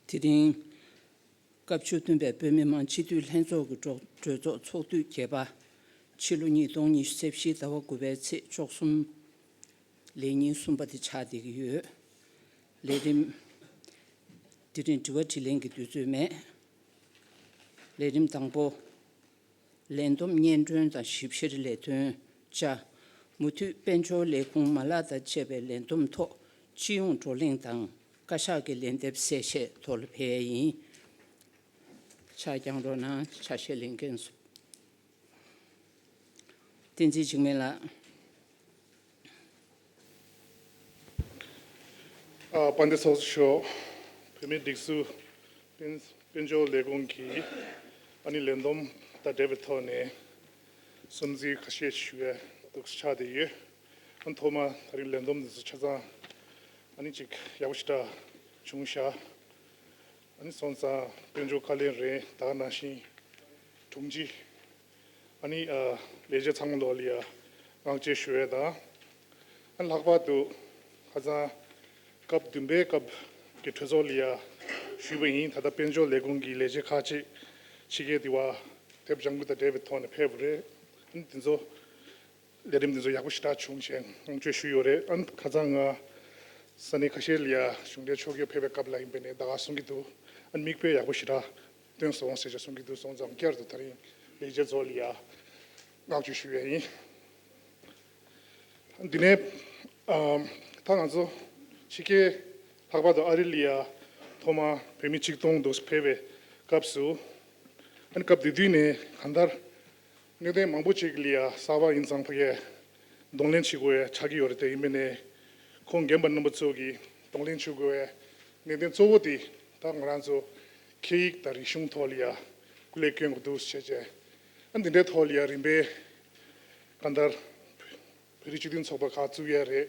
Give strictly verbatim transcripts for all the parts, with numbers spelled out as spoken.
དེ་རིང་སྐབས་བཅུ་བདུན་པའི་བོད་མི་མང་སྤྱི་འཐུས་ལྷན་ཚོགས་ཀྱི་གྲོས་གྲོས་ཚོགས་ཚོགས་དུས་བརྒྱད་པ། ཕྱི་ལོ་ཉིས་སྟོང་ཉི་ཤུ་རྩ་བཞི་ཟླ་བ་དགུ་པའི་ཚེས་བཅུ་གསུམ། ལས་ཉིན་གསུམ་པ་དེ་ཆགས་བསྡད་ཀྱི་ཡོད། ལས་རིམ། དེ་རིང་དྲི་བ་དྲིས་ལན་གྱི་དུས་ཚོད་མེད། ལས་རིམ་དང་པོ། ལས་བསྡོམས་སྙན་སྒྲོན་དང་ཞིབ་བཤེར་ལས་དོན་བཅའ། མུ་མཐུད་དཔལ་འབྱོར་ལས་ཁུངས་མ་ལག་དང་བཅས་པའི་ལས་བསྡོམས་ཐོག་སྤྱི་ཡོངས་བགྲོ་གླེང་དང་བཀའ་ཤག་གི་ལན་འདེབས་གསལ་བཤད་ཐོག་ལ་ཕེབས་ཡ་ཡིན། ཕྱག་བརྐྱང་རོགས་གནང་། ཕྱག་བཞེས་ལེན་མཁན་སུ། བསྟན་འཛིན་འཇིགས་མེད་ལགས། ཨ། དཔལ་ལྡན་ཚོགས་གཙོ་མཆོག་བོད་མིའི་སྒྲིག་འཛུགས་དཔལ་དཔལ་འབྱོར་ལས་ཁུངས་ཀྱི་ཨ་ནི་ལས་བསྡོམས་དང་འབྲེལ་བའི་ཐོག་ནས་སུམ་རྩིས་ཁ་ཤས་ཞུ་ཡ་འདུག་ཆགས་བསྡད་ཡོད། ཨ། ཐོག་མ་དེ་རིང་ལས་བསྡོམས་འདི་ཚོ་ཆ་ཚང་ཨ་ནི་ཅིག་ཡག་པོ་ཞེ་དྲག་བྱུང་ཤག་ཨ་ནི་སོང་ཙང་དཔལ་འབྱོར་བཀའ་བློན་རེད། ད་ག་ནང་བཞིན་དྲུང་ཆེ། ཨ་ནི་ཨ་ལས་བྱེད་ཚང་མ་ལོག་ལ་ཡ་བསྔགས་བརྗོད་ཞུ་ཡས་དང་། ཨ་ནི་ལྷག་པར་དུ་ཁ་སང་སྐབས་བདུན་པའི་སྐབས་ཀྱི་གྲོས་ཚོགས་ལ་ཡ་ཞུས་པ་ཡིན། ད་ལྟ་དཔལ་འབྱོར་ལས་ཁུངས་ཀྱི་ལས་བྱེད་ཁག་ཅིག་ཕྱི་རྒྱལ་དེ་བ་དེབ་སྦྱང་གི་དང་འབྲེལ་བའི་ཐོག་ནས་ཕེབས་པ་རེད། ཨ་ནི་དེ་ཚོ་ལས་རིམ་འདི་ཚོ་ཡག་པོ་ཞེ་དྲག་བྱུང་བྱས་བསྔགས་བརྗོད་ཞུས་ཡོད་རེད། ཨ་ནི་ཁ་སང་ང་ས་གནས་ཁ་ཤས་ལ་ཡ་གཞུང་འབྲེལ་ཕྱོགས་བསྐྱོད་ཕེབས་པའི་སྐབས་ལ་ཡིན་པས་ནས་ད་ག་གསུང་གི་འདུག་ཨ་ནི་མིག་དཔེ་ཡག་པོ་ཞེ་དྲག་སྟོན་སོང་ཟེར་བྱས་གསུང་གི་འདུག་སོང་ཙང་བསྐྱར་དུ་ད་རིང་ལས་བྱེད་ཚོ་ལ་ཡ་བསྔགས་བརྗོད་ཞུ་ཡས་ཡིན། འདི་ནས་ཨ་ད་ང་ཚོ་ཕྱི་རྒྱལ་ལྷག་པར་དུ་ཨ་རི་ལ་ཡ་ཐོག་མ་བོད་མི་ཆིག་སྟོང་འདུག་ཕེབས་པའི་སྐབས་སུ། ཨ་ནི་སྐབས་དེ་དུས་ནས་གང་ལྟར་གནད་དོན་མང་པོ་ཅིག་ལ་ཡ་གསར་པ་ཡིན་ཙང་ཕ་གིར་གདོང་ལེན་བྱེད་དགོས་ཡ་ཆགས་ཀྱི་ཡོད་རེད། དེ་ཡིན་པས་ནས་ཁོང་རྒན་པ་རྣམ་པ་ཚོ་གིས་གདོང་ལེན་བྱེད་དགོས་པའི་གནད་དོན་གཙོ་བོ་དེ་ད་ང་རང་ཚོ་སྐད་ཡིག་དང་རིག་གཞུང་ཐོག་ལ་ཡ་སྐུ་ལས་བསྐྱོན་དགོས་འདུག་བྱས་བྱས། ཨ་འདི་འདྲའི་ཐོག་ལ་ཡ་རིམ་པས་གང་ལྟར་བོད་རིགས་སྤྱི་མཐུན་ཚོགས་པ་ཁག་བཙུགས་ཡ་རེད།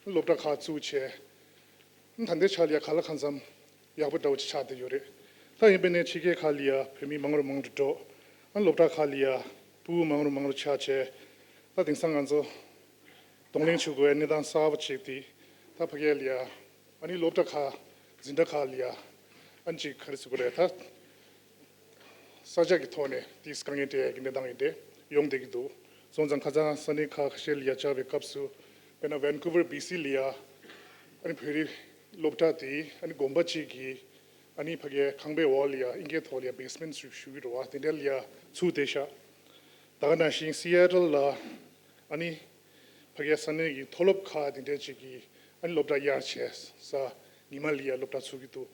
སློབ་གྲྭ་ཁག་བཙུགས་བྱས། ད་ལྟའི་ཆ་ལ་ཡ་གང་ལ་གང་འཚམ་ཡག་པོ་འདྲ་བོ་ཅིག་ཆགས་བསྡད་ཡོད་རེད། ད་ཡིན་པས་ནས་ཕྱི་རྒྱལ་ཁག་ལ་ཡ་བོད་མི་མང་རུ་མང་རུ་འགྲོ། ཨ་སློབ་གྲྭ་ཁག་ལ་ཡ་ཕྲུ་གུ་མང་རུ་མང་རུ་ཆགས་བྱས། ད་དེང་སང་ང་ཚོ་གདོང་ལེན་བྱེད་དགོས་པའི་གནས་སྟངས་གསར་པ་ཅིག་དེ་ད་ཕ་གི་ལ་ཡ་ཨ་ནི་སློབ་གྲྭ་ཁག་འཛིན་གྲྭ་ཁག་ལ་ཡ་ཨ་ནི་ཅིག་ག་རེ་ཟེར་དགོས་རེད། ད་ས་ཆ་གི་ཐོག་ནས་དེས་དཀའ་ངལ་འཕྲད་ཡ་གི་གནས་སྟངས་ཡིན་ཏེ་ཡོང་བསྡད་ཀྱི་འདུག་སོང་ཙང་ཁ་སང་ས་གནས་ཁག་ཁ་ཤས་ལ་ཡ་བཅར་བའི་སྐབས་སུ་དཔེར་ན་ཝན་ཀུ་ཝར་བི་སི་ལ་ཡ་ཨ་ནི་བོད་རིགས་སློབ་གྲྭ་དེ་ཨ་ནི་དགོན་པ་གཅིག་གི་ཨ་ནི་ཕ་གིའི་ཁང་པའི་འོག་ལ་ཡ་ཨིན་སྐད་ཐོག་ལ་ཡ་བེ་སི་མེན་ཊི་ཞུ་ཞུ་གི་རེད་བ། དེ་འདྲ་ལ་ཡ་ཚུགས་བསྡད་ཤག་ད་ག་ནང་བཞིན་སི་ཨེ་ཊལ་ལ་ཨ་ནི་ཕ་གིའི་ས་གནས་ཀྱི་མཐོ་སློབ་ཁག་དེ་འདྲ་ཅིག་གིས་ཨ་ནི་སློབ་གྲྭ་གཡར་བྱས་ས་ཉི་མ་ལ་ཡ་སློབ་གྲྭ་ཚུགས་ཀྱི་འདུག་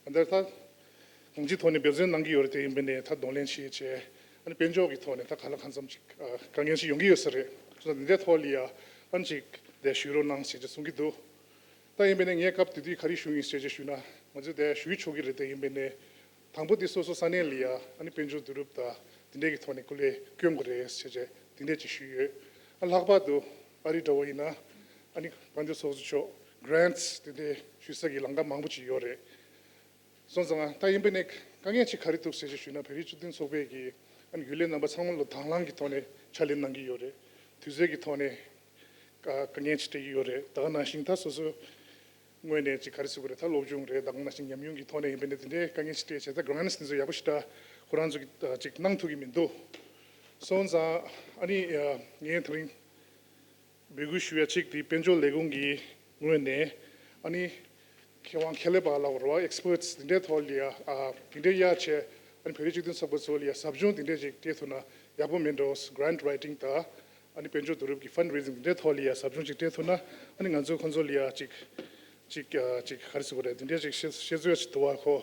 གང་ལྟར་ད་གང་ཅིའི་ཐོག་ནས་འབད་བརྩོན་གནང་གི་ཡོད་རེད། དེ་ཡིན་པས་ནས་ད་གདོང་ལེན་བྱེད་བྱས་ཨ་ནི་དཔལ་འབྱོར་གྱི་ཐོག་ནས་ད་གང་ལ་གང་འཚམ་ཅིག་ཨ་དཀའ་ངལ་ཞིག་ཡོང་གི་ཡོད་ས་རེད། སོ་ད་འདི་འདྲའི་ཐོག་ལ་ཡ་ཨ་ནི་ཅིག་དེ་ཞུ་རོགས་གནང་ཞེས་ཀྱི་གསུང་གི་འདུག་ད་ཡིན་པས་ནས་ངས་སྐབས་དེ་དུས་ག་རེ་ཞུ་ཡིན་ཞེས་ཀྱི་ཞུས་ན་ང་ཚོས་དེ་ཞུ་ཆོག་གི་རེད། དེ་ཡིན་པས་ནས་དང་པོ་དེ་སོ་སོ་ས་གནས་ལ་ཡ་ཨ་ནི་དཔལ་འབྱོར་བསྡུ་རུབ་དང་དེ་འདྲའི་གི་ཐོག་ནས་སྐུ་ལས་བསྐྱོན་དགོས་རེད་ཞེས་བྱས་དེ་འདྲས་ཅིག་ཞུས་ཡོད། ཨ་ལྷག་པར་དུ་ཨ་རི་འདྲ་བོ་ཡིན་ན་ཨ་ནི་དཔལ་འབྱོར་ཚོགས་གཙོ་མཆོག་གྷི་རེན་ཊི་དེ་འདྲས་ཞུ་ས་གི་ལམ་ཁ་མང་པོ་ཅིག་ཡོད་རེད། སོང་ཙང་ད་ཡིན་པས་ནས་དཀའ་ངལ་ཅིག་ག་རེ་འདུག་ཟེར་ཅིག་ཞུས་ན་བོད་རིགས་སྤྱི་མཐུན་ཚོགས་པས་ཀྱི་ཨ་ནི་རྒྱུན་ལས་རྣམ་པ་ཚང་མ་ལ་དང་བླངས་ཀྱི་ཐོག་ནས་ཕྱག་ལས་གནང་གི་ཡོད་རེད། དུས་ཚོད་ཀྱི་ཐོག་ནས་དཀའ་དཀའ་ངལ་ཅིག་འཕྲད་ཀྱི་ཡོད་རེད། ད་ག་ནང་བཞིན་ད་སོ་སོ་ངོས་ནས་ཅིག་ག་རེ་ཟེར་དགོས་རེད། ད་སློབ་སྦྱོང་རེད། ད་ག་ནང་བཞིན་ཉམས་མྱོང་གི་ཐོག་ནས་ཡིན་པས་ནས་དེ་འདྲའི་དཀའ་ངལ་ཅིག་འཕྲད་བྱས་ད་གྷི་རེན་ཊི་དེ་ཚོ་ཡག་པོ་ཞེ་དྲག་ཁོ་རང་ཚོ་གི་ཅིག་གནང་ཐུབ་ཀྱི་མི་འདུག་སོང་ཙང་ཨ་ནི་ངས་དེ་རིང་འབོད་སྐུལ་ཞུ་ཡ་གཅིག་དེ་དཔལ་འབྱོར་ལས་ཁུངས་ཀྱི་ངོས་ནས་ཨ་ནི་མཁས་དབང་མཁས་ལས་པ་ལབ་དགོས་རེད་བ། ཨེག་སི་པར་ཊི་དེ་འདྲའི་ཐོག་ལ་ཡ་ཨ་དེ་འདྲའི་གཡར་བྱས་ཨ་ནི་བོད་རིགས་སྤྱི་མཐུན་ཚོགས་པ་ཚོ་ལ་ཡ་ཟབ་སྦྱོང་དེ་འདྲའི་ཅིག་སྤྲད་ཐུབ་ན་ཡག་པོ་མེད་འགྲོ། གྷི་རེན་ཊི་རའི་ཊིང་དང་ཨ་ནི་དཔལ་འབྱོར་བསྡུ་རུབ་ཀྱི་ཕན་རེ་ཛིང་དེ་འདྲའི་ཐོག་ལ་ཡ་ཟབ་སྦྱོང་ཅིག་སྤྲད་ཐུབ་ན་ཨ་ནི་ང་ཚོ་ཁོང་ཚོ་ལ་ཡ་ཅིག་ཅིག་ཨ་ཅིག་ག་རེ་ཟེར་དགོས་རེད། དེ་འདྲའི་ཅིག་བཤད་བཤད་ཚོད་ཅིག་འདུག་བ། ཁོ་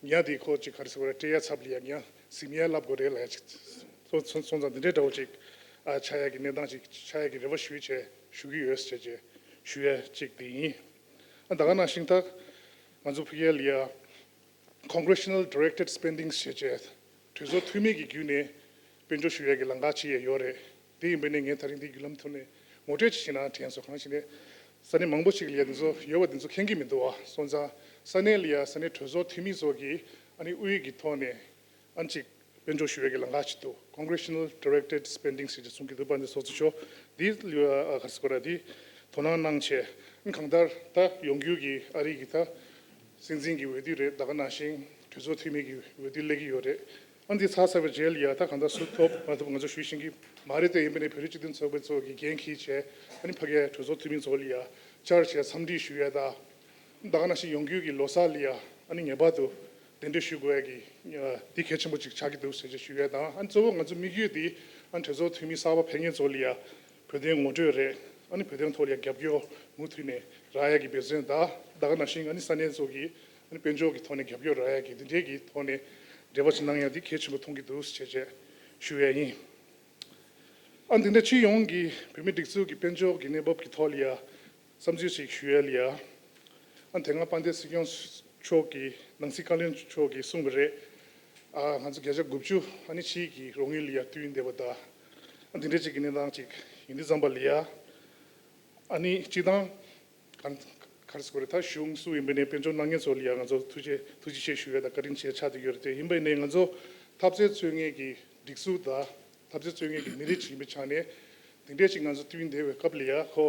ཉ་དེ་ཁོ་ཅིག་ག་རེ་ཟེར་དགོས་རེད། སྤྲད་ཡ་ཚབ་ལ་ཡ་ཉ་ཟིན་ཡ་ལབ་དགོས་རེད་ལ་ཡ་ཅིག་སོང་སོང་སོང་ཙང་དེ་འདྲའི་འདྲ་བོ་ཅིག་ཨ་ཆགས་ཡ་གི་གནས་སྟངས་ཅིག་ཆགས་ཡ་གི་རེ་བ་ཞུས་བྱས་ཞུ་གི་ཡོད་ཟེར་བྱས་ཞུ་ཡ་ཅིག་དེ་ཡིན། ཨ་ད་ག་ནང་བཞིན་ད་ང་ཚོ་ཕ་གི་ལ་ཡ་Congressional Directed Spending ཞེས་བྱས་གྲོས་ཚོགས་འཐུས་མི་གི་བརྒྱུད་ནས་དཔལ་འབྱོར་ཞུ་ཡས་ཀྱི་ལམ་ཁ་ཕྱེ་ཡས་ཡོད་རེད། དེ་ཡིན་པས་ནས་ངས་ད་རིང་འདི་བརྒྱུད་ལམ་ཐོག་ནས་ངོ་སྤྲོད་ཅིག་བྱེད་ན་དྲན་སོང་། གང་ཞིག་ནས་ས་གནས་མང་པོ་ཞིག་ལ་ཡ་འདི་ཚོ་ཡོད་པ་འདི་ཚོ་མཁྱེན་གྱི་མི་འདུག་བ། སོང་ཙང་ས་གནས་ལ་ཡ་ས་གནས་གྲོས་ཚོགས་འཐུས་མི་ཚོ་གིས་ཨ་ནི་དབུས་ཀྱི་ཐོག་ནས་ཨ་ནི་ཅིག་དཔལ་འབྱོར་ཞུ་ཡས་ཀྱི་ལམ་ཁ་ཅིག་འདུག Congressional Directed Spending ཞེས་ཀྱི་གསུང་གི་འདུག་དཔལ་འབྱོར་ཚོགས་གཙོ་མཆོག་འདི་ལ་ཡ་ཨ་ག་རེ་ཟེར་དགོས་རེད། འདི་དོ་སྣང་གནང་བྱས་གང་ལྟར་ད་ཡོང་རྒྱུ་གི་ཨ་རི་གི་ད། སྲིད་འཛིན་གྱི་འོས་བསྡུ་རེད། ད་ག་ནང་བཞིན་གྲོས་ཚོགས་འཐུས་མི་གི་འོས་བསྡུ་སླེབས་ཀྱི་ཡོད་རེད། ཨ་འདི་ཚར་ཚར་བའི་རྗེས་ལ་ཡ་ད་གང་ལྟར་སུ་ཐོབ་མ་ཐོབ་ང་ཚོ་ཞུ་ཤེས་ཀྱི་མ་རེད་དེ། ཡིན་པ་ནས་བོད་རིགས་སྤྱི་མཐུན་ཚོགས་པའི་ཚོགས་ཀྱི་འགན་འཁྱེར་བྱས། ཨ་ནི་ཕ་གིའི་གྲོས་ཚོགས་འཐུས་མི་ཚོ་ལ་ཡ་བཅར་བྱས་འཚམས་འདྲི་ཞུ་ཡས་དང་། ད་ག་ནང་བཞིན་ཡོང་རྒྱུ་གི་ལོ་གསར་ལ་ཡ་ཨ་ནི་ངེས་པར་དུ་གདན་འདྲེན་ཞུ་དགོས་ཡས་ཀྱི་འདི་གལ་ཆེན་པོ་ཅིག་ཆགས་ཀྱི་འདུག་ཟེར་བྱས་ཞུ་ཡས་དང་། ཨ་ནི་གཙོ་བོ་ང་ཚོ་དམིགས་ཡུལ་འདི་ཨ་ནི་གྲོས་ཚོགས་འཐུས་མི་གསར་པ་ཕེབས་མཁན་ཚོ་ལ་ཡ་བོད་དོན་ངོ་སྤྲོད་རེད། ཨ་ནི་བོད་དོན་ཐོག་ལ་ཡ་རྒྱབ་སྐྱོར་མུ་མཐུད་ནས་རག་ཡས་ཀྱི་འབད་བརྩོན་དང་། ད་ག་ནང་བཞིན་ཨ་ནི་ས་གནས་ཚོ་གི་ཨ་ནི་དཔལ་འབྱོར་གྱི་ཐོག་ནས་རྒྱབ་སྐྱོར་རག་ཡས་ཀྱི་འདི་འདྲའི་གི་ཐོག་ནས་འབྲེལ་བ་ཅིག་གནང་ཡ་འདི་གལ་ཆེན་པོ་མཐོང་གི་འདུག་ཟེར་བྱས་ཞུ་ཡས་ཡིན། ཨ་འདི་འདྲ་སྤྱི་ཡོངས་ཀྱི་བོད་མིའི་སྒྲིག་འཛུགས་ཀྱི་དཔལ་འབྱོར་གྱི་གནས་བབ་ཀྱི་ཐོག་ལ་ཡ་བསམ་ཚུལ་ཞིག་ཞུ་ཡས་ལ་ཡ། ཨ་དེ་སྔ་དཔལ་ལྡན་སྲིད་སྐྱོང་མཆོག་གིས་ནང་སྲིད་བཀའ་བློན་མཆོག་གིས་གསུངས་པ་རེད། ཨ་ང་ཚོ་བརྒྱ་ཆ་དགུ་བཅུ་ཨ་ནི་ཕྱིའི་གི་རོགས་དངུལ་ལ་ཡ་བསྟུན་བསྡད་པ་དང་། ཨ་འདི་འདྲ་ཅིག་གི་གནས་སྟངས་ཅིག་ཡིན་དུས་ཙམ་པ་ལ་ཡ། ཨ་ནི་སྤྱི་བཏང་ག་ག་རེ་ཟེར་དགོས་རེད། ད་གཞུང་སུ་ཡིན་པ་ནས་དཔལ་འབྱོར་གནང་མཁན་ཚོ་ལ་ཡང་ང་ཚོ་ཐུགས་རྗེ་ཐུགས་རྗེ་ཆེ་ཞུ་ཡས་དང་བཀའ་དྲིན་ཆེ་ཆགས་བསྡད་ཡོད་རེད་དེ། ཡིན་པ་ཡིན་ནའི་ང་ཚོ་འཐབ་རྩོད་རྩོད་མཁན་གྱི་སྒྲིག་འཛུགས་དང་འཐབ་རྩོད་རྩོད་མཁན་གྱི་མི་རིགས་ཅིག་ཡིན་པའི་ཆ་ནས་དེ་འདྲས་ཅིག་ང་ཚོ་བསྟུན་བསྡད་པའི་སྐབས་ལ་ཡ་ཁོ་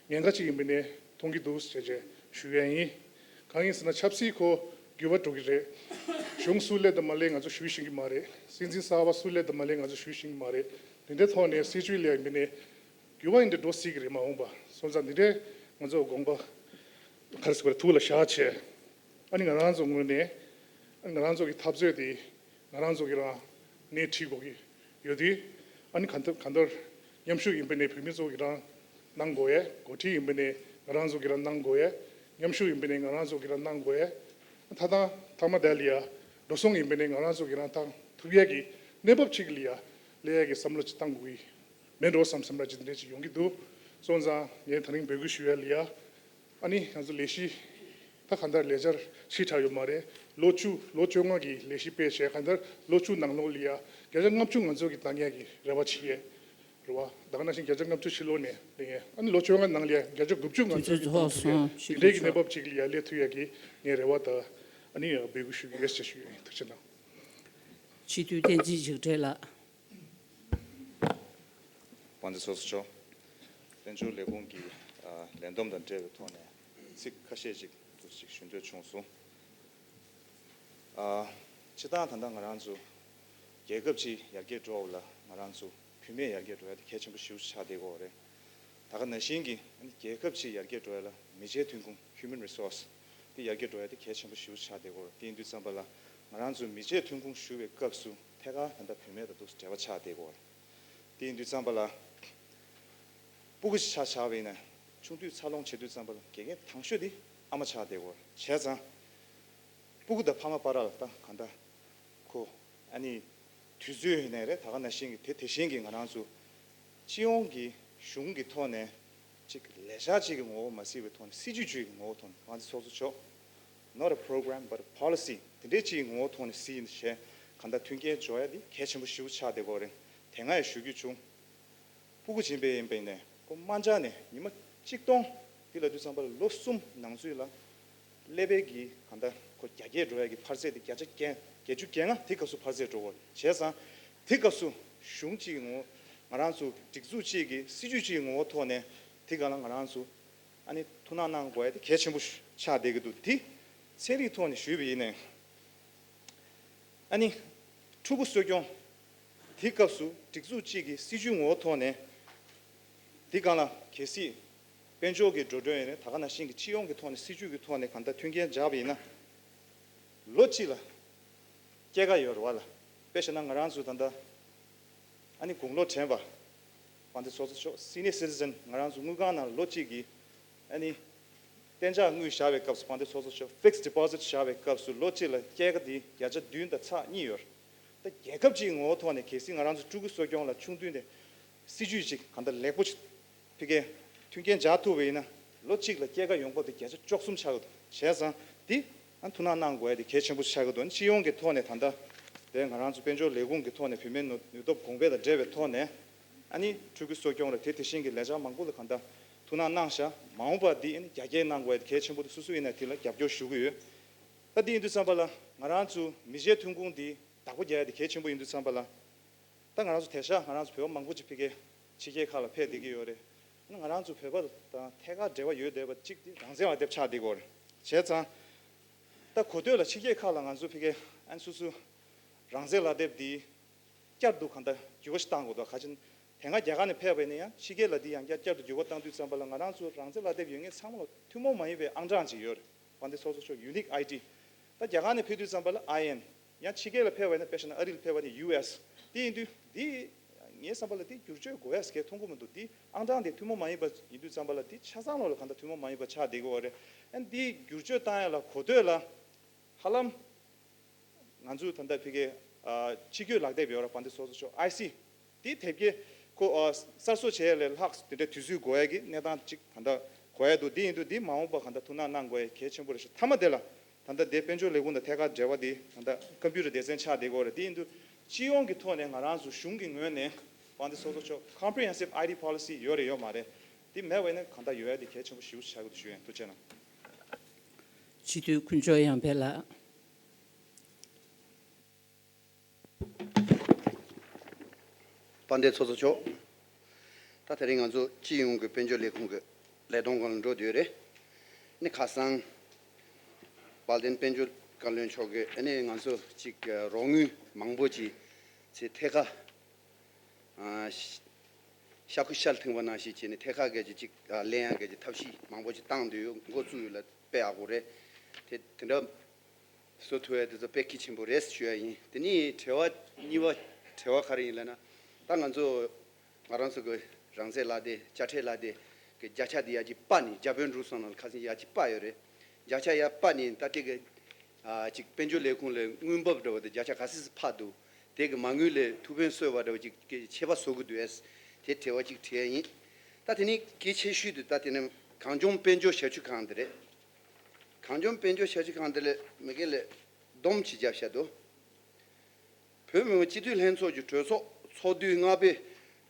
ཉེན་ཁ་ཅིག་ཡིན་པ་ནས་མཐོང་གི་འདུག་ཟེར་བྱས་ཞུ་ཡས་ཡིན། གང་ཡིན་ཟེར་ན་ཆབ་སྲིད་ཁོ་འགྱུར་བ་འགྲོ་གི་རེད། གཞུང་སུ་སླེབས་དང་མ་སླེབས་ང་ཚོ་ཞུ་ཤེས་ཀྱི་མ་རེད། སྲིད་འཛིན་གསར་པ་སུ་སླེབས་དང་མ་སླེབས་ང་ཚོ་ཞུ་ཤེས་ཀྱི་མ་རེད། དེ་འདྲའི་ཐོག་ནས་སྲིད་བྱུས་ལ་ཡིན་པ་ནས། འགྱུར་བ་ཡིན་འདྲ་འགྲོ་སྲིད་ཀྱི་རེད་མ་འོངས་པ། སོང་ཙང་འདི་འདྲའི་ང་ཚོ་དགོངས་པ་ག་རེ་ཟེར་དགོས་རེད། ཐུགས་ལ་བཞག་བྱས། ཨ་ནི་ང་རང་ཚོ་ངོས་ནས་ཨ་ནི་ང་རང་ཚོ་གི་འཐབ་རྩོད་དེ་ང་རང་ཚོ་གི་རང་སྣེ་ཁྲིད་དགོས་ཀྱི་ཡོད་དུས། ཨ་ནི་གང་ལྟར་གང་ལྟར་མཉམ་ཞུགས་ཡིན་པ་ནས་བོད་མི་ཚོ་གི་རང་གནང་དགོས་ཡས། འགོ་ཁྲིད་ཡིན་པ་ནས་ང་རང་ཚོ་གི་རང་གནང་དགོས་ཡས། མཉམ་ཞུགས་ཡིན་པ་ནས་ང་རང་ཚོ་གི་རང་གནང་དགོས་ཡས། མཐའ་དང་མཐའ་མ་དེ་ལ་ཡ་འགྲོ་སོང་ཡིན་པ་ནས་ང་རང་ཚོ་གི་རང་བཏང་ཐུབ་ཡས་ཀྱི་གནས་བབ་ཅིག་ལ་ཡ་སླེབས་ཡས་ཀྱི་བསམ་བློ་ཅིག་བཏང་དགོས་ཀྱི། མེད་འགྲོ་བསམ་བསམ་པ་ཅིག་འདི་འདྲ་ཅིག་ཡོང་གི་འདུག་སོང་ཙང་ངས་ད་རིང་འབོད་སྐུལ་ཞུ་ཡ་ལ་ཡ། ཨ་ནི་ང་ཚོ་ལས་གཞི་ད་གང་ལྟར་ལས་འཆར་ཕྱིར་དྲགས་ཡོད་མ་རེད། ལོ་བཅུ་ལོ་བཅོ་ལྔ་གི་ལས་གཞི་སྤེལ་བྱས། གང་ལྟར་ལོ་བཅུ་ནང་ལོགས་ལ་ཡ་བརྒྱ་ཆ་ལྔ་བཅུ་ང་ཚོ་གི་ད་ངས་ཀྱི་རེ་བ་བྱེད་ཡས་རེད་བ། ད་ག་ནང་བཞིན་བརྒྱ་ཆ་ལྔ་བཅུ་ཕྱི་ལོགས་ནས་སླེབས་ཡས། ཨ་ནི་ལོ་བཅོ་ལྔ་ནང་ལ་ཡ་བརྒྱ་ཆ་དགུ་བཅུ་ང་ཚོ་གི་ད་ཐུབ་ཡས་དེ་འདྲའི་གི་གནས་བབ་ཅིག་ལ་ཡ་སླེབས་ཐུབ་ཡས་ཀྱི་ངས་རེ་བ་དང་ཨ་ནི་འབོད་སྐུལ་ཞུ་གི་ཡོད་ཅེས་ཞུ་ཡ་ཡིན། ཐུགས་རྗེ་གནང་། སྤྱི་འཐུས་བསྟན་འཛིན་འཇིགས་བྲལ་ལགས། དཔལ་ལྡན་ཚོགས་གཙོ་མཆོག་དཔལ་འབྱོར་ལས་ཁུངས་ཀྱི་ཨ་ལས་བསྡོམས་དང་འབྲེལ་བའི་ཐོག་ནས་ཚིག་ཁ་ཤས་ཅིག་ཏུ་ཅིག་ཞུ་འདོད་བྱུང་སོང་། ཨ་སྤྱིར་བཏང་ད་ལྟ་ང་རང་ཚོ་རྒྱལ་ཁབ་ཅིག་ཡར་རྒྱས་འགྲོ་བ་ལ་ང་རང་ཚོ་བུད་མེད་ཡར་རྒྱས་འགྲོ་ཡ་དེ་གལ་ཆེན་པོ་ཞེ་པོ་ཆགས་བསྡད་ཀྱི་ཡོད་རེད། ད་ག་ནང་བཞིན་གྱི་རྒྱལ་ཁབ་ཅིག་ཡར་རྒྱས་འགྲོ་ཡ་ལ་མི་ཆེའི་ཐོན་ཁུངས་Human Resource དེ་ཡར་རྒྱས་འགྲོ་ཡ་དེ་གལ་ཆེན་པོ་ཞེ་པོ་ཆགས་བསྡད་ཀྱི་ཡོད་རེད། དེ་ཡིན་དུས་ཙམ་པ་ལ་ང་རང་ཚོ་མི་ཆེའི་ཐོན་ཁུངས་ཞུ་བའི་སྐབས་སུ་ཐད་ཀར་ད་ལྟ་བུད་མེད་དང་ཏོག་ཙམ་འབྲེལ་བ་ཆགས་བསྡད་ཀྱི་ཡོད་རེད། དེ་ཡིན་དུས་ཙམ་པ་ལ་སྤུ་གུ་ཞིག་ཆ་བཞག་པ་ཡིན་ན་ཆུང་དུས་འཚར་ལོངས་བྱེད་དུས་ཙམ་པ་ལ་དགེ་རྒན་དང་ཤོས་དེ་ཨ་མ་ཆགས་བསྡད་ཀྱི་ཡོད་རེད། བྱས་ཙང་སྤུ་གུ་དང་ཕ་མ་བར་ལ་ད་གང་ལྟར་ཁོ་ཨ་ནི་དུས་ཚོད་ཡིན་ནའི་རེད། ད་ག་ནང་བཞིན་གྱི་དེ་དེ་བཞིན་གྱི་ང་རང་ཚོ་སྤྱི་ཡོངས་ཀྱི་གཞུང་གི་ཐོག་ནས་ཅིག་ལས་འཆར་ཅིག་གི་ངོ་བོ་མ་གཟིགས་པའི་ཐོག་ནས་སྲིད་ཇུས་ཅིག་གི་ངོ་བོ་ཐོག་ནས་ང་ཚོ་ཚོགས་གཙོ་མཆོག Not a program but a policy དེ་འདྲའི་ཅིག་གི་ངོ་བོ་ཐོག་ནས་གཟིགས་ཡིན་བྱས་གང་ལྟར་མཐུན་རྐྱེན་སྦྱོར་ཡ་དེ་གལ་ཆེན་པོ་ཞེ་པོ་ཆགས་བསྡད་ཀྱི་ཡོད་རེད། དེ་སྔ་ཡང་ཞུ་རྒྱུ་བྱུང་། སྤུ་གུ་ཆེན་པོ་ཡིན་པ་ཡིན་ནའི་ཁོ་དམར་འབྱར་ནས་ཉི་མ་གཅིག་སྟོང་དེ་ལབ་དུས་ཙམ་པ་ལ་ལོ་གསུམ་ནང་ཚུད་ལ་ཀླད་པའི་གི་གང་ལྟར་ཁོ་རྒྱ་སྐྱེད་འགྲོ་ཡ་གི་འཕར་ཚད་དེ་བརྒྱ་ཆ་བརྒྱད་བརྒྱད་ཅུ་གྱ་ལྔ་དེ་སྐབས་སུ་འཕར་ཚད་འགྲོ་གི་ཡོད་རེད། བྱས་ཙང་དེ་སྐབས་སུ་གཞུང་གཅིག་གི་ངོ་བོ་ང་རང་ཚོ་སྒྲིག་འཛུགས་གཅིག་གི་སྲིད་ཇུས་གཅིག་གི་ངོ་བོ་ཐོག་ནས་དེ་ག་ལ་ང་རང་ཚོ་ཨ་ནི་ཐུགས་སྣང་གནང་དགོས་ཡ་དེ་གལ་ཆེན་པོ་ཆགས་བསྡད་ཀྱི་འདུག་དེ་ཚན་རིག་ཐོག་ནས་ཞུས་པ་ཡིན་ནའི། ཨ་ནི། ཕྲུ་གུ་གསོ་སྐྱོང་། དེ་སྐབས་སུ་སྒྲིག་འཛུགས་གཅིག་གི་སྲིད་ཇུས་ངོ་བོ་ཐོག་ནས། དེ་སྒང་ལ་གལ་སྲིད་དཔལ་འབྱོར་གྱི་འགྲོ་གྲོན་ཡིན་ན་ད་ག་ནང་བཞིན་གྱི་སྤྱི་ཡོངས་ཀྱི་ཐོག་ནས་སྲིད་ཇུས་ཀྱི་ཐོག་ནས་གང་ལྟར་མཐུན་རྐྱེན་སྦྱར་བ་ཡིན་ན། ལོ་གཅིག་ལ་སྐྱེད་ཀ་ཡོད་རེད་བ་ལ། དཔེ་བཞག་ན་ང་རང་ཚོ་ད་ལྟ་ཨ་ནི་དགུང་ལོ་དྲན་པ། དཔལ་ལྡན་ཚོགས་གཙོ་མཆོག་Senior Citizen ང་རང་ཚོ་དངུལ་ཁང་ནང་ལོ་གཅིག་གི་ཨ་ནི། གཏན་འཇགས་དངུལ་བཞག་པའི་སྐབས་སུ་དཔལ་ལྡན་ཚོགས་གཙོ་མཆོག་Fixed Deposit བཞག་པའི་སྐབས་སུ་ལོ་གཅིག་ལ་སྐྱེད་ཀ་དེ་བརྒྱ་ཆ་བདུན་དང་ཚེག་གཉིས་ཡོད་རེད། ད་རྒྱལ་ཁབ་ཅིག་གི་ངོ་བོ་ཐོག་ནས་གལ་སྲིད་ང་རང་ཚོ་ཕྲུ་གུ་གསོ་སྐྱོང་ལ་ཆུང་དུས་ནས་སྲིད་ཇུས་ཅིག་གང་ལྟར་ལེགས་པོ་ཅིག་ཕ་གིའི་མཐུན་རྐྱེན་སྦྱར་ཐུབ་པ་ཡིན་ན་ལོ་གཅིག་ལ་སྐྱེད་ཀ་ཡོང་འབབ་དེ་བརྒྱ་ཆ་བཅུ་གསུམ་ཆགས་ཀྱི་འདུག་བྱས་ཙང་དེ་ཨ་ཐུགས་སྣང་གནང་དགོས་ཡ་དེ་གལ་ཆེན་པོ་ཆགས་ཀྱི་འདུག་སྤྱི་ཡོངས་ཀྱི་ཐོག་ནས་ད་ལྟ་དེ་ང་རང་ཚོ་དཔལ་འབྱོར་ལས་ཁུངས་ཀྱི་ཐོག་ནས་བུད་མེད་ནུས་ནུས་སྟོབས་གོང་འཕེལ་དང་འབྲེལ་བའི་ཐོག་ནས་ཨ་ནི་ཕྲུ་གུ་གསོ་སྐྱོང་ལ་དེ་དེ་བཞིན་གྱི་ལས་འཆར་མང་པོ་ལ་གང་ལྟར་ཐུགས་སྣང་གནང་ཤག་མ་འོངས་པ་འདི་ཨ་ནི་རྒྱ་སྐྱེད་གནང་དགོས་ཡ་དེ་གལ་ཆེན་པོ་དེ་སོ་སོ་ཡིན་ན་དེ་ལ་རྒྱབ་སྐྱོར་ཞུ་གི་ཡོད། ད་འདི་ཡིན་དུས་ཙམ་པ་ལ་ང་རང་ཚོ་མི་ཆེའི་ཐོན་ཁུངས་འདི་བདག་པོ་རྒྱག་ཡ་དེ་གལ་ཆེན་པོ་ཡིན་དུས་ཙམ་པ་ལ། ད་ང་རང་ཚོ་དེང་སང་ང་རང་ཚོ་བོད་པ་མང་པོ་ཅིག་ཕ་གིའི་ཕྱི་རྒྱལ་ཁག་ལ་ཕེབས་བསྡད་ཀྱི་ཡོད་རེད། ང་རང་ཚོ་བོད་པ་དང་ཐད་ཀར་འབྲེལ་བ་ཡོད་བསྡད་པ་གཅིག་དེ་རང་བཙན་དབང་དེབ་ཆགས་བསྡད་ཀྱི་ཡོད་རེད། བྱས་ཙང་ ད་གོ་ཐོས་ལ་ཕྱི་རྒྱལ་ཁག་ལ་ང་ཚོ་ཕ་གིའི་ཨན་སུ་སུ་རང་བཙན་ལག་དེབ་འདི་བསྐྱར་དུ་གང་ལྟར་འགྱུར་བ་ཞིག་བཏང་དགོས་འདུག་ག་ཅི་ན་དེ་སྔ་རྒྱ་གར་ནས་ཕེབས་པ་ཡིན་ན་ཡང་ཕྱི་རྒྱལ་ལ་འདི་ཡང་བསྐྱར་བསྐྱར་དུ་འགྱུར་བ་བཏང་དུས་ཙམ་པ་ལ་ང་རང་ཚོ་རང་བཙན་ལག་དེབ་ཡོད་མཁན་ཚང་མ་ལ་ཐུན་མོང་མ་ཡིན་པའི་ཨང་གྲངས་ཅིག་ཡོད་རེད། དཔལ་ལྡན་ཚོགས་གཙོ་མཆོག Unique I D། ད་རྒྱ་གར་ནས་ཕེབས་དུས་ཙམ་པ་ལ་I N། ཡང་ཕྱི་རྒྱལ་ལ་ཕེབས་པ་ཡིན་ན་དཔེ་བཞག་ན་ཨ་རི་ལ་ཕེབས་པ་ཡིན་ན་U S། དེ་ཡིན་དུས་འདི་ངའི་བསམ་པ་ལ་འདི་བསྒྱུར་བཅོས་དགོས་ཡ་ཟེར་མཁན་མཐོང་གི་མི་འདུག་འདི་ཨང་གྲངས་དེ་ཐུན་མོང་མ་ཡིན་པ་ཡིན་དུས་ཙམ་པ་ལ་འདི་ཆ་ཚང་ལོག་ལ་གང་ལྟར་ཐུན་མོང་མ་ཡིན་པ་ཆགས་བསྡད་ཀྱི་ཡོད་རེད། ཨ་ནི་འདི་བསྒྱུར་བཅོས་བཏང་ཡ་ལ་གོ་ཐོས་ལ་ཧ་ལམ་ང་ཚོའི་ད་ལྟ་ཕ་གིའི་ཨ་ཕྱི་སྐྱོད་ལག་དེབ་ཡོད་ར། དཔལ་ལྡན་ཚོགས་གཙོ་མཆོག I C། དེ་དེབ་སྐྱེལ་ཁོ་ཨ་གསར་བཟོ་བྱས་ལས་ལྷག་དེ་འདྲའི་དུས་ཚོད་འགོར་ཡ་གི་གནས་སྟངས་ཅིག་ད་ལྟ་གོ་ཡ་འདུག་འདི་ཡིན་དུས་འདི་མ་འོངས་པ་གང་ལྟར་ཐུགས་སྣང་གནང་དགོས་ཡ་གལ་ཆེན་པོ་རེད་ཤག་མཐའ་མ་དེ་ལ་ད་ལྟ་དེ་དཔལ་འབྱོར་ལས་ཁུངས་དང་ཐད་ཀར་འབྲེལ་བ་འདི་ད་ལྟ་ཀམ་པུ་ཊར་སྡེ་ཚན་ཆགས་བསྡད་ཀྱི་ཡོད་རེད། དེ་ཡིན་དུས་སྤྱི་ཡོངས་ཀྱི་ཐོག་ནས་ང་རང་ཚོ་གཞུང་གི་ངོས་ནས་དཔལ་ལྡན་ཚོགས་གཙོ་མཆོག་Comprehensive I D Policy ཡོད་རེད་ཡོད་མ་རེད། འདི་མེད་པ་ཡིན་ན་གང་ལྟར་ཡོད་ཡ་འདི་གལ་ཆེན་པོ་ཞེ་པོ་ཆགས་ཀྱི་འདུག་ཞུ་ཡ་ཡིན། ཐུགས་རྗེ་གནང་། སྤྱི་འཐུས་དཀོན་མཆོག་ཡར་འཕེལ་ལགས། དཔལ་ལྡན་ཚོགས་གཙོ་མཆོག་ད་དེ་རིང་ང་ཚོ་སྤྱི་ཡོངས་ཀྱི་དཔལ་འབྱོར་ལས་ཁུངས་ཀྱི་ལས་བསྡོམས་སྒང་ལ་འགྲོ་བསྡད་ཡོད་རེད། ཨ་ནི་ཁ་སང་དཔལ་ལྡན་དཔལ་འབྱོར་བཀའ་བློན་མཆོག་གིས་ཨ་ནི་ང་ཚོ་ཅིག་རོགས་དངུལ་མང་པོ་ཅིག་ཚེ་ཐད་ཀ་ཨ་ཤ་ཤ་ཁུ་ཤ་ལ་ཐིམ་པ་ནང་བཞིན་བྱས་ནས་ཐད་ཀ་གལ་ཆེ་ཅིག་ཨ་ལེན་ཡག་གལ་ཆེ་ཐབས་ཤེས་མང་པོ་ཅིག་བཏང་བསྡད་ཡོད། འགོ་བཙུགས་ཡོད་ལ་དཔེ་ཡག་པོ་རེད། དེ་དེ་འདྲ་བཟོ་ཐུབ་ཡ་དེ་ཚོ་དཔེ་གལ་ཆེན་པོ་རེད་ཞུ་ཡ་ཡིན། དེ་ནས་དྲི་བ་གཉིས་པ་དྲི་བ་ག་རེ་ཡིན་ལབ་ན། ད་ང་ཚོ་ང་རང་ཚོ་གི་རང་བཙན་ལག་དེབ་དཔྱ་ཁྲལ་ལག་དེབ་གི་བརྒྱ་ཆ་དེ་ཡར་ཅིག་སྤར་ནས་རྒྱ་བོད་འབྲུག་གསུམ་ནང་ལ་ཁ་སང་ཡར་ཅིག་སྤར་ཡོད་རེད། བརྒྱ་ཆ་ཡར་སྤར་ནས་ད་ལྟའི་གི་ཨ་ཅིག་དཔལ་འབྱོར་ལས་ཁུངས་ལ་དངུལ་འབབ་འདྲ་བ་དེ་བརྒྱ་ཆ་ག་ཚོད་ཅིག་འཕར་འདུག་དེ་གི་མ་དངུལ་ལས་ཐུགས་ཕན་གསོས་པ་འདྲ་བ་ཅིག་གི་ཁྱད་པར་བཟོ་གི་འདུག་ཨེ། དེ་དྲི་བ་ཅིག་དྲི་ཡ་ཡིན། ད་དེ་ནས་གལ་ཆེ་ཤོས་དེ་ད་དེ་ནས་གངས་ལྗོངས་དཔལ་འབྱོར་ཞབས་ཞུ་ཁང་དེ་རེད། གངས་ལྗོངས་དཔལ་འབྱོར་ཞབས་ཞུ་ཁང་དེ་ལ་མི་སྒེར་ལས་བསྡོམས་ཅིག་བརྒྱབ་བཞག་འདུག་བོད་མི་མང་སྤྱི་འཐུས་ལྷན་ཚོགས་ཀྱི་གྲོས་ཚོགས་ཚོགས་དུས་ལྔ་པའི་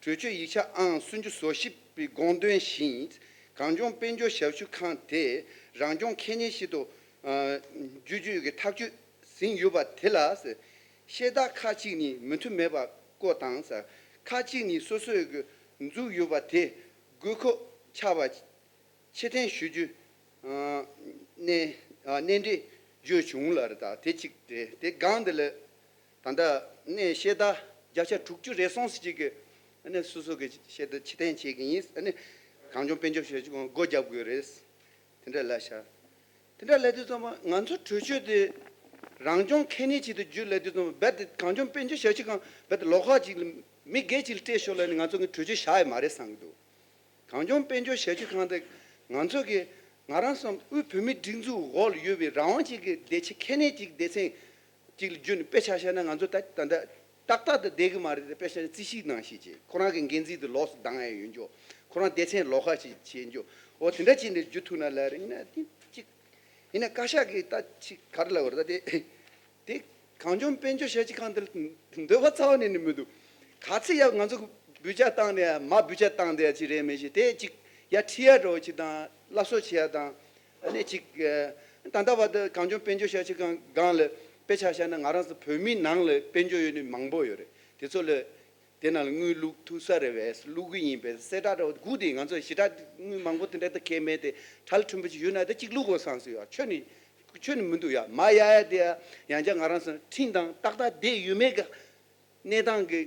གྲོས་ཆོད་ཡིག་ཆ་ཨང་སུམ་ཅུ་སོ་བཞི་པའི་དགོངས་དོན་བཞིན། གངས་ལྗོངས་དཔལ་འབྱོར་ཞབས་ཞུ་ཁང་དེ་རང་སྐྱོང་ཁེ་གཉེར་ཞིག་ཏུ་ཨ་བསྒྱུར་རྒྱུ་ཡི་ཐག་གཅོད་ཟིན་ཡོད་པ་དེ་ལ་ཤེས་རྟགས་ཁག་ཅིག་ནི་མོས་མཐུན་མེད་པ་སྐོར་དང་། ཁག་ཅིག་ནི་སོ་སོས་ཀྱི་འཛུགས་ཡོད་པ་དེ་དགོས་མཁོ་ཆགས་པ་ཕྱིར་འཐེན་ཞུ་རྒྱུ་ཨ་གནད་ཨ་གནད་འགག་བརྗོད་བྱུང་ལ་རེད། ད་དེ་གཅིག་རེད། དེ་སྒང་འདི་ལ་ད་ལྟ་ནས་ཤེས་རྟགས་བརྒྱ་ཆ་དྲུག་ཅུ་རེ་ཟུང་ཞིག་གི་ཨ་ནི་སོ་སོ་གི་ཤེས་རྟགས་ཕྱིར་འཐེན་བྱེད་ཀྱི་ཡིན། ཨ་ནི་གངས་ལྗོངས་དཔལ་འབྱོར་ཞབས་ཞུ་ཁང་སྒོ་རྒྱབ་དགོས་རེད། དེ་འདྲ་ལབ་ཤག་དེ་འདྲ་ལབ་དུས་ཙམ་པ་ང་ཚོ་གྲོས་ཆོད་དེ་རང་སྐྱོང་ཁེ་གཉེར་ཆེད་དུ་བརྒྱུད་ལབ་དུས་ཙམ་པ་རྦད་དེ་གངས་ལྗོངས་དཔལ་འབྱོར་ཞབས་ཞུ་ཁང་རྦད་དེ་ལོགས་ཀ་ཅིག་ལ་མི་སྒེར་ཅིག་ལ་སྤྲད་ཤོག་ལབ་ནས་ང་ཚོ་གི་གྲོས་ཆོད་བཞག་ཡོད་མ་རེད་བསམ་གྱི་འདུག་གངས་ལྗོངས་དཔལ་འབྱོར་ཞབས་ཞུ་ཁང་དེ་ང་ཚོ་གི་ང་རང་བསམ་དབུས་བོད་མིའི་སྒྲིག་འཛུགས་འོག་ལ་ཡོད་པའི་རང་དབང་ཅན་གྱི་སྡེ་ཆེ་ཁེ་གཉེར་ཅིག་སྡེ་ཚན་ཅིག་ལ་བརྒྱུད་ནས་དཔེ་ཆ་བཞག་ན་ང་ཚོ་ད་ད་ལྟ་ཏག་ཏག་ཏུ་བསྡད་གི་མ་རེད་དེ། དཔེ་ཆ་ནི་རྩིས་ཞིབ་ནང་བཞིན་བྱས། ཁོ་རང་གི་འགན་འཛིན་དེ་ལོགས་སུ་འདང་ཡ་ཡོད་འཇོག་ཁོ་རང་སྡེ་ཚན་ལོགས་ཀ་ཅིག་བྱས་འཇོག་འོ་དེ་འདྲ་ཅིག་ནས་བརྒྱུད་ཐུབ་ན་ལབ་རེད། ཡིན་ན་དེ་ཅིག་ཡིན་ན་བཀའ་ཤག་གིས་ད་ཅིག་ག་རེ་ལབ་དགོས་རེད། ད་དེ་དེ་གངས་ལྗོངས་དཔལ་འབྱོར་ཞབས་ཞུ་ཁང་དེ་ལ་འདོད་པ་རྩ་བ་ནས་ནི་མི་འདུག་ག་ཚོད་ཡ་ང་ཚོ་གི་བུ་ཆ་བཏང་ནས་ཡ་མ་བུ་ཆ་བཏང་དེ་ཡ་ཅིག་རེད་མི་ཤེས། དེ་ཅིག་ཡ་ཁྲིད་ཡ་འགྲོ་ཅིག་དང་སླར་གསོ་བྱེད་ཡ་དང་། ཨ་ནི་ཅིག་ཨ་ད་ལྟ་བར་དུ་གངས་ལྗོངས་དཔལ་འབྱོར་ཞབས་ཞུ་ཁང་སྒང་ལ་དཔེ་ཆ་བཞག་ན་ང་རང་ཚོ་བོད་མིའི་ནང་ལ་དཔལ་འབྱོར་ཡོད་ནི་མང་པོ་ཡོད་རེད། དེ་ཚོ་ལ་དེ་ནང་ལ་དངུལ་བླུག་ཐུབ་ས་རེད་པས། བླུག་གི་ཡིན་པས། གསལ་བསྒྲགས་འདྲ་བོ་སྒུག་དེ་ང་ཚོ་ཞེ་དྲག་དངུལ་མང་པོ་དེ་འདྲ་ད་གལ་མེད་དེ། ཁྲལ་ཕྲན་བུ་ཅིག་ཡོད་ན་ད་ཅིག་བླུག་དགོས་བསམ་སོང་ཡ། ཁྱོན་ནས་ཁྱོན་ནས་མི་འདུག་ཡ། མ་ཡ་ཡ་དེ་ཡ་ཡང་བསྐྱར་ང་རང་ཚོ་ཁྲིམས་དང་ཏག་ཏག་བསྡད་ཡོད་མེད་གི་གནས་སྟངས་ཀྱི་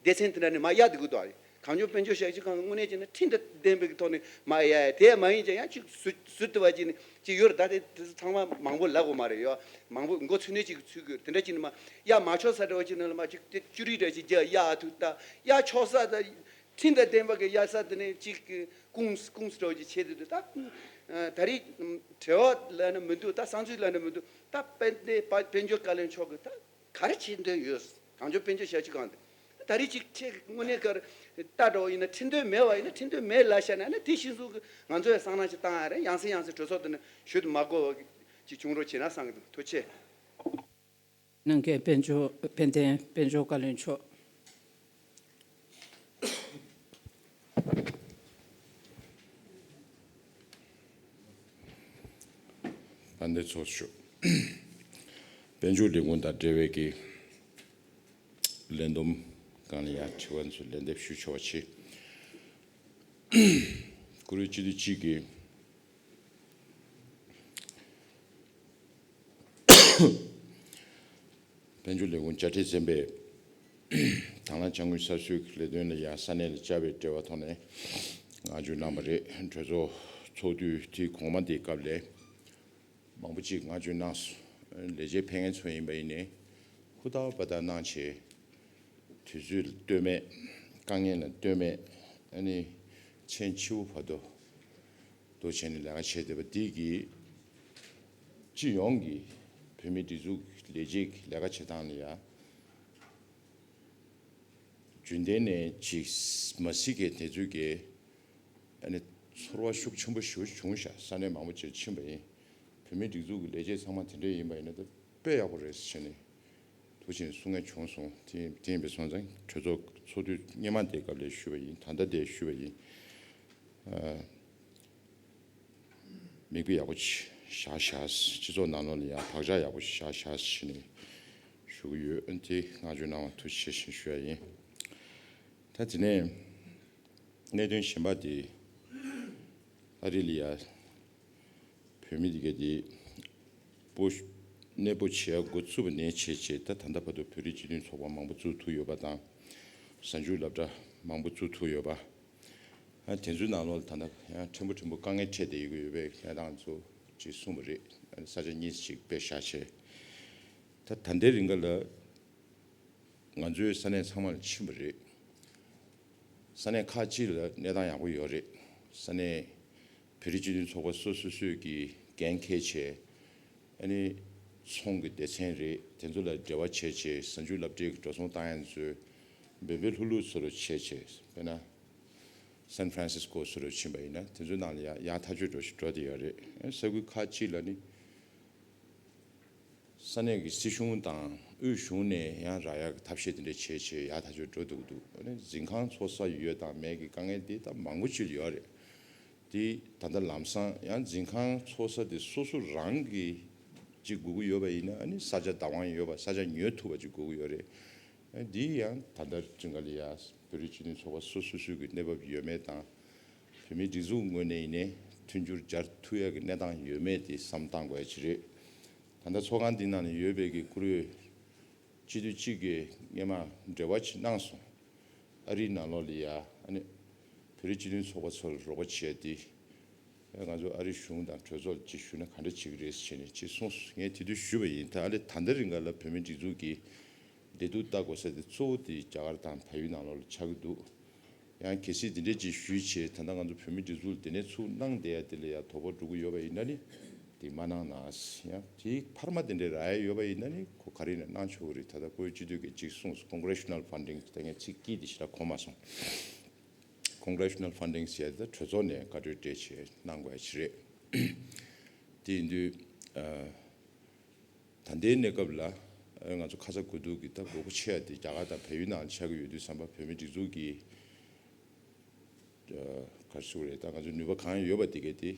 སྡེ་ཚན་དེ་འདྲ་ནས་མར་གཡར་བསྡད་དགོས་འདུག་གངས་ལྗོངས་དཔལ་འབྱོར་ཞབས་ཞུ་ཁང་གི་དངོས་གནས་བྱས་ན་ཁྲིམས་དང་ལྡན་པའི་ཐོག་ནས་མར་གཡར་ཡ། དེ་མ་ཡིན་ཀྱང་ཡང་ཅིག་ཟུར་ཟུར་དུ་བ་ཅིག་ནས་ཅིག་ཡོད་རེད། ད་དེ་དེ་ཚོ་ཚང་མ་མང་པོ་ལབ་དགོས་མ་རེད་ཡོད། མང་པོ་མགོ་ཚོས་ནས་ཅིག་ཚུད་དགོས་རེད། དེ་འདྲ་ཅིག་ནས་མར་གཡར་མ་ཆོག་ས་འདྲ་བ་ཅིག་ནང་ལ་མར་ཅིག་དེ་ཅུ་རིས་འདྲ་ཅིག་རྒྱག་གཡར་ཐུབ། ད་གཡར་ཆོག་ས་ད་ཁྲིམས་དང་ལྡན་པ་གི་གཡར་ས་དེ་ནས་ཅིག་ཀུང་ཀུང་སི་འདྲ་བ་ཅིག་བྱས་དུས་ད་ད་རེས་དྲི་བ་ལབ་ན་མི་འདུག་ད་བསམ་ཚུལ་ལབ་ན་མི་འདུག་ད་དཔལ་ལྡན་དཔལ་འབྱོར་བཀའ་བློན་མཆོག་གིས་ད་ག་རེ་བྱེད་འདོད་ཡོད། གངས་ལྗོངས་དཔལ་འབྱོར་ཞབས་ཞུ་ཁང་དེ་ད་རེས་ཅིག་ཁྱེད་དངོས་གནས་ཀར་ལྟ་འགྲོ་བ་ཡིན་ན་ཁྲིམས་དོན་མེད་པ་ཡིན་ན་ཁྲིམས་དོན་མེད་ལབ་བཞག་ན་ཨ་ནི་དེ་གཞི་བཟུང་གི་ང་ཚོ་ཡང་སང་ནང་ཅིག་བཏང་ཡ་རེད། ཡང་སེ་ཡང་སེ་གྲོས་ཚོགས་དེ་ནས་ཞུ་དུ་མ་དགོས་པ་ཅིག་བྱུང་རོགས་བྱེད་ན་བསམ་གི་འདུག་ཐུགས་རྗེ་ཆེ། ནང་འཁོད་དཔལ་འབྱོར་དཔལ་ལྡན་དཔལ་འབྱོར་བཀའ་བློན་མཆོག་དཔལ་ལྡན་ཚོགས་གཙོ། དཔལ་འབྱོར་ལས་ཁུངས་དང་འབྲེལ་བའི་གི་ལས་བསྡོམས་སྒང་ལ་ཡང་དྲི་བ་ཚོ་ལན་འདེབས་ཞུ་ཆོག་པ་བྱེད། བཀུར་འོས་སྤྱི་འཐུས་གཅིག་གིས་ དཔལ་འབྱོར་ལས་ཁུངས་དཔྱ་ཁྲལ་ཚན་པས་དང་བླངས་དཔྱ་དངུལ་གསར་བཟོའི་ལས་དོན་ལ་ཡང་ས་གནས་ལ་བཅར་བའི་འབྲེལ་བ་ཐོག་ནས་མངགས་བཅོལ་གནང་བ་རེད། གྲོས་ཚོགས་ཚོགས་དུས་དེའི་གོང་མ་དེའི་སྐབས་ལས་མང་པོ་ཅིག་མངགས་བཅོལ་གནང་སོང་། ལས་བྱེད་ཕེབས་མཁན་ཚོ་ཡིན་པ་ཡིན་ནའི་ཧུར་ཐག་འབད་ཐག་གནང་བྱས། དུས་ཚོད་ལ་ལྟོས་མེད། དཀའ་ངལ་ལ་ལྟོས་མེད། ཨ་ནི་མཚན་ཕྱི་པོ་བར་དུ་འདུག་བྱས་ནས་ལས་ཀ་བྱས་བསྡད་པ་འདི་གིས་སྤྱི་ཡོངས་ཀྱི་བོད་མིའི་སྒྲིག་འཛུགས་ཀྱི་ལས་བྱེད་ཀྱི་ལས་ཀ་བྱེད་སྟངས་ལ་ཡང་རྒྱུན་ལྡན་ནས་ཅིག་མ་གཟིགས་མཁན་དེ་ཚོས་ཀྱིས་ཨ་ནི་ཚོར་བ་ཤུགས་ཆེན་པོ་ཞེ་པོ་བྱུང་ཤག། ས་གནས་མང་པོ་ཅིག་ཕྱིན་པ་ཡིན། བོད་མིའི་སྒྲིག་འཛུགས་ཀྱི་ལས་བྱེད་ཚང་མ་དེ་འདྲ་ཡིན་པ་ཡིན་ན་ད་དཔེ་ཡག་པོ་རེད་ཟེར་བྱས་ནས་འདུག་བྱས་ནས་གསུང་མཁན་བྱུང་སོང་། དེ་དེ་ཡིན་པའི་སོང་ཙང་གྲོས་ཚོགས་ཚོགས་དུས་སྔོན་མ་དེའི་སྐབས་ལས་ཞུས་པ་ཡིན། ད་ལྟ་དེ་ཞུས་པ་ཡིན། ཨ། མིག་དཔེ་ཡག་པོ་ཅིག་བཞག་བཞག། སྤྱི་ཚོགས་ནང་ལོགས་ལ་ཡང་བག་ཆགས་ཡག་པོ་ཞིག་བཞག་བཞག་ཟེར་ནས་ཞུ་གི་ཡོད། ཨ་ནི་དེ་མངགས་བཅོལ་གནང་བར་ཐུགས་རྗེ་ཆེ་ཞེས་ཞུ་ཡ་ཡིན། ད་དེ་ནས་གནད་དོན་གཞན་པ་དེ་ཨ་རི་ལ་ཡ་བོད་མི་དེ་ག་དེ་སྤོ་གནས་སྤོ་བྱེད་ཡ་འགོ་ཚུགས་པ་ནས་བྱས་བྱས་ད་ད་ལྟ་བར་དུ་བོད་རིགས་སྤྱི་མཐུན་ཚོགས་པ་མང་པོ་བཙུགས་ཐུབ་ཡོད་པ་དང་། གཟའ་མཇུག་སློབ་གྲྭ་མང་པོ་བཙུགས་ཐུབ་ཡོད་པ། ཨ་དེ་ཚོའི་ནང་ལོགས་ལ་ད་ལྟ་ཡང་ཕྲན་བུ་ཕྲན་བུ་དཀའ་ངལ་འཕྲད་བསྡད་ཡོད་ཀྱི་ཡོད་པའི་གནས་སྟངས་ཚོ་ཅིག་གསུངས་པ་རེད། ཨ་ས་ཆ་གཉིས་ཅིག་དཔེ་བཞག་བྱས། ད་ད་ལྟའི་རིང་ག་ལ་ང་ཚོའི་ས་གནས་ཚང་མ་ལ་ཕྱིན་པ་རེད། ས་གནས་ཁག་ཅིག་ལ་གནས་སྟངས་ཡག་པོ་ཡོད་རེད། ས་གནས་བོད་རིགས་སྤྱི་མཐུན་ཚོགས་པ་སོ་སོ་སོས་ཀྱི་འགན་འཁྱེར་བྱས། ཨ་ནི་ཚོང་གི་སྡེ་ཚན་རེད། དེ་ཚོ་ལ་འབྲེལ་བ་བྱས་བྱས་གཟའ་མཇུག་སློབ་གྲྭའི་འགྲོ་སོང་བཏང་ཡ་ཚོས་འབད་འབད་ལྷུག་ལྷུག་བཟོ་འདྲ་བྱས་བྱས། དཔེར་ན་སན་ཧྥ་རན་སིས་ཀོ་བཟོ་འདྲ་ཕྱིན་པ་ཡིན་ན་དེ་ཚོའི་ནང་ལ་ཡ་ཡག་ཐག་ཆོད་འགྲོ་ཞིག་འགྲོ་བསྡད་ཡོད་རེད། ཨ་ས་ཁུལ་ཁག་ཅིག་ལ་ནི་ས་གནས་ཀྱི་སྲིད་གཞུང་དང་དབུས་གཞུང་ནས་ཡང་རག་ཡག་གི་ཐབས་ཤེས་དེ་འདྲ་བྱས་བྱས་ཡག་ཐག་ཆོད་འགྲོ་འདུག་འདུག། ཨ་ནི་འཛིན་ཁང་ཚོགས་ས་ཡོད་དང་མེད་ཀྱི་དཀའ་ངལ་དེ་ད་མང་པོ་ཅིག་ཡོད་རེད། དེ་ད་ལྟ་ལམ་སང་ཡང་འཛིན་ཁང་ཚོགས་ས་དེ་སོ་སོ་རང་གི་ཅིག་དགོས་ཀྱི་ཡོད་པ་ཡིན་ན། ཨ་ནི་ས་ཆ་བདག་དབང་ཡོད་པ། ས་ཆ་ཉོ་ཐུབ་པ་ཅིག་དགོས་ཀྱི་ཡོད་རེད། ཨ་འདི་ཡང་ད་ལྟ་ཅིག་ག་ལ་ཡ་བོད་རིགས་སྤྱི་མཐུན་ཚོགས་པ་སོ་སོ་སོ་གི་གནས་བབ་ཡོད་མེད་དང་། བོད་མིའི་སྒྲིག་འཛུགས་ངོས་ནས་ཡིན་ནའི་མཐུན་འགྱུར་སྦྱར་ཐུབ་ཡག་གི་གནས་སྟངས་ཡོད་མེད་དེ་བསམ་བློ་བཏང་དགོས་ཡ་ཅིག་རེད། ད་ལྟ་ཚོགས་ཁང་འདི་ནང་ནས་ཡོད་པའི་གི་བཀུར་འོས་སྤྱི་འཐུས་གཅིག་གིས་སྔོན་མ་འབྲེལ་བ་ཅིག་གནང་སོང་། ཨ་རིའི་ནང་ལོགས་ལ་ཡ་ཨ་ནི་བོད་རིགས་སྤྱི་མཐུན་ཚོགས་པ་ཚོར་རོགས་པ་བྱས་ཏེ། ཨ་ང་ཚོ་ཨ་རི་གཞུང་དང་གྲོས་ཚོགས་ལ་ཅིག་ཞུས་ན་ག་འདྲ་བྱེད་ཀྱི་རེད་ཟེར་ནས་ཅིག་གསུངས་སོང་། ངས་དེ་དུས་ཞུས་པ་ཡིན། ད་ཨ་ལས་ད་ལྟ་རིང་ག་ལ་བོད་མིའི་སྒྲིག་འཛུགས་ཀྱི་བདེ་སྡུག་ལྟ་དགོས་ས་དེ་གཙོ་བོ་དེ་རྒྱ་གར་དང་བལ་ཡུལ་ནང་ལོགས་ལ་ཆགས་ཀྱི་འདུག། ཡང་གལ་སྲིད་དེ་འདྲས་ཅིག་ཞུས་བྱས་ད་ལྟ་ང་ཚོ་བོད་མིའི་སྒྲིག་འཛུགས་ལ་དེ་ནས་ཚུར་གནང་བསྡད་ཡ་དེ་ལ་ཡ་དོ་ཕོག་འགྲོ་གི་ཡོད་པ་ཡིན་ན་ནི་དེ་མ་གནང་ན་ཟེར། ཡང་དེའི་འཕར་མ་དེ་འདྲས་རག་ཡ་ཡོད་པ་ཡིན་ན་ནི་ཁོ་ག་རེ་ཡིན་ན་གནང་ཆོག་གི་རེད། ད་ལྟ་བཀུར་འོས་སྤྱི་འཐུས་ཀྱིས་ཅིག་གསུངས་སོང་། Congressional funding། ད་ངས་ཚིག་དཀྱིལ་དེ་ཞེ་དྲག་གོ་མ་སོང་། Congressional funding་ཟེར་ཡ་དེ་ད་གྲོས་ཚོགས་ནས་བཀའ་འཁྲོལ་སྤྲད་བྱས་གནང་དགོས་ཡ་ཅིག་རེད། དེ་ཡིན་དུས་ཨ། ད་ལྟའི་གནས་སྐབས་ལ་ཨ་ང་ཚོ་ཁ་ཚ་དགོས་གཏུགས་ཀྱི་ད་དགོས་མཁོ་ཆེ་བ་དེ་རྒྱ་གར་དང་བལ་ཡུལ་ནང་ཆགས་ཀྱི་ཡོད་དུས་ཙམ་པ་བོད་མིའི་སྒྲིག་འཛུགས་ཀྱི་ཨ་ག་རེ་ཟེར་དགོས་རེད། ད་ང་ཚོ་ནུས་པ་གང་ཡོད་པ་དེ་གས་དེ་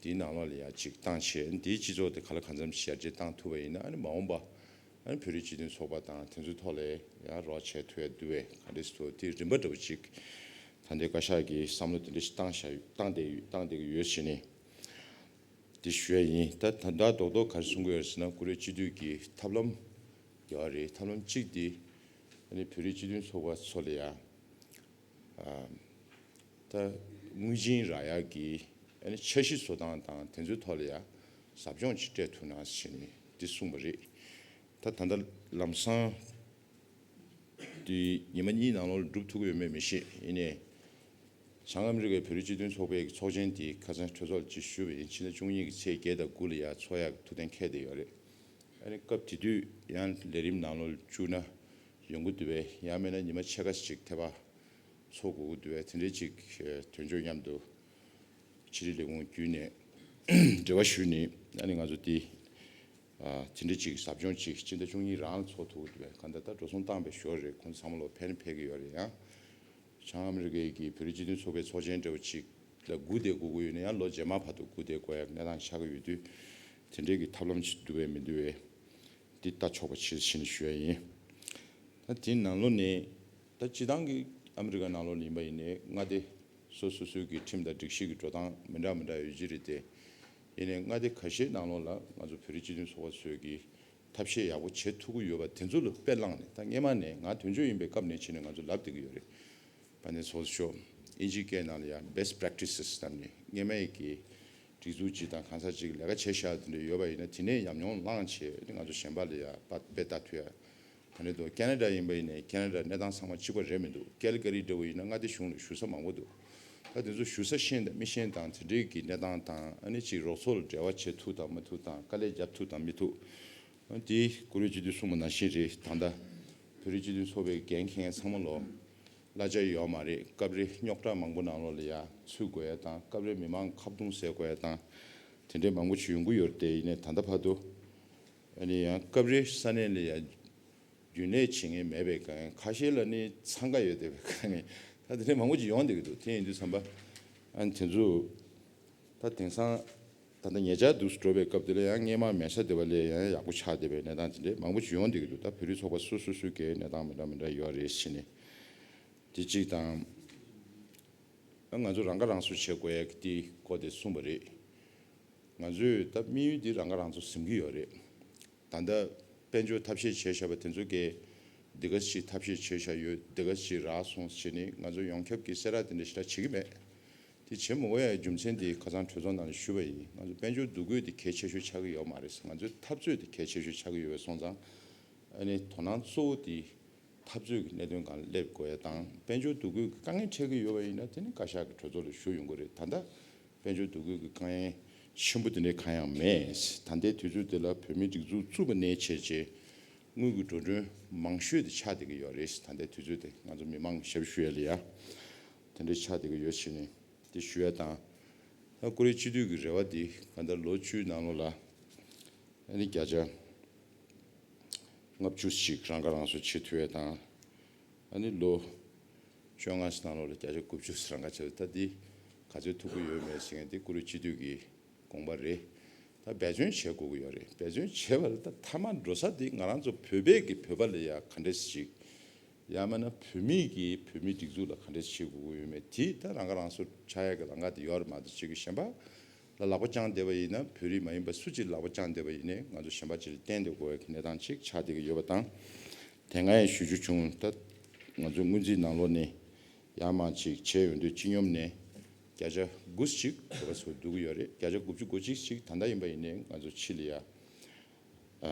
དེའི་ནང་ལོགས་ལ་ཡ་ཅིག་བཏང་བྱས། འདིའི་སྤྱི་ཚོགས་དེ་ག་ལ་གང་འཚམ་ཞི་བར་ཅིག་བཏང་ཐུབ་པ་ཡིན་ན། ཨ་ནི་མ་འོངས་པ་ཨ་ནི་བོད་རིགས་སྤྱི་མཐུན་ཚོགས་པ་དང་དེ་ཚོའི་ཐོག་ལ་ཡང་རོགས་བྱས་ཐུབ་ཡ་འདུག་པས། ག་འདྲས་ཐུབ་དེ་རིམ་པ་འདྲ་བོ་ཅིག་ད་ལྟའི་བཀའ་ཤག་གིས་བསམ་བློ་དེ་འདྲ་ཞིག་བཏང་བཞག་བཏང་བསྡད་བཏང་བསྡད་ཀྱི་ཡོད་ཟེར་ནས། དེ་ཞུ་ཡ་ཡིན། ད་ད་ལྟ་རྡོག་རྡོག་ག་རེ་གསུང་གི་ཡོད་རེད་ཟེར་ན། བཀུར་འོས་སྤྱི་འཐུས་ཀྱི་ཐབས་ལམ་ཡོད་རེད། ཐབས་ལམ་གཅིག་དེ་ཨ་ནི་བོད་རིགས་སྤྱི་མཐུན་ཚོགས་པ་ཚོ་ལ་ཡ་ཨ་ད་དངུལ་ཆེན་རག་ཡག་གི་ཨ་ནི་འཆར་གཞི་བཟོ་སྟངས་དང་དེ་ཚོའི་ཐོག་ལ་ཡ་ཟབ་སྦྱོང་ཅིག་སྤྲད་ཐུབ་ན་ཟེར་ནས་འདི་གསུངས་པ་རེད། ད་ད་ལྟ་ལམ་སང་དེ་ཉི་མ་གཉིས་ནང་ལོགས་ལ་འགྲུབ་ཐུབ་ཀྱི་ཡོད་མེད་མི་ཤེས། ཡིན་ནའི་བྱང་ཨ་མི་རི་ཀའི་བོད་རིགས་སྤྱི་མཐུན་ཚོགས་པའི་ཚོགས་ཆེན་དེ་ཁ་སང་གྲོས་ཚོགས་ལ་ཅིག་ཞུས་པ་ཡིན། ཕྱི་ཟླ་བཅུ་གཉིས་ཀྱི་ཚེས་བརྒྱད་དང་དགུ་ལ་ཡ་ཚོགས་ཡག་ཐུགས་གཏན་འཁེལ་བསྡད་ཡོད་རེད། ཨ་ནི་སྐབས་དེ་དུས་ཡང་ལས་རིམ་ནང་ལོགས་ལ་བཅུག་ན་ཡོང་གི་འདུག་པས། ཡང་མིན་ན་ཉི་མ་ཕྱེད་ཀ་ཅིག་ཐེ་བ་ཚོགས་དགོས་ཀྱི་འདུག་པས། དེ་འདྲའི་ཅིག་དོན་གཅོད་མཉམ་དུ་ཕྱི་དྲིལ་ལས་ཁུངས་བརྒྱུད་ནས་འབྲེལ་བ་ཞུས་ནས། ཨ་ནི་ང་ཚོ་དེ་ཨ་དེ་འདྲ་ཅིག་ཟབ་སྦྱོང་ཅིག་སྤྱི་ཟླ་བཅུ་གཉིས་རང་ཚོགས་ཐུབ་ཀྱི་འདུག་པས། གང་ལྟར་ད་འགྲོ་སོང་བཏང་བའི་ཞོར་རེད། ཁོང་ཚོ་ཚང་མ་ལོག་ཕེབས་ཕེབས་ཀྱི་ཡོད་རེད། ཡང་བྱང་ཨ་མི་རི་ཀའི་གི་བོད་རིགས་སྤྱི་མཐུན་ཚོགས་པའི་ཚོགས་ཆེན་འདྲ་བོ་ཅིག་ལ་སྒུག་བསྡད་དགོས་ཀྱི་ཡོད་ན་ཡང་ལོ་རྗེས་མ་བར་དུ་སྒུག་བསྡད་དགོས་ཡག་གནས་སྟངས་ཆགས་ཀྱི་ཡོད་དུས། དེ་འདྲའི་གི་ཐབས་ལམ་ཅིག་འདུག་པས་མི་འདུག་པས། འདི་ལྟ་ཆོག་པ་ཆེ་ཞེས་ཞུ་ཡ་ཡིན། ད་དེའི་ནང་ལོགས་ནས་ད་སྤྱི་བཏང་གི་ཨ་མི་རི་ཀ་ནང་ལོགས་ལ་ཡིན་པ་ཡིན་ནའི་མངའ་སྡེ་སོ་སོ་སོའི་གི་ཁྲིམས་དང་སྒྲིག་གཞི་གི་འགྲོ་སྟངས་མི་འདྲ་མི་འདྲ་ཡོད་ཀྱི་རེད་དེ། ཡིན་ནའི་མངའ་སྡེ་ཁ་ཤས་ནང་ལོགས་ལ་ང་ཚོ་བོད་རིགས་སྤྱི་མཐུན་ཚོགས་པ་ཚོས་ཀྱི་ ཐབས་ཤེས་ཡག་པོ་བྱེད་ཐུབ་ཀྱི་ཡོད་པ་དེ་ཚོ་ལ་དཔེ་བླངས་ནས། ད་སྔས་མ་ནས་ང་དོན་གཅོད་ཡིན་པའི་སྐབས་ནས་བྱས་ནས་ང་ཚོ་ལབ་བསྡད་ཀྱི་ཡོད་རེད། དཔལ་ལྡན་ཚོགས་གཙོ་མཆོག་དབྱིན་ཇིའི་སྐད་ནང་ལ་ཡང་best practices ལབ་ནས་སྔས་མའི་གི་སྒྲིག་འཛུགས་ཅིག་དང་གང་ཟག་ཅིག་ལས་ཀ་བྱས་བཞག་དེ་འདྲ་ཡོད་པ་ཡིན་ན། དེ་ནས་ཉམས་མྱོང་བླངས་བྱས་ང་ཚོ་གཞན་པ་ལ་ཡང་དཔེ་ལྟ་ཐུབ་ཡ། ད་ནི་དུ་ཁེ་ན་ཌ་ཡིན་པ་ཡིན་ནའི་ཁེ་ན་ཌ་གནས་སྟངས་ཚང་མ་གཅིག་པ་རེད་མི་འདུག་ཀལ་ཀ་རི་འདྲ་བོ་ཡིན་ན་མངའ་སྡེ་གཞུང་ལ་ཞུ་ས་མང་པོ་འདུག་ད་དེ་ཚོ་ཞུ་ས་ཤེས་དང་མི་ཤེས་དང་དེ་འདྲའི་གི་གནས་སྟངས་དང་། ཨ་ནི་ཅིག་རོགས་ཚོགས་ལ་འབྲེལ་བ་བྱེད་ཐུབ་དང་མི་ཐུབ་དང་། དཀའ་ལས་རྒྱབ་ཐུབ་དང་མི་ཐུབ། ཨ་ནི་དེ་བཀུར་འོས་སྤྱི་འཐུས་གསུངས་པ་ནང་བཞིན་རེད། ད་ལྟ་བོད་རིགས་སྤྱི་མཐུན་ཚོགས་པའི་འགན་འཁྱེར་མཁན་ཚང་མ་ལོ་གླ་ཆ་ཡོད་མ་རེད། སྐབས་རེ་རྙོག་དྲ་མང་པོ་ནང་ལོགས་ལ་ཡ་ཚུད་དགོས་ཡ་དང་། སྐབས་རེ་མི་མང་ཁ་རྡུང་ཟ་དགོས་ཡ་དང་། དེ་འདྲའི་མང་པོ་ཞིག་ཡོང་གི་ཡོད་རེད་དེ། ཡིན་ནའི་ད་ལྟ་བར་དུ་ཨ་ནི་ཡང་སྐབས་རེ་ས་གནས་ལ་ཡ་རྒྱུན་ལས་བྱེད་མཁན་མེད་པའི་དཀའ་ངལ། ཁ་ཤས་ལ་ནི་འཚང་ཁ་ཡོད་བསྡད་པའི་དཀའ་ངལ། ད་དེ་འདྲའི་མང་པོ་ཅིག་ཡོང་བསྡད་ཀྱི་འདུག་དེ་ཡིན་དུས་ཙམ་པ་ཨ་ནི་དེ་ཚོ་ད་དེང་སང་ད་ལྟ་ཉེ་ཆར་དུས་སུ་འགྲོ་བའི་སྐབས་དེ་ལ་ཡང་སྔས་མ་མེད་ས་དེ་བ་ལས་ཡང་ཡག་པོ་ཆགས་བསྡད་པའི་གནས་སྟངས་དེ་འདྲའི་མང་པོ་ཅིག་ཡོང་བསྡད་ཀྱི་འདུག་ད་བོད་རིགས་ཚོགས་པ་སོ་སོ་སོའི་གི་གནས་སྟངས་མི་འདྲ་མི་འདྲ་ཡོད་རེད་ཟེར་ནས་དེ་གཅིག་དང་། ང་ཚོ་རང་ཁ་རང་གསོ་བྱེད་དགོས་ཡ་གི་དེ་སྐོར་དེ་གསུངས་པ་རེད། ང་ཚོས་ད་དམིགས་ཡུལ་འདི་རང་ཁ་རང་གསོ་ཟིན་གྱི་ཡོད་རེད། ད་ལྟ་དཔལ་འབྱོར་ཐབས་ཤེས་བྱས་བཞག་པ་དེ་ཚོ་གས་འདི་ག་ཞིག་ཐབས་ཤེས་བྱས་བཞག་ཡོད། འདི་ག་ཞིག་རག་སོང་ཟེར་ནས་ང་ཚོ་ཡོངས་ཁྱབ་ཀྱི་གསལ་བསྒྲགས་དེ་འདྲ་ཞེ་དྲག་བྱེད་ཀྱི་མེད། དེ་བྱེད་མི་དགོས་ཡ་རྒྱུ་མཚན་དེ་ཁ་སང་གྲོས་ཚོགས་ནང་ལ་ཞུས་པ་ཡིན། ང་ཚོ་དཔལ་འབྱོར་འདུ་འགོད་དེ་གལ་ཆེ་ཤོས་ཆགས་ཀྱི་ཡོད་མ་རེད། ང་ཚོའི་འཐབ་རྩོད་དེ་གལ་ཆེ་ཤོས་ཆགས་ཀྱི་ཡོད་པ་སོང་ཙང་། ཨ་ནི་དོ་སྣང་གཙོ་བོ་དེ་འཐབ་རྩོད་ཀྱི་གནད་དོན་སྒང་ལ་སླེབས་དགོས་ཡ་དང་། དཔལ་འབྱོར་འདུ་འགོད་ཀྱི་དཀའ་ངལ་འཕྲད་ཀྱི་ཡོད་པ་ཡིན་ན་དེ་ནི་བཀའ་ཤག་གི་གྲོས་ཚོགས་ལ་ཞུ་ཡོང་གི་རེད། ད་ལྟ་དཔལ་འབྱོར་འདུ་འགོད་ཀྱི་དཀའ་ངལ་ཆེན་པོ་དེ་འདྲའི་གང་ཡང་མེད། ད་ལྟའི་དུས་ཚོད་དེ་ལ་བོད་མིའི་སྒྲིག་འཛུགས་བཙུགས་པ་ནས་བྱས་རྗེས་དངུལ་གྱི་འགྲོ་གྲོན་མང་ཤོས་དེ་ཆགས་བསྡད་ཀྱི་ཡོད་རེད། ད་ལྟའི་དུས་ཚོད་དེ་ང་ཚོ་མི་མང་ཞབས་ཞུ་ཡ་ལ་ཡ་དེ་འདྲའི་ཆགས་བསྡད་ཀྱི་ཡོད་ཕྱིན་ནས་དེ་ཞུ་ཡ་དང་། ད་བཀུར་འོས་སྤྱི་འཐུས་ཀྱི་རེ་བ་དེ་ག་ད་ལོ་བཅུའི་ནང་ལོགས་ལ་ཨ་ནི་བརྒྱ་ཆ་ལྔ་བཅུ་ཞིག་རང་ཁ་རང་གསོ་བྱེད་ཐུབ་ཡ་དང་། ཨ་ནི་ལོ་བཅོ་ལྔ་ནང་ལོགས་ལ་བརྒྱ་ཆ་དགུ་བཅུ་རང་ཁ་བྱེད། ད་འདི་ག་ཚོད་ཐུབ་ཀྱི་ཡོད་མེད་ཟེར་མཁན་དེ་བཀུར་འོས་སྤྱི་འཐུས་ཀྱི་དགོངས་པ་རེད། ད་འབད་བརྩོན་བྱེད་དགོས་ཀྱི་ཡོད་རེད། འབད་བརྩོན་བྱས་པ་ལ་ད་མཐའ་མ་འགྲོ་ས་དེ་ང་རང་ཚོ་བོད་པའི་གི་བོད་པ་ལ་ཡ་ག་འདྲས་ཞིག་ཡང་མིན་ན་བོད་མི་གིས་བོད་མིའི་སྒྲིག་འཛུགས་ལ་ག་འདྲས་བྱེད་དགོས་ཀྱི་ཡོད་མེད་དེ་ད་རང་ཁ་རང་གསོ་ཆགས་ཡ་གི་ལམ་ཁ་དེ་ཡོད་རེད་མ་གཏོགས། གཅིག་གི་གཞན་པ་ལ་ལག་པ་བརྐྱངས་བསྡད་པ་ཡིན་ན། བོད་རིགས་མ་ཡིན་པ་སུ་གཅིག་ལ་ལག་པ་བརྐྱངས་བསྡད་པ་ཡིན་ནའི་ང་ཚོ་གཞན་པ་གཅིག་ལ་བརྟེན་བསྡད་དགོས་ཡ་གི་གནས་སྟངས་གཅིག་ཆགས་བསྡད་ཀྱི་ཡོད་པ་དང་། དེ་སྔ་ཡང་ཞུ་རྒྱུ་བྱུང་། ད་ང་ཚོའི་སྔོན་རྩིས་ནང་ལོགས་ནས་ཡར་མར་ཅིག་བྱས་ཡོང་དུས་སྤྱི་སྙོམས་ནས་བརྒྱ་ཆ་དགུ་ཅིག་བོད་པ་ཚོ་བསྡུ་གི་ཡོད་རེད། བརྒྱ་ཆ་དགུ་བཅུ་གོ་གཅིག་ཅིག་ད་ལྟ་ཡིན་པ་ཡིན་ནའི་ང་ཚོ་ཕྱི་ལ་ཡ།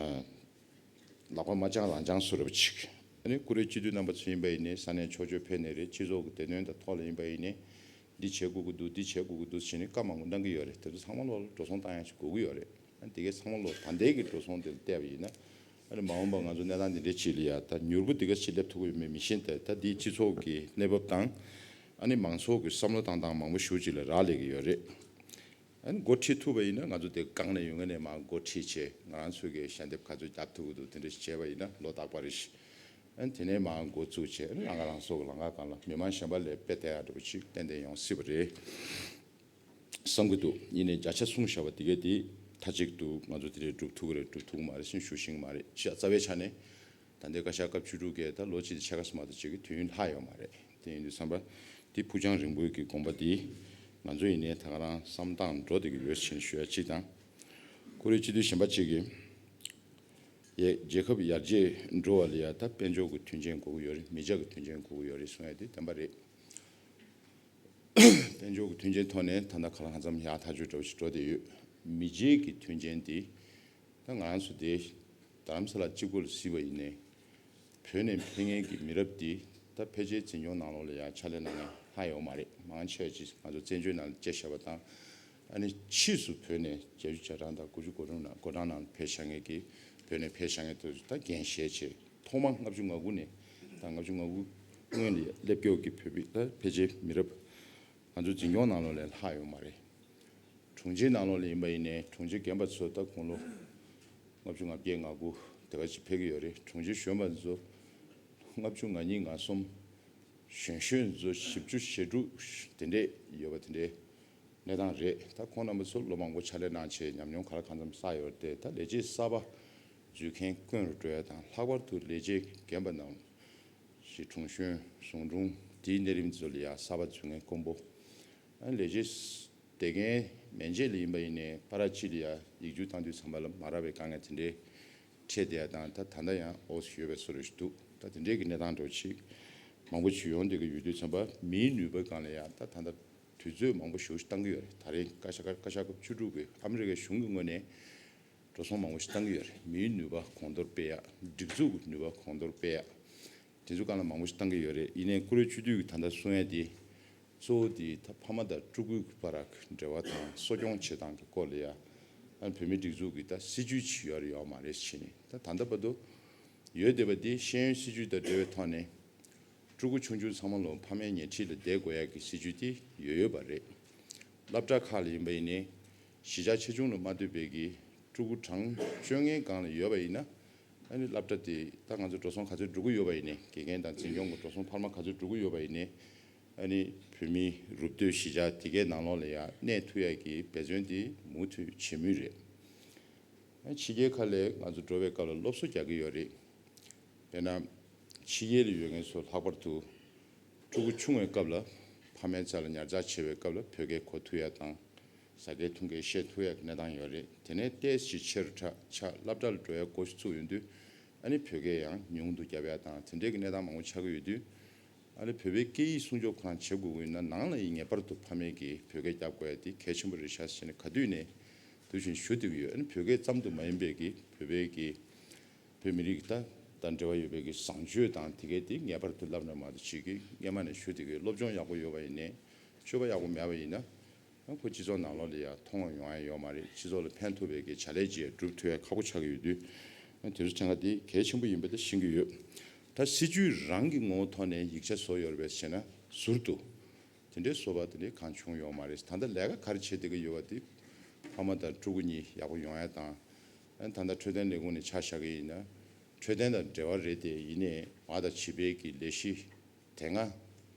ལག་པ་མ་བརྐྱངས་ལག་བརྐྱངས་བཟོ་འདྲ་པོ་ཅིག་ཨ་ནི་བཀུར་འོས་སྤྱི་འཐུས་རྣམ་པ་ཚོ་ཡིན་པ་ཡིན་ནའི་ས་གནས་ཕྱོགས་ཕྱོགས་ཕེབས་ནས་རེད། སྤྱི་ཚོགས་ཀྱི་བདེ་དོན་དང་ཐོག་ལ་ཡིན་པ་ཡིན་ནའི་འདི་བྱེད་དགོས་ཀྱི་འདུག་འདི་བྱེད་དགོས་ཀྱི་འདུག་ཟེར་ནས་བཀའ་མང་པོ་གནང་གི་ཡོད་རེད། དེ་ཚོ་ཚང་མ་ལོག་ལ་འགྲོ་སོང་བཏང་ཡ་ཞིག་དགོས་ཀྱི་ཡོད་རེད། ཨ་ནི་དེ་གའི་ཚང་མ་ལོག་ད་ལྟའི་གི་འགྲོ་སོང་དེ་ལ་བལྟས་པ་ཡིན་ན། ཨ་ནི་མ་འོངས་པ་ང་ཚོ་གནས་སྟངས་འདི་འདྲའི་ཅིག་ལ་ཡ་ད་མྱུར་པོ་འདི་ག་ཅིག་སླེབས་ཐུབ་ཀྱི་ཡོད་མེད་མི་ཤེས། ད་ད་འདི་སྤྱི་ཚོགས་ཀྱི་གནས་བབ་དང་། ཨ་ནི་མང་ཚོགས་ཀྱི་བསམ་བློ་བཏང་སྟངས་མང་པོ་ཞེ་པོ་ཅིག་ལ་རག་ལས་ཀྱི་ཡོད་རེད། ཨ་ནི་འགོ་ཁྲིད་ཐུབ་པ་ཡིན་ན་ང་ཚོ་དེ་གང་ནས་ཡོང་གི་ནས་མར་འགོ་ཁྲིད་བྱས། ང་རང་ཚོ་གི་ཞལ་འདེབས་ག་ཚོད་རྒྱབ་ཐུབ་ཀྱི་འདུག་དེ་འདྲ་ཞིག་བྱས་པ་ཡིན་ན་ལོ་རྟག་པ་རེ་བཞིན། ཨ་ནི་དེ་ནས་མར་འགོ་བཙུགས་བྱས། ཨ་ནི་རང་ཁ་རང་གསོ་གི་ལམ་ཁ་སྒང་ལ་མི་མང་གཞན་པ་ལས་དཔེ་བལྟ་ཡག་འདྲ་པོ་ཅིག་ཏན་ཏན་ཡོང་སྲིད་པ་རེད་བསམ་གྱི་འདུག་ཡིན་ནའི་བརྒྱ་ཆ་གསུངས་བཞག་པ་དེ་གས་དེ་མཐའ་གཅིག་ཏུ་ང་ཚོ་དེ་འདྲའི་སྒྲུབ་ཐུབ་ཀྱི་རེད་སྒྲུབ་ཐུབ་ཀྱི་མ་རེད་ཟེར་ཞུ་ཤེས་ཀྱི་མ་རེད། ཤ་རྩ་བའི་ཆ་ནས། ད་ལྟའི་བཀའ་ཤག་སྐབས་བཅུ་དྲུག་གིས་ད་ལོ་གཅིག་དང་ཕྱེད་ཀ་ཙམ་མ་གཏོགས་ཅིག་གི་དུས་ཡུན་ལྷག་ཡོད་མ་རེད། དེ་ཡིན་དུས་ཙམ་པ་འདི་ཕུགས་རྒྱང་རིང་པོའི་གི་དགོངས་པ་འདི་ང་ཚོ་ཡིན་ནའི་ད་ག་རང་བསམ་སྟངས་འགྲོ་བསྡད་ཀྱི་ཡོད་ཅེས་ཞུ་ཡ་གཅིག་དང་། ཁོ་རེ་སྤྱི་འཐུས་གཞན་པ་གཅིག་གིས་ཡ་རྒྱལ་ཁབ་ཡར་རྒྱས་འགྲོ་བ་ལ་ཡ་ད་དཔལ་འབྱོར་གྱི་མཐུན་རྐྱེན་དགོས་ཀྱི་ཡོད་རེད། མི་སྐྱ་གི་མཐུན་རྐྱེན་དགོས་ཀྱི་ཡོད་རེད་གསུང་ཡ་དེ་བདེན་པ་རེད། དཔལ་འབྱོར་གྱི་མཐུན་རྐྱེན་ཐོག་ནས་ད་ལྟ་ག་ལ་གང་འཚམ་ཡག་ཐག་ཆོད་འདྲ་བོ་ཞིག་འགྲོ་བསྡད་ཡོད། མི་རྒྱའི་གི་མཐུན་རྐྱེན་དེ་ད་ང་རང་ཚོ་དེ་རྡ་རམ་ས་ལ་གཅིག་པོ་ལ་གཟིགས་པ་ཡིན་ནའི་བོད་ནས་ཕེབས་མཁན་གྱི་མི་རབས་དེ་ད་ཕལ་ཆེར་འཛིན་སྐྱོང་ནང་ལོགས་ལ་ཡང་ཕྱག་ལས་གནང་མཁན་ལྷག་ཡོད་མ་རེད། མང་ཆེ་ཅིག་ང་ཚོ་བཙན་བྱོལ་ནང་ལ་སྐྱེས་བཞག་པ་དང་། ཨ་ནི་ཕྱིས་སུ་བོད་ནས་བརྒྱད་ཅུ་གྱ་གྲངས་དང་དགུ་བཅུ་གོ་གྲངས་ནང་གོ་གྲངས་ནང་ཕེབས་བཞག་མཁན་གྱི་བོད་ནས་ཕེབས་བཞག་མཁན་དེ་ཚོ་ད་འགན་བཞེས་བྱས། ཐོག་མ་ལྔ་བཅུ་ང་དགུ་ནས་དང་ལྔ་བཅུ་ང་དགུ་སྔོན་ལ་སླེབས་མཁན་གྱི་བོད་པའི་ད་ཕལ་ཆེར་མི་རབས་ང་ཚོ་འཛིན་སྐྱོང་ནང་ལོགས་ལས་ལྷག་ཡོད་མ་རེད། དྲུང་ཆེ་ནང་ལོགས་ལ་ཡིན་པ་ཡིན་ནའི་དྲུང་ཆེ་རྒན་པ་ཚོ་ད་དགུང་ལོ་ལྔ་བཅུ་ང་བརྒྱད་ང་དགུ་དེ་ག་ཅིག་ཕེབས་ཀྱི་ཡོད་རེད། དྲུང་ཆེ་གཞོན་པ་ཚོ་ལྔ་བཅུ་ང་གཉིས་ང་གསུམ། གཞོན་གཞོན་ཚོ་བཞི་བཅུ་ཞེ་དྲུག་དེ་འདྲས་ཡོད་པ་དེ་འདྲའི་གནས་སྟངས་རེད། ད་ཁོང་རྣམ་པ་ཚོ་ལོ་མང་པོ་ཕྱག་ལས་གནང་བྱས་ཉམས་མྱོང་ག་ལ་གང་འཚམ་བསགས་ཡོད་རེད་དེ། ད་ལས་བྱེད་གསར་པ་འཛུལ་མཁན་དཀོན་རུ་འགྲོ་ཡ་དང་། ལྷག་པར་དུ་ལས་བྱེད་རྒན་པ་རྣམས་ཞིག་དྲུང་གཞོན་ཟུང་དྲུང་དེའི་གནས་རིམ་ཚོ་ལ་ཡ་གསར་པ་འཛུལ་མཁན་དཀོན་པོ། ཨ་ལས་བྱེད་དེ་གའི་མན་ཆད་ལ་ཡིན་པ་ཡིན་ནའི་ཕ་ར་སྤྱི་ལ་ཡ་ཡིག་རྒྱུགས་བཏང་དུས་ཙམ་པ་ལ་མ་རག་པའི་དཀའ་ངལ་དེ་འདྲའི་ འཕྲད་བསྡད་ཡ་དང་ད་ད་ལྟ་ཡང་འོས་ཡོད་པའི་བཟོ་འདྲ་ཞིག་འདུག་ད་དེ་འདྲའི་གི་གནས་སྟངས་འདྲ་བོ་ཅིག་མང་པོ་ཞིག་ཡོང་བསྡད་ཀྱི་ཡོད་དུས་ཙམ་པ་མིའི་ནུས་པ་སྒང་ལ་ཡང་ད་ད་ལྟ་དུས་ཚོད་མང་པོ་ཞིག་བཏང་གི་ཡོད་རེད། ད་རེས་བཀའ་ཤག་བཀའ་ཤག་སྐབས་བཅུ་དྲུག་གི་ཨ་མི་རི་ཀའི་གཞུང་གི་ངོས་ནས་འགྲོ་སོང་མང་པོ་ཞིག་བཏང་གི་ཡོད་རེད། མིའི་ནུས་པ་གོང་མཐོར་སྤེལ་ཡ། སྒྲིག་འཛུགས་ཀྱི་ནུས་པ་གོང་མཐོར་སྤེལ་ཡ། དེ་ཚོ་སྒང་ལ་མང་པོ་ཞིག་བཏང་གི་ཡོད་རེད། ཡིན་ནའི་བཀུར་འོས་བཅུ་བདུན་གྱི་ད་ལྟ་གསུང་ཡ་དེ་གཙོ་བོ་དེ་ད་ཕ་མ་དང་ཕྲུ་གུའི་བར་གྱི་འབྲེལ་བ་དང་གསོ་སྐྱོང་བྱེད་སྟངས་ཀྱི་སྐོར་ལ་ཡ། ཨ་ནི་བོད་མིའི་སྒྲིག་འཛུགས་ཀྱི་ད་སྲིད་ཇུས་ཅིག་ཡོད་རེད་ཡོད་མ་རེད་ཟེར་ནས་ད་ད་ལྟ་བར་དུ་ཡོད་བསྡད་པ་དེ་ཤེས་ཡོན་སྲིད་ཇུས་དང་འབྲེལ་བའི་ཐོག་ནས། ཕྲུ་གུ་ཆུང་ཆུང་ཚང་མ་ལོ་ཕ་མའི་ཉལ་ཁྲི་ལ་བསྡད་དགོས་ཡ་གི་སྲིད་ཇུས་དེ་ཡོད་ཡོད་པ་རེད། སློབ་གྲྭ་ཁག་ལ་ཡིན་པ་ཡིན་ནའི་གཞིས་ཆགས་ཆེ་ཆུང་ལ་མ་ལྟོས་པའི་གི་ཕྲུ་གུ་གྲངས་བཅོ་ལྔའི་སྒང་ལ་ཡོད་པ་ཡིན་ན། ཨ་ནི་སློབ་གྲྭ་དེ་ད་ང་ཚོ་འགྲོ་སོང་ག་ཚོད་འགྲོ་གི་ཡོད་པ་ཡིན་ནའི་དགེ་རྒན་དང་འཛིན་སྐྱོང་གི་འགྲོ་སོང་འཕར་མ་ག་ཚོད་འགྲོ་གི་ཡོད་པ་ཡིན་ནའི། ཨ་ནི་བོད་མིའི་རུབ་སྟོད་གཞིས་ཆགས་དེ་གའི་ནང་ལོགས་ལ་ཡང་གནས་ཐུབ་ཡ་གི་འབད་བརྩོན་དེ་མུ་མཐུད་བྱེད་མུས་རེད། ཕྱི་རྒྱལ་ཁག་ལ་ང་ཚོ་འགྲོ་བའི་སྐབས་ལ་སློབ་གསོ་རྒྱག་གི་ཡོད་རེད། དཔེར་ན། ཕྱི་རྒྱལ་ལ་ཡོད་མཁན་ཚོ་ལྷག་པར་དུ་ཕྲུ་གུ་ཆུང་བའི་སྐབས་ལ་ཕ་མའི་རྩ་ལ་ཉར་ཚགས་བྱེད་པའི་སྐབས་ལ་བོད་སྐད་གོ་ཐུབ་ཡ་དང་། ཟ་སྐད་འཐུང་སྐད་བཤད་ཐུབ་ཡ་གི་གནས་སྟངས་ཡོད་རེད། དེ་ནས་ཏོག་ཙམ་ཆེ་རུ་ཆགས་ཆགས་སློབ་གྲྭ་ལ་འགྲོ་ཡ་འགོ་ཚུགས་ཡོང་དུས་ཨ་ནི་བོད་སྐད་ཡང་ཉུང་དུ་བརྒྱབ་ཡ་དང་དེ་འདྲའི་གི་གནས་སྟངས་མང་པོ་ཆགས་ཀྱི་ཡོད་དུས། ཨ་ནི་བོད་པའི་སྐད་ཡིག་སྲུང་སྐྱོབ་ཁོ་རང་བྱེད་དགོས་ཀྱི་ཡོད་ན་ནང་ལ་ཡིན་ངེས་པར་དུ་ཕ་མས་ཀྱིས་བོད་སྐད་རྒྱབ་དགོས་ཡ་དེ་གལ་ཆེན་པོ་རེད་ཤག་ཟེར་ནས་ག་དུས་ནས་དུས་བཞིན་ཞུ་བསྡད་ཀྱི་ཡོད། ཨ་ནི་བོད་སྐད་ཙམ་དུ་མ་ཡིན་པའི་གི་བོད་པའི་གི་བོད་མི་རིགས་ད་དང་འབྲེལ་བ་ཡོད་པའི་གི་བཟང་སྤྱོད་དང་དེ་གའི་དེ་ངེས་པར་དུ་བསླབ་ན་མ་གཏོགས་ཅིག་གི་སྔས་མ་ནས་ཞུ་བསྡད་ཀྱི་ཡོད། སློབ་སྦྱོང་ཡག་པོ་ཡོད་པ་ཡིན་ནའི་སྤྱོད་པ་ཡག་པོ་མེད་པ་ཡིན་ན། ཁོ་སྤྱི་ཚོགས་ནང་ལོགས་ལ་ཡང་མཐོང་ཡོང་ཡ་ཡོད་མ་རེད། སྤྱི་ཚོགས་ལ་ཕན་ཐོགས་པའི་གི་བྱ་ལས་ཅིག་སྒྲུབ་ཐུབ་ཡ་ཁག་པོ་ཆགས་ཀྱི་ཡོད་དུས། དེ་ཚོ་ཆ་ཚང་དེ་གལ་ཆེན་པོ་ཡིན་པ་དེ་ཤེས་ཀྱི་ཡོད། ད་སྲིད་ཇུས་རང་གི་ངོ་བོ་ཐོག་ནས་ཡིག་ཆ་བཟོ་ཡོད་རེད་པས་བྱས་ན་ཟུར་དུ་དེ་འདྲའི་བཟོ་པ་དེ་འདྲའི་གང་བྱུང་ཡོད་མ་རེད། ད་ལྟ་ལས་ཀ་ག་རེ་བྱེད་བསྡད་ཀྱི་ཡོད་པ་དེ་ཕ་མ་དང་ཕྲུ་གུ་གཉིས་ཡག་པོ་ཡོང་ཡ་དང་། ད་ལྟ་འཕྲོད་བསྟེན་ལས་ཁུངས་ནས་ཆ་བཞག་གི་ཡིན་ན་འཕྲོད་བསྟེན་དང་འབྲེལ་བ་རེད་དེ། ཡིན་ནའི་མ་དང་བྱིས་པའི་གི་ལས་གཞི་དེ་སྔ་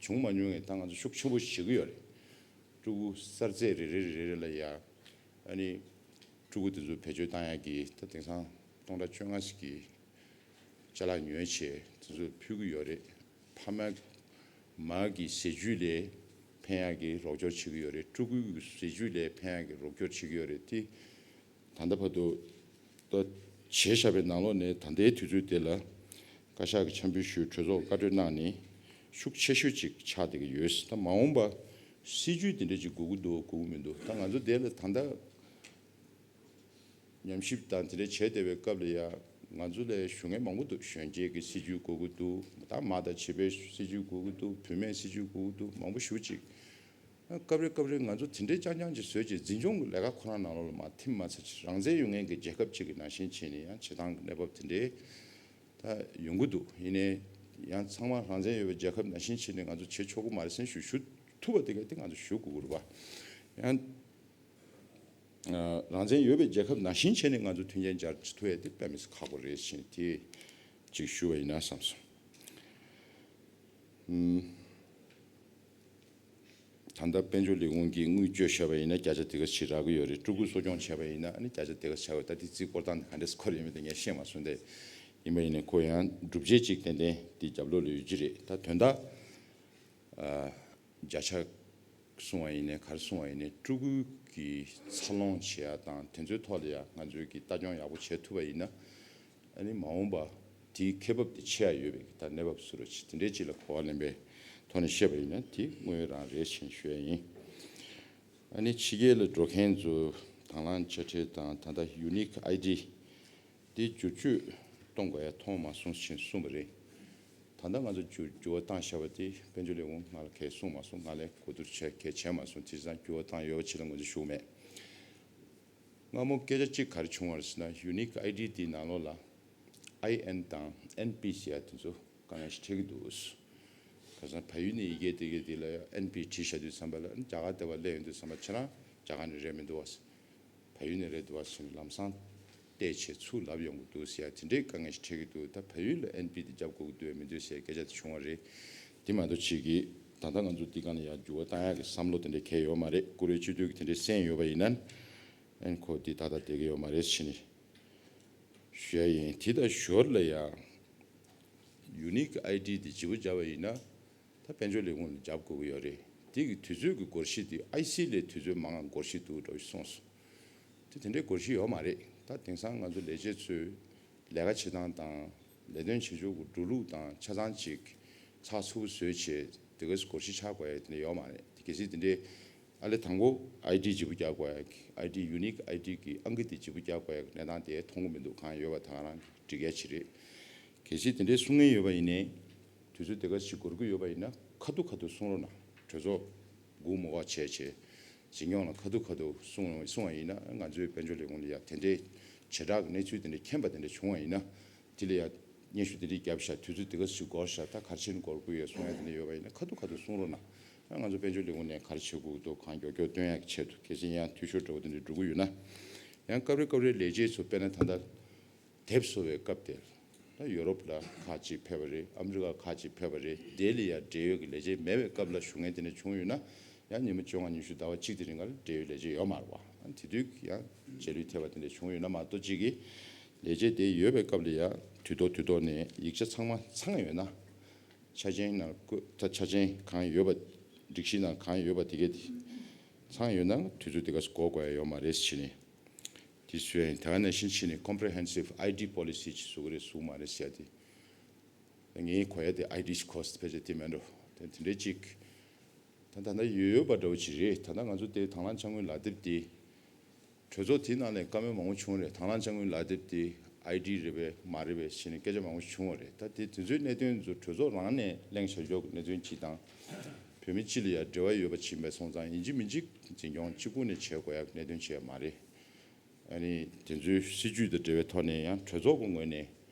བྱུང་མ་མྱོང་བའི་ད་ང་ཚོ་ཤུགས་ཆེན་པོ་བྱེད་ཀྱི་ཡོད་རེད། ཕྲུ་གུ་གསར་ཚེས་རེ་རེ་རེ་རེ་ལ་ཡ། ཨ་ནི་ཕྲུ་གུ་དེ་ཚོ་བེད་སྤྱོད་བཏང་ཡག་གི་ད་དེང་སང་སྟོང་ཕྲག་བཅོ་ལྔ་ཞིག་གི་ཅ་ལག་ཉོས་བྱས་དེ་ཚོ་ཕུལ་གྱི་ཡོད་རེད། ཕ་མ་མ་གི་ཟས་བཅུད་ལས་ཕན་ཡག་གི་རོགས་སྐྱོར་བྱེད་ཀྱི་ཡོད་རེད། ཕྲུ་གུའི་ཟས་བཅུད་ལས་ཕན་ཡག་གི་རོགས་སྐྱོར་བྱེད་ཀྱི་ཡོད་རེད། དེ་ད་ལྟ་བར་དུ་ད་བྱས་བཞག་པའི་ནང་ལོགས་ནས་ད་ལྟའི་དུས་ཚོད་དེ་ལ་བཀའ་ཤག་གི་འཆར་འབུལ་ཞུས། གྲོས་ཚོགས་བཀའ་གྲོས་གནང་ནས་ཤུགས་ཆེ་ཤོས་ཅིག་ཆགས་བསྡད་ཀྱི་ཡོད། ད་མ་འོངས་པ་སྲིད་ཇུས་དེ་འདྲ་ཅིག་དགོས་ཀྱི་འདུག་དགོས་ཀྱི་མི་འདུག་ད་ང་ཚོ་དེ་ལ་ད་ལྟ་ཉམས་ཞིབ་དང་དེ་འདྲ་བྱས་བསྡད་པའི་སྐབས་ལ་ཡ་ང་ཚོ་ལ་ཞུ་མཁན་མང་པོ་འདུག་གཞོན་སྐྱེས་ཀྱི་སྲིད་ཇུས་དགོས་ཀྱི་འདུག་ད་མ་དང་བྱིས་པའི་སྲིད་ཇུས་དགོས་ཀྱི་འདུག་བུད་མེད་སྲིད་ཇུས་དགོས་ཀྱི་འདུག་མང་པོ་ཞེ་པོ་ཅིག་སྐབས་རེ་སྐབས་རེ་ང་ཚོ་དེ་འདྲའི་རྐྱང་རྐྱང་ཅིག་བཟོས་རྗེས་འཛིན་སྐྱོང་གི་ལས་ཀ་ཁོ་རང་ནང་ལོགས་ལ་མར་ཐིམ་མ་ཚར་ཅིག་རང་བཙན་ཡོད་མཁན་གྱི་རྒྱལ་ཁབ་ཅིག་གི་ནང་བཞིན་བྱས་ནས་ཡང་བྱེད་སྟངས་ཀྱི་གནས་བབ་དེ་འདྲའི་ད་ཡོང་གི་འདུག་ཡིན་ནའི་ཡང་ཚང་མ་རང་བཙན་ཡོད་པའི་རྒྱལ་ཁབ་ནང་བཞིན་བྱས་ནས་ང་ཚོ་བྱེད་ཆོག་གི་མ་རེད་ཟེར་ཞུ་ཞུ་ཐུབ་པ་དེ་ག་དེ་ང་ཚོ་ཞུ་དགོས་ཀྱི་རེད་པ། ཡང་རང་བཙན་ཡོད་པའི་རྒྱལ་ཁབ་ནང་བཞིན་བྱས་ནས་ང་ཚོ་མཐུན་རྐྱེན་སྦྱར་ཐུབ་ཡ་དེ་དཔེ་མི་སྲིད་ཁག་པོ་རེད་ཟེར་ནས་དེ་ཅིག་ཞུ་བ་ཡིན་ན་བསམ་སོང་། ད་ལྟ་དཔལ་འབྱོར་ལས་ཁུངས་ཀྱིས་དངུལ་བཅོལ་བཞག་པ་ཡིན་ན་བརྒྱ་ཆ་དེ་ག་ཞིག་རག་གི་ཡོད་རེད། ཕྲུ་གུ་གསོ་སྐྱོང་བྱས་པ་ཡིན་ན་ཨ་ནི་བརྒྱ་ཆ་དེ་ག་ཆགས་ཡོད། ད་དེ་རྩིས་སྐོར་སྟངས་དེ་ག་འདྲས་སྐོར་ཡོད་མེད་དེ་ངས་ཤེས་མ་སོང་སྟེ། ཡིན་པ་ཡིན་ནའི་ཁོ་ཡང་སྒྲུབ་བྱེད་ཅིག་ཏན་ཏན་དེ་རྒྱབ་ལོགས་ལ་ཡོད་ཀྱི་རེད། ད་དོན་དག་བརྒྱ་ཆ་གསུང་བ་ཡིན་ནའི་ག་རེ་གསུང་བ་ཡིན་ནའི་ཕྲུ་གུ་གི་འཚར་ལོངས་བྱེད་ཡ་དང་དེ་ཚོའི་ཐོག་ལ་ཡང་ང་ཚོས་ཀྱི་ལྟ་སྐྱོང་ཡག་པོ་བྱེད་ཐུབ་པ་ཡིན་ན། ཨ་ནི་མ་འོངས་པ་དེའི་ཁེ་འབབ་དེ་ཆེ་ཡ་ཡོད་པའི་ད་གནས་བབ་བཟོ་འདྲ་ཅིག་དེ་འདྲའི་ཅིག་ལ་གོ་བ་ལེན་པའི་ཐོག་ནས་བཤད་པ་ཡིན་ན་དེ་དངོས་ཡོད་རང་རེད་ཅེས་ཞུ་ཡ་ཡིན། ཨ་ནི་ཕྱི་རྒྱལ་ལ་འགྲོ་མཁན་ཚོ་དང་བླངས་དཔྱ་ཁྲལ་དང་ད་ལྟ་ཡུ་ནིག་ཨའི་ཌི་དེ་བསྒྱུར་བཅོས་གཏོང་དགོས་ཡ་མཐོང་མ་སོང་ཞེས་གསུངས་པ་རེད། ད་ལྟ་ང་ཚོ་འགྱུར་འགྱུར་བ་བཏང་བཞག་པ་དེ་དཔལ་འབྱོར་ལས་ཁུངས་ང་ལ་གས་གསུངས་མ་སོང་། ང་ལས་གོ་བསྡུར་བྱས་གས་བྱས་མ་སོང་། དེ་ཙང་འགྱུར་བ་བཏང་ཡོད་པ་ཅིག་ལ་ངོས་འཛིན་ཞུ་གི་མེད། སྔ་མོ་སྐད་ཆ་གཅིག་ག་རེ་བྱུང་བ་རེད་ཟེར་ན་ཡུ་ནིག་ཨའི་ཌི་དེའི་ནང་ལོགས་ལ་ཨའི་ཨེན་དང་ཨེན་པི་ཟེར་ཡ་དེ་ཚོ་དཀའ་ངལ་ཞིག་འཕྲད་ཀྱི་འདུག་ག་ས་བལ་ཡུལ་ནས་ཡི་གེ་དེ་གའི་དེ་ལ་ཨེན་པི་བྲིས་བཞག་དུས་ཙམ་པ་ལ་རྒྱ་གར་དེ་བ་སླེབས་ཡོང་དུས་ཙམ་པ་ཁྱེད་རང་རྒྱ་གར་ནས་རེད་མི་འདུག་བ། བལ་ཡུལ་ནས་རེད་འདུག་བ་ཟེར་ནས་ལམ་སང་བལྟས་བྱས་ཚུར་ལབ་ཡོང་གི་འདུག་ཟེར་ཡ་དེ་འདྲའི་དཀའ་ངལ་ཞིག་འཕྲད་ཀྱི་འདུག་ད་བལ་ཡུལ་ལ་ཨེན་པི་དེ་རྒྱབ་དགོས་ཀྱི་འདུག་མི་འདུག་ཟེར་སྐད་ཆ་དེ་བྱུང་བ་རེད། དེ་མ་གཏོགས་ཅིག་གིས་ད་ལྟ་ང་ཚོ་འདི་སྒང་ལ་ཡང་འགྱུར་བ་བཏང་ཡག་གི་བསམ་བློ་དེ་འདྲ་གང་ཡང་ཡོད་མ་རེད། བཀུར་འོས་སྤྱི་འཐུས་ཀྱི་དེ་འདྲའི་སེམས་ཡོད་པ་ཡིན་ན་ཨེན་ཁོ་འདི་ཏག་ཏག་བསྡད་ཀྱི་ཡོད་མ་རེད་ཟེར་ནས་ཞུ་ཡ་ཡིན། དེ་དང་ཞོར་ལ་ཡང་ཡུ་ནིག་ཨའི་ཌི་དེ་བརྗེ་པོ་བརྒྱབ་པ་ཡིན་ན། ད་དཔལ་འབྱོར་ལས་ཁུངས་ལ་རྒྱབ་དགོས་ཀྱི་ཡོད་རེད། དེ་གི་དུས་ཚོད་ཀྱི་སྒོར་གཞི་དེ་ཨའི་སི་ལས་དུས་ཚོད་མང་བ་འགོར་གཞི་འདུག་འདྲ་བོ་ཞིག་གསུངས་སོང་། དེ་དེ་འདྲའི་སྒོར་གཞི་ཡོད་མ་རེད། ད་དེང་སང་ང་ཚོ་ལས་བྱེད་ཚོས་ ལས་ཀ་བྱེད་སྟངས་དང་ལས་དོན་བྱེད་ཕྱོགས་ཀྱི་འགྲོ་ལུགས་དང་ཆ་ཚང་ཅིག་ཚགས་ཚུད་པོ་བཟོས་བྱས་དེ་ག་སྒོར་གཞི་ཆག་དགོས་ཡ་དེ་འདྲ་ཡོད་མ་རེད། གལ་སྲིད་དེ་འདྲའི་ཨ་ལས་དང་པོ་ཨའི་ཌི་བརྗེ་པོ་རྒྱག་དགོས་ཡ། ཨའི་ཌི་ཡུ་ནིག་ཨའི་ཌི་གི་ཨང་ཀི་དེ་བརྗེ་པོ་རྒྱག་དགོས་ཡ་གནས་སྟངས་དེ་མཐོང་གི་མི་འདུག་གང་ཡོད་པ་ད་ག་རང་འགྲིག་ཡ་ཅིག་རེད། གལ་སྲིད་དེ་འདྲའི་གསུང་མཁན་ཡོད་པ་ཡིན་ནའི་དུས་ཚོད་དེ་ག་ཞིག་འགོར་གྱི་ཡོད་པ་ཡིན་ན་ཁ་ཐུག་ཁ་ཐུག་གསུང་རོགས་གནང་། གྲོས་ཚོགས་སྒུག་མ་དགོས་བྱས་བྱས་འཛིན་སྐྱོང་ལ་ཁ་ཐུག་ཁ་ཐུག་གསུང་རོགས་གསུང་བ་ཡིན་ན་ང་ཚོའི་དཔལ་འབྱོར་ལས་ཁུངས་ལ་ཡ་དེ་འདྲའི་བྱེ་བྲག་གི་གནས་ཚུལ་དེ་འདྲ་མཁྱེན་པ་དེ་འདྲ་བྱུང་བ་ཡིན་ན་དེ་ལ་ཡ་སྙན་ཞུ་དེ་འདྲ་བརྒྱབ་ཤག་དུས་ཚོད་དེ་ག་ཞིག་འགོར་ཤག་ད་ག་རེ་བྱས་ནས་འགོར་དགོས་ཡོད་གསུང་ཡ་དེ་འདྲ་ཡོད་པ་ཡིན་ན་ཁ་ཐུག་ཁ་ཐུག་གསུང་རོགས་གནང་། ང་ཚོ་དཔལ་འབྱོར་ལས་ཁུངས་ནས་ག་རེ་བྱེད་དགོས་འདུག་གང་མགྱོགས་མགྱོགས་སྟོན་ཡག་གི་ཆེད་དུ། གལ་སྲིད་ཡང་འཐུས་ཤོར་འདྲ་བོ་དེ་འདྲ་འགྲོ་གི་ཡོད་ན་ཡང་སྐབས་རེ་སྐབས་རེ་ལས་བྱེད་ཚོ་དཔེར་ན་ད་ལྟ་དེབ་བཟོ་བའི་སྐབས་དེར་ད་ཡོ་རོབ་ལ་ཁག་ཅིག་ཕེབས་པ་རེད། ཨ་མི་རི་ཀ་ཁག་ཅིག་ཕེབས་པ་རེད། དེ་ལ་ཡང་འབྲེལ་ཡོད་ཀྱི་ལས་བྱེད་མེད་པའི་སྐབས་ལ་ཞུ་མཁན་དེ་འདྲ་བྱུང་ཡོད་ན་ཡང་ཉི་མ་བཅོ་ལྔ་ཉི་ཤུ་ཟླ་བ་གཅིག་དེ་རིང་ག་ལ་འབྲེལ་ཡོད་ལས་བྱེད་ཡོད་མ་རེད་བ། དེ་དུས་ཡང་རྗེས་ལུས་ཐེབས་པ་དེ་འདྲ་བྱུང་ཡོད་ན་མ་གཏོགས་གཅིག་གིས་ལས་བྱེད་དེ་ཡོད་པའི་སྐབས་ལ་ཡང་དུས་ཐོག་དུས་ཐོག་ནས་ཡིག་ཆ་ཚང་མ་ཚང་ཡོད་ན་ཆ་རྐྱེན་ནང་བཀོད་ད་ཆ་རྐྱེན་གང་ཡོད་པ་སྒྲིག་གཞི་ནང་གང་ཡོད་པ་དེ་གས་དེ་ཚང་ཡོད་ན་དུས་ཚོད་དེ་ག་ཚོད་འགོར་དགོས་ཡ་ཡོད་མ་རེད་ཟེར་ནས། དེ་སུས་ཡིན་ད་ག་ནང་བཞིན་ཕྱིན་ནས་Comprehensive I D Policy ཅིག་བཟོ་གི་རེད་བཟོ་གི་མ་རེད་ཟེར་ཡ་དེ། ངའི་གོ་ཡ་དེ་I D ཅིག་ཁོ་ཕལ་ཆེར་དེ་མེད་འགྲོ། དེ་དེ་འདྲའི་ཅིག་ད་ད་ལྟ་ཡོད་ཡོད་པ་འདྲ་བོ་ཅིག་རེད། ད་ལྟ་ང་ཚོ་དེ་དང་བླངས་དཔྱ་དངུལ་ལག་དེབ་དེ་གྲོས་ཚོགས་དེའི་ནང་ནས་བཀའ་མོལ་མང་པོ་བྱུང་རེད། དང་བླངས་དཔྱ་དངུལ་ལག་དེབ་དེ་I D རེད་པས་མ་རེད་པས་ཟེར་ནས་སྐད་ཆ་མང་པོ་བྱུང་བ་རེད། ད་དེ་དེ་ཚོའི་གནད་དོན་ཚོ་གྲོས་ཚོགས་རང་ནས་གླེང་བྱ་ཆོག་གི་གནད་དོན་ཅིག་དང་། བོད་མི་སྤྱི་ལ་ཡང་འབྲེལ་བ་ཡོད་པ་ཕྱིན་པའི་སོང་ཙང་ཡིན་གཅིག་མིན་གཅིག་འཛིན་སྐྱོང་གཅིག་པུ་ནས་བྱེད་དགོས་ཡག་གནད་དོན་ཅིག་ཡང་མ་རེད། ཨ་ནི་དེ་ཚོའི་སྲིད་ཇུས་དང་འབྲེལ་བའི་ཐོག་ནས་ཡང་གྲོས་ཚོགས་ཀྱི་ངོས་ནས་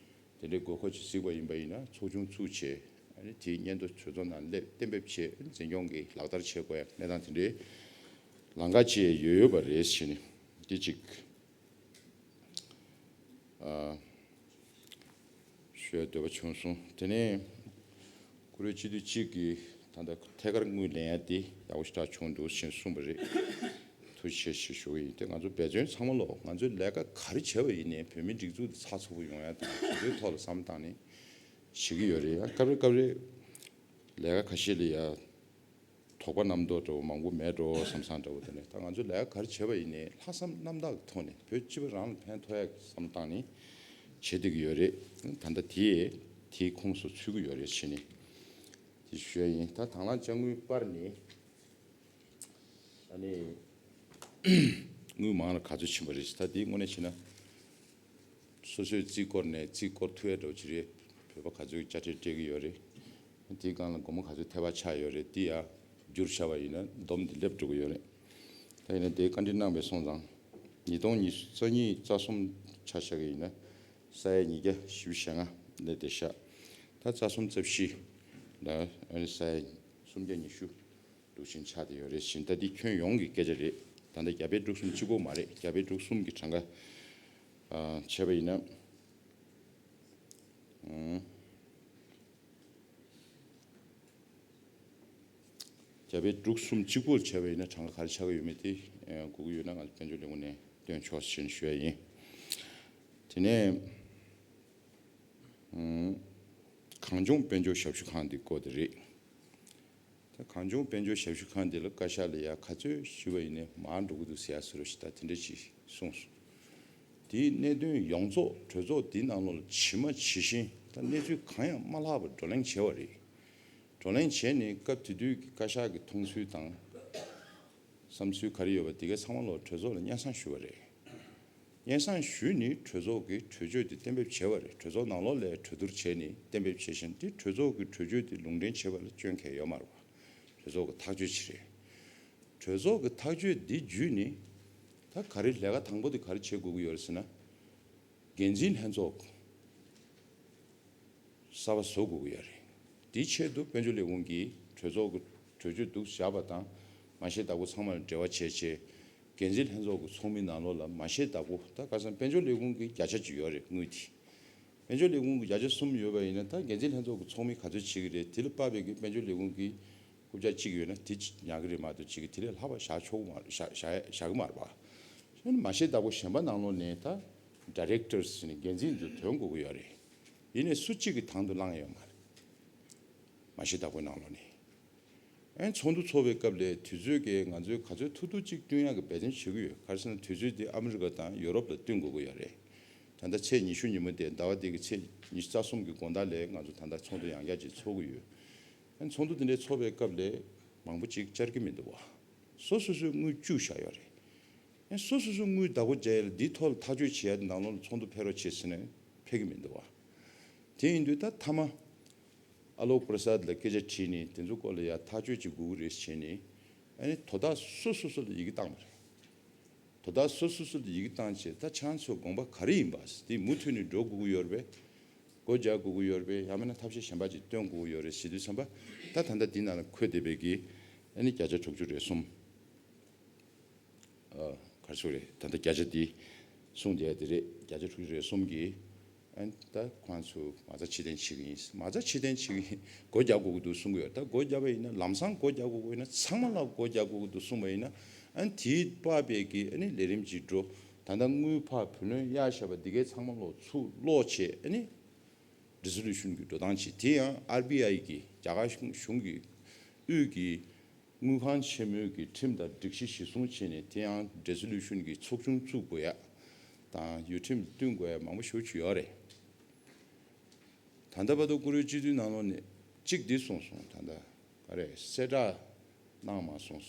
དེ་འདྲའི་དགོས་མཁོ་ཅིག་གཟིགས་པ་ཡིན་པ་ཡིན་ན་ཚོགས་ཆུང་བཙུགས་བྱས་ཨ་ནི་དེའི་སྙན་ཐོ་གྲོས་ཚོགས་ནང་སླེབས་གཏན་འབེབས་བྱས་འཛིན་སྐྱོང་གིས་ལག་བསྟར་བྱེད་དགོས་ཡ་གནས་སྟངས་དེ་འདྲའི་ལམ་ཁ་ཅིག་ཡོད་ཡོད་པ་རེད་ཟེར་ནས་འདི་གཅིག་ཨ། ཞུ་ཡ་འདོད་པ་བྱུང་སོང་། དེ་ནས་བཀུར་འོས་སྤྱི་འཐུས་གཅིག་གིས་ད་ལྟ་ཐད་ཀར་དངུལ་ལེན་ཡ་དེ་ཡག་པོ་ཞེ་དྲག་བྱུང་འདུག་ཞེས་གསུངས་པ་རེད། ཐུགས་རྗེ་ཆེ་ཞེས་ཞུ་གི་ཡིན། དེ་ང་ཚོ་འབད་བརྩོན་ཚང་མ་ལོག་ང་ཚོས་ལས་ཀ་ག་རེ་བྱས་པ་ཡིན་ནའི་བོད་མིའི་སྒྲིག་འཛུགས་དེ་ཚགས་ཚུད་པོ་ཡོང་ཡ་དང་དེ་ཚོའི་ཐོག་ལ་བསམ་བློ་བཏང་ནས་བྱེད་ཀྱི་ཡོད་རེད། ཡང་སྐབས་རེ་སྐབས་རེ་ལས་ཀ་ཁ་ཤས་ལ་ཡ། དོགས་པ་རྣམ་རྟོག་འདྲ་བོ་མང་པོ་མེད་འགྲོ་བསམ་བསམ་འདྲ་བོ་དེ་ནས་ད་ང་ཚོ་ལས་ཀ་ག་རེ་བྱས་པ་ཡིན་ནའི་ལྷག་བསམ་རྣམ་དག་གི་ཐོག་ནས་བོད་སྤྱི་པ་རང་ལ་ཕན་ཐོགས་ཡག་གི་བསམ་བློ་བཏང་ནས་བྱེད་བསྡད་ཀྱི་ཡོད་རེད། ད་ལྟ་དེ་དེའི་ཁོངས་སུ་ཚུད་ཀྱི་ཡོད་རེད་ཞེས་ནས་དེ་ཞུ་ཡ་ཡིན། ད་དང་བླངས་དཔྱ་དངུལ་སྤར་ནས་ཨ་ནི་དངུལ་མང་ལ་ག་ཚོད་ཕྱིན་པ་རེད། ད་དེའི་དངོས་གནས་བྱས་ན། སོ་སོའི་རྩིས་སྐོར་ནས་རྩིས་སྐོར་ཐུབ་ཡ་འདྲ་བོ་ཅིག་རེད། བོད་པ་ག་ཚོད་དཔྱ་ཁྲལ་སྤྲད་ཀྱི་ཡོད་རེད། དེའི་སྒང་ལ་སྒོར་མོ་ག་ཚོད་ཐེབས་པ་ཆགས་ཡོད་རེད། དེ་ཡང་བསྒྱུར་བཞག་པ་ཡིན་ན་སྡོམ་དེ་སླེབས་འགྲོ་གི་ཡོད་རེད། ད་ཡིན་ན་དེའི་བཀའ་འདྲི་གནང་བའི་སོང་ཙང་ཉིས་སྟོང་ཉི་ཤུ་རྩ་གཉིས་རྩ་གསུམ་ཆ་བཞག་གི་ཡིན་ན་ས་ཡ་ཉིས་བརྒྱ་བཞི་བཅུ་ཞེ་ལྔ་སླེབས་བསྡད་ཤག་ད་རྩ་གསུམ་རྩ་བཞི་ལ་ཨ་ནི་ས་ཡ་སུམ་བརྒྱ་ཉི་ཤུ། འདུག་ཕྱིན་ཆགས་བསྡད་ཡོད་རེད་ཟེར་ད་འདི་ཁྱོན་ཡོངས་ཀྱི་སྐད་ཆ་རེད། ད་ལྟ་རྒྱ་བལ་འབྲུག་གསུམ་གཅིག་པོ་མ་རེད། རྒྱ་བལ་འབྲུག་གསུམ་གྱི་གྲངས་ཀ་ཨ་བྱས་པ་ཡིན་ན་ཨང་རྒྱ་བལ་འབྲུག་གསུམ་གཅིག་པོར་བྱས་པ་ཡིན་ན་གྲངས་ཀ་ག་རེ་ཆགས་ཀྱི་ཡོད་མེད་དེ་ཨ་དགོས་ཀྱི་ཡོད་ན་ང་ཚོ་དཔལ་འབྱོར་ལས་ཁུངས་ནས་སྟོན་ཆོག་ཟེར་ཞུ་ཡ་ཡིན། དེ་ནས་ཨང་གངས་ལྗོངས་དཔལ་འབྱོར་ཞབས་ཞུ་ཁང་འདི་བསྐོ་བ་དེ་རེད། ད་གངས་ལྗོངས་དཔལ་འབྱོར་ཞབས་ཞུ་ཁང་འདི་ལ་བཀའ་ཤག་ལ་ཡ་ག་ཚོད་ཞུས་པ་ཡིན་ནའི་མང་འགྲོ་གི་འདུག་ཟེར་ཡ་སུ་རེད་ཞེས་ད་དེ་འདྲ་ཅིག་གསུངས་སོང་། དེའི་གནད་དོན་ཡོངས་རྫོགས་གྲོས་ཚོགས་འདིའི་ནང་ལོགས་ལ་ཇི་མ་ཇི་བཞིན་ད་གནས་ཚུལ་གང་ཡང་མ་ལྷག་པར་བགྲོ་གླེང་བྱས་པ་རེད། བགྲོ་གླེང་བྱས་ནས་སྐབས་དེ་དུས་ཀྱི་བཀའ་ཤག་གི་མཐོང་ཚུལ་དང་བསམ་ཚུལ་ག་རེ་ཡོད་པ་དེ་གའི་ཚང་མ་ལོག་གྲོས་ཚོགས་ལ་སྙན་སེང་ཞུས་པ་རེད། སྙན་སེང་ཞུས་ནས་གྲོས་ཚོགས་ཀྱིས་གྲོས་ཆོད་དེ་གཏན་འབེབས་བྱས་པ་རེད། གྲོས་ཚོགས་ནང་ལོགས་ལ་གྲོས་བསྡུར་བྱས་ནས་གཏན་འབེབས་བྱས་ཤིང་དེ་གྲོས་ཚོགས་ཀྱི་གྲོས་ཆོད་དེ་ལུང་འདྲེན་བྱེད་པ་ལ་སྐྱོན་གང་ཡང་ཡོད་མ་རེད་པ། གྲོས་ཚོགས་ཀྱི་ཐག་གཅོད་ཅིག་རེད། གྲོས་ཚོགས་ཀྱི་ཐག་གཅོད་འདི་བརྒྱུད་ནས་ད་ག་རེ་ལས་ཀ་དང་པོ་དེ་ག་རེ་བྱེད་དགོས་ཀྱི་ཡོད་རེད་ཟེར་ན། འགན་འཛིན་ལྷན་ཚོགས་གསར་པ་བཟོ་དགོས་ཀྱི་ཡོད་རེད། དེའི་ཆེད་དུ་དཔལ་འབྱོར་ལས་ཁུངས་ཀྱིས་གྲོས་ཚོགས་ཀྱི་གྲོས་ཆོད་འདུག་བཞག་པ་དང་མ་བཞེས་བདག་པོ་ཚང་མར་འབྲེལ་བ་བྱས་བྱས་འགན་འཛིན་ལྷན་ཚོགས་ཀྱི་ཚོགས་མི་ནང་ལོགས་ལ་མ་བཞེས་བདག་པོ་ད་ཁ་སང་དཔལ་འབྱོར་ལས་ཁུངས་ཀྱི་བརྒྱ་ཆ་གཅིག་ཡོད་རེད་དངུལ་དེ། དཔལ་འབྱོར་ལས་ཁུངས་ཀྱི་བརྒྱ་ཆ་གསུམ་ཡོད་པ་ཡིན་ན་ད་འགན་འཛིན་ལྷན་ཚོགས་ཀྱི་ཚོགས་མི་ག་ཚོད་བྱེད་ཀྱི་རེད། དེ་ལ་དཔག་པའི་གི་དཔལ་འབྱོར་ལས་ཁུངས་ཀྱི་རྐུབ་བཀྱག་གཅིག་ཡོད་ན་དེ་ཉར་གི་རེད་མ་གཏོགས་གཅིག་གི་དེ་ལས་ལྷག་པ་བཞག་ཆོག་གི་མ་རེད། བཞག་བཞག་བཞག་གི་མ་རེད་པ། མ་བཞེས་བདག་པོ་གཞན་པ་ནང་ལོགས་ནས་ད་ཌའི་རེག་ཊར་ཟེར་ནས་འགན་འཛིན་དུ་ཐོན་དགོས་ཀྱི་ཡོད་རེད། ཡིན་ནའི་སུ་གཅིག་གི་དང་དུ་བླངས་ཡོད་མ་རེད། མ་བཞེས་བདག་པོའི་ནང་ལོགས་ནས། ཨན་ཚོགས་འདུ་ཚོགས་པའི་སྐབས་ལས་དུས་ཚོད་ཀྱིས་ང་ཚོས་ག་ཚོད་ཐུབ་ཐུབ་ཅིག་བསྟུན་ཡག་གི་འབད་བརྩོན་བྱེད་ཀྱི་ཡོད། ག་རེ་ཟེར་ན་དུས་ཚོད་དེ་ཨ་མི་རི་ཀ་དང་ཡོ་རོབ་ལ་བསྟུན་དགོས་ཀྱི་ཡོད་རེད། ད་ལྟ་ཚེས་ཉི་ཤུ་ཉིན་མོ་དེ་ཟླ་བ་འདི་གི་ཚེས་ཉི་ཤུ་རྩ་གསུམ་གྱི་དགོང་དག་ལ་ང་ཚོ་ད་ལྟ་ཚོགས་འདུ་ཡང་བསྐྱར་ཅིག་ཚོགས་ཀྱི་ཡོད། ཨ་ནི་ཚོགས་འདུ་དེ་འདྲའི་ཚོགས་པའི་སྐབས་ལ་མང་པོ་ཅིག་བཅར་གྱི་མི་འདུག་བ། སོ་སོ་སོའི་དངུལ་བཅུག་བཞག་ཡོད་རེད། ཨ་ནི་སོ་སོ་སོའི་དངུལ་བདག་པོ་བྱས་ཡ་ལ་འདིའི་ཐོག་ལ་ཐག་གཅོད་བྱེད་ཡ་དེ་ནང་ལོགས་ལ་ཚོགས་འདུ་ཕེབས་རོགས་བྱེད་ཟེར་ནས་ཕེབས་ཀྱི་མི་འདུག་བ། དེ་ཡིན་དུས་ད་མཐའ་མ་ཨ་ལོ་པྲ་སཱད་ལ་སྐད་ཆ་དྲིས་ནས་དེ་ཚོ་སྐོར་ལ་ཡ་ཐག་གཅོད་ཅིག་དགོས་ཀྱི་རེད་བྱས་ནས། ཨ་ནི་དོ་བདག་སོ་སོ་སོ་ལ་ཡི་གེ་བཏང་བ་རེད། དོ་བདག་སོ་སོ་སོ་ལ་ཡི་གེ་བཏང་བྱས་ད་ཁྱེད་རང་ཚོའི་དགོངས་པ་ག་རེ་ཡིན་པ་དེ་མུ་མཐུད་ནས་འགྲོ་དགོས་ཀྱི་ཡོད་རེད་པས། སྒོ་རྒྱག་དགོས་ཀྱི་ཡོད་རེད་པས། ཡང་མིན་ན་ཐབས་ཤེས་གཞན་པ་ཅིག་སྟོན་དགོས་ཀྱི་ཡོད་རེད་ཟེར་དུས་ཙམ་པ། ད་ད་ལྟ་འདི་ནང་ལ་འཁོད་བསྡད་པའི་གི་ཨ་ནི་བརྒྱ་ཆ་དྲུག་ཅུ་རེ་གསུམ། ཨ། ག་རེ་ཟེར་དགོས་རེད། ད་ལྟ་བརྒྱ་ཆ་འདི་གསུངས་བསྡད་དེ་རེད། བརྒྱ་ཆ་དྲུག་ཅུ་རེ་གསུམ་གྱིས་ཨ་ནི་ད་ཁོང་ཚོ་མ་རྩ་ཕྱིར་འཐེན་བྱེད་ཀྱི་ཡིན། མ་རྩ་ཕྱིར་འཐེན་བྱེད་ཀྱི་ཡིན། སྒོ་རྒྱག་དགོས་ཀྱི་འདུག་གསུང་གི་ཡོད། ད་སྒོ་བརྒྱབ་པ་ཡིན་ན་ལམ་སང་སྒོ་རྒྱག་དགོས་ཀྱི་ཡིན་ན་ཚང་མ་ལ་སྒོ་རྒྱག་དགོས་ཀྱི་འདུག་གསུངས་པ་ཡིན་ན། ཨ་ནི་དེའི་དཔག་པའི་གི་ཨ་ནི་ལས་རིམ་གྱི་འགྲོ། ད་ལྟ་དངུལ་ཕར་བུ་ལོན་གཡར་བཞག་པ་འདི་གའི་ཚང་མ་ལོག་ཚུར་སློག་བྱས། ཨ་ནི་རི་སོ་ལུ་ཤན་གྱི་འགྲོ་སྟངས་བྱེད། དེ་ཡང་ཨར་བི་ཨའི་གི་རྒྱ་གར་གཞུང་གི་དབུས་ཀྱི་དངུལ་ཁང་ཆེན་མོའི་གི་ཁྲིམས་དང་སྒྲིག་གཞི་གཞིར་བཟུང་བྱས་ནས། དེ་ཡང་རི་སོ་ལུ་ཤན་གྱི་ཚོགས་ཆུང་བཙུགས་དགོས་ཡ་དང་ཡུལ་ཁྲིམས་བསྟུན་དགོས་ཡ་མང་པོ་ཞེ་པོ་ཅིག་ཡོད་རེད། ད་ལྟ་བར་དུ་བཀུར་འོས་སྤྱི་འཐུས་ནང་ལོགས་ནས་གཅིག་འདི་གསུངས་སོང་། ད་ལྟ་ག་རེ་གསལ་བསྒྲགས་གནང་མ་སོང་།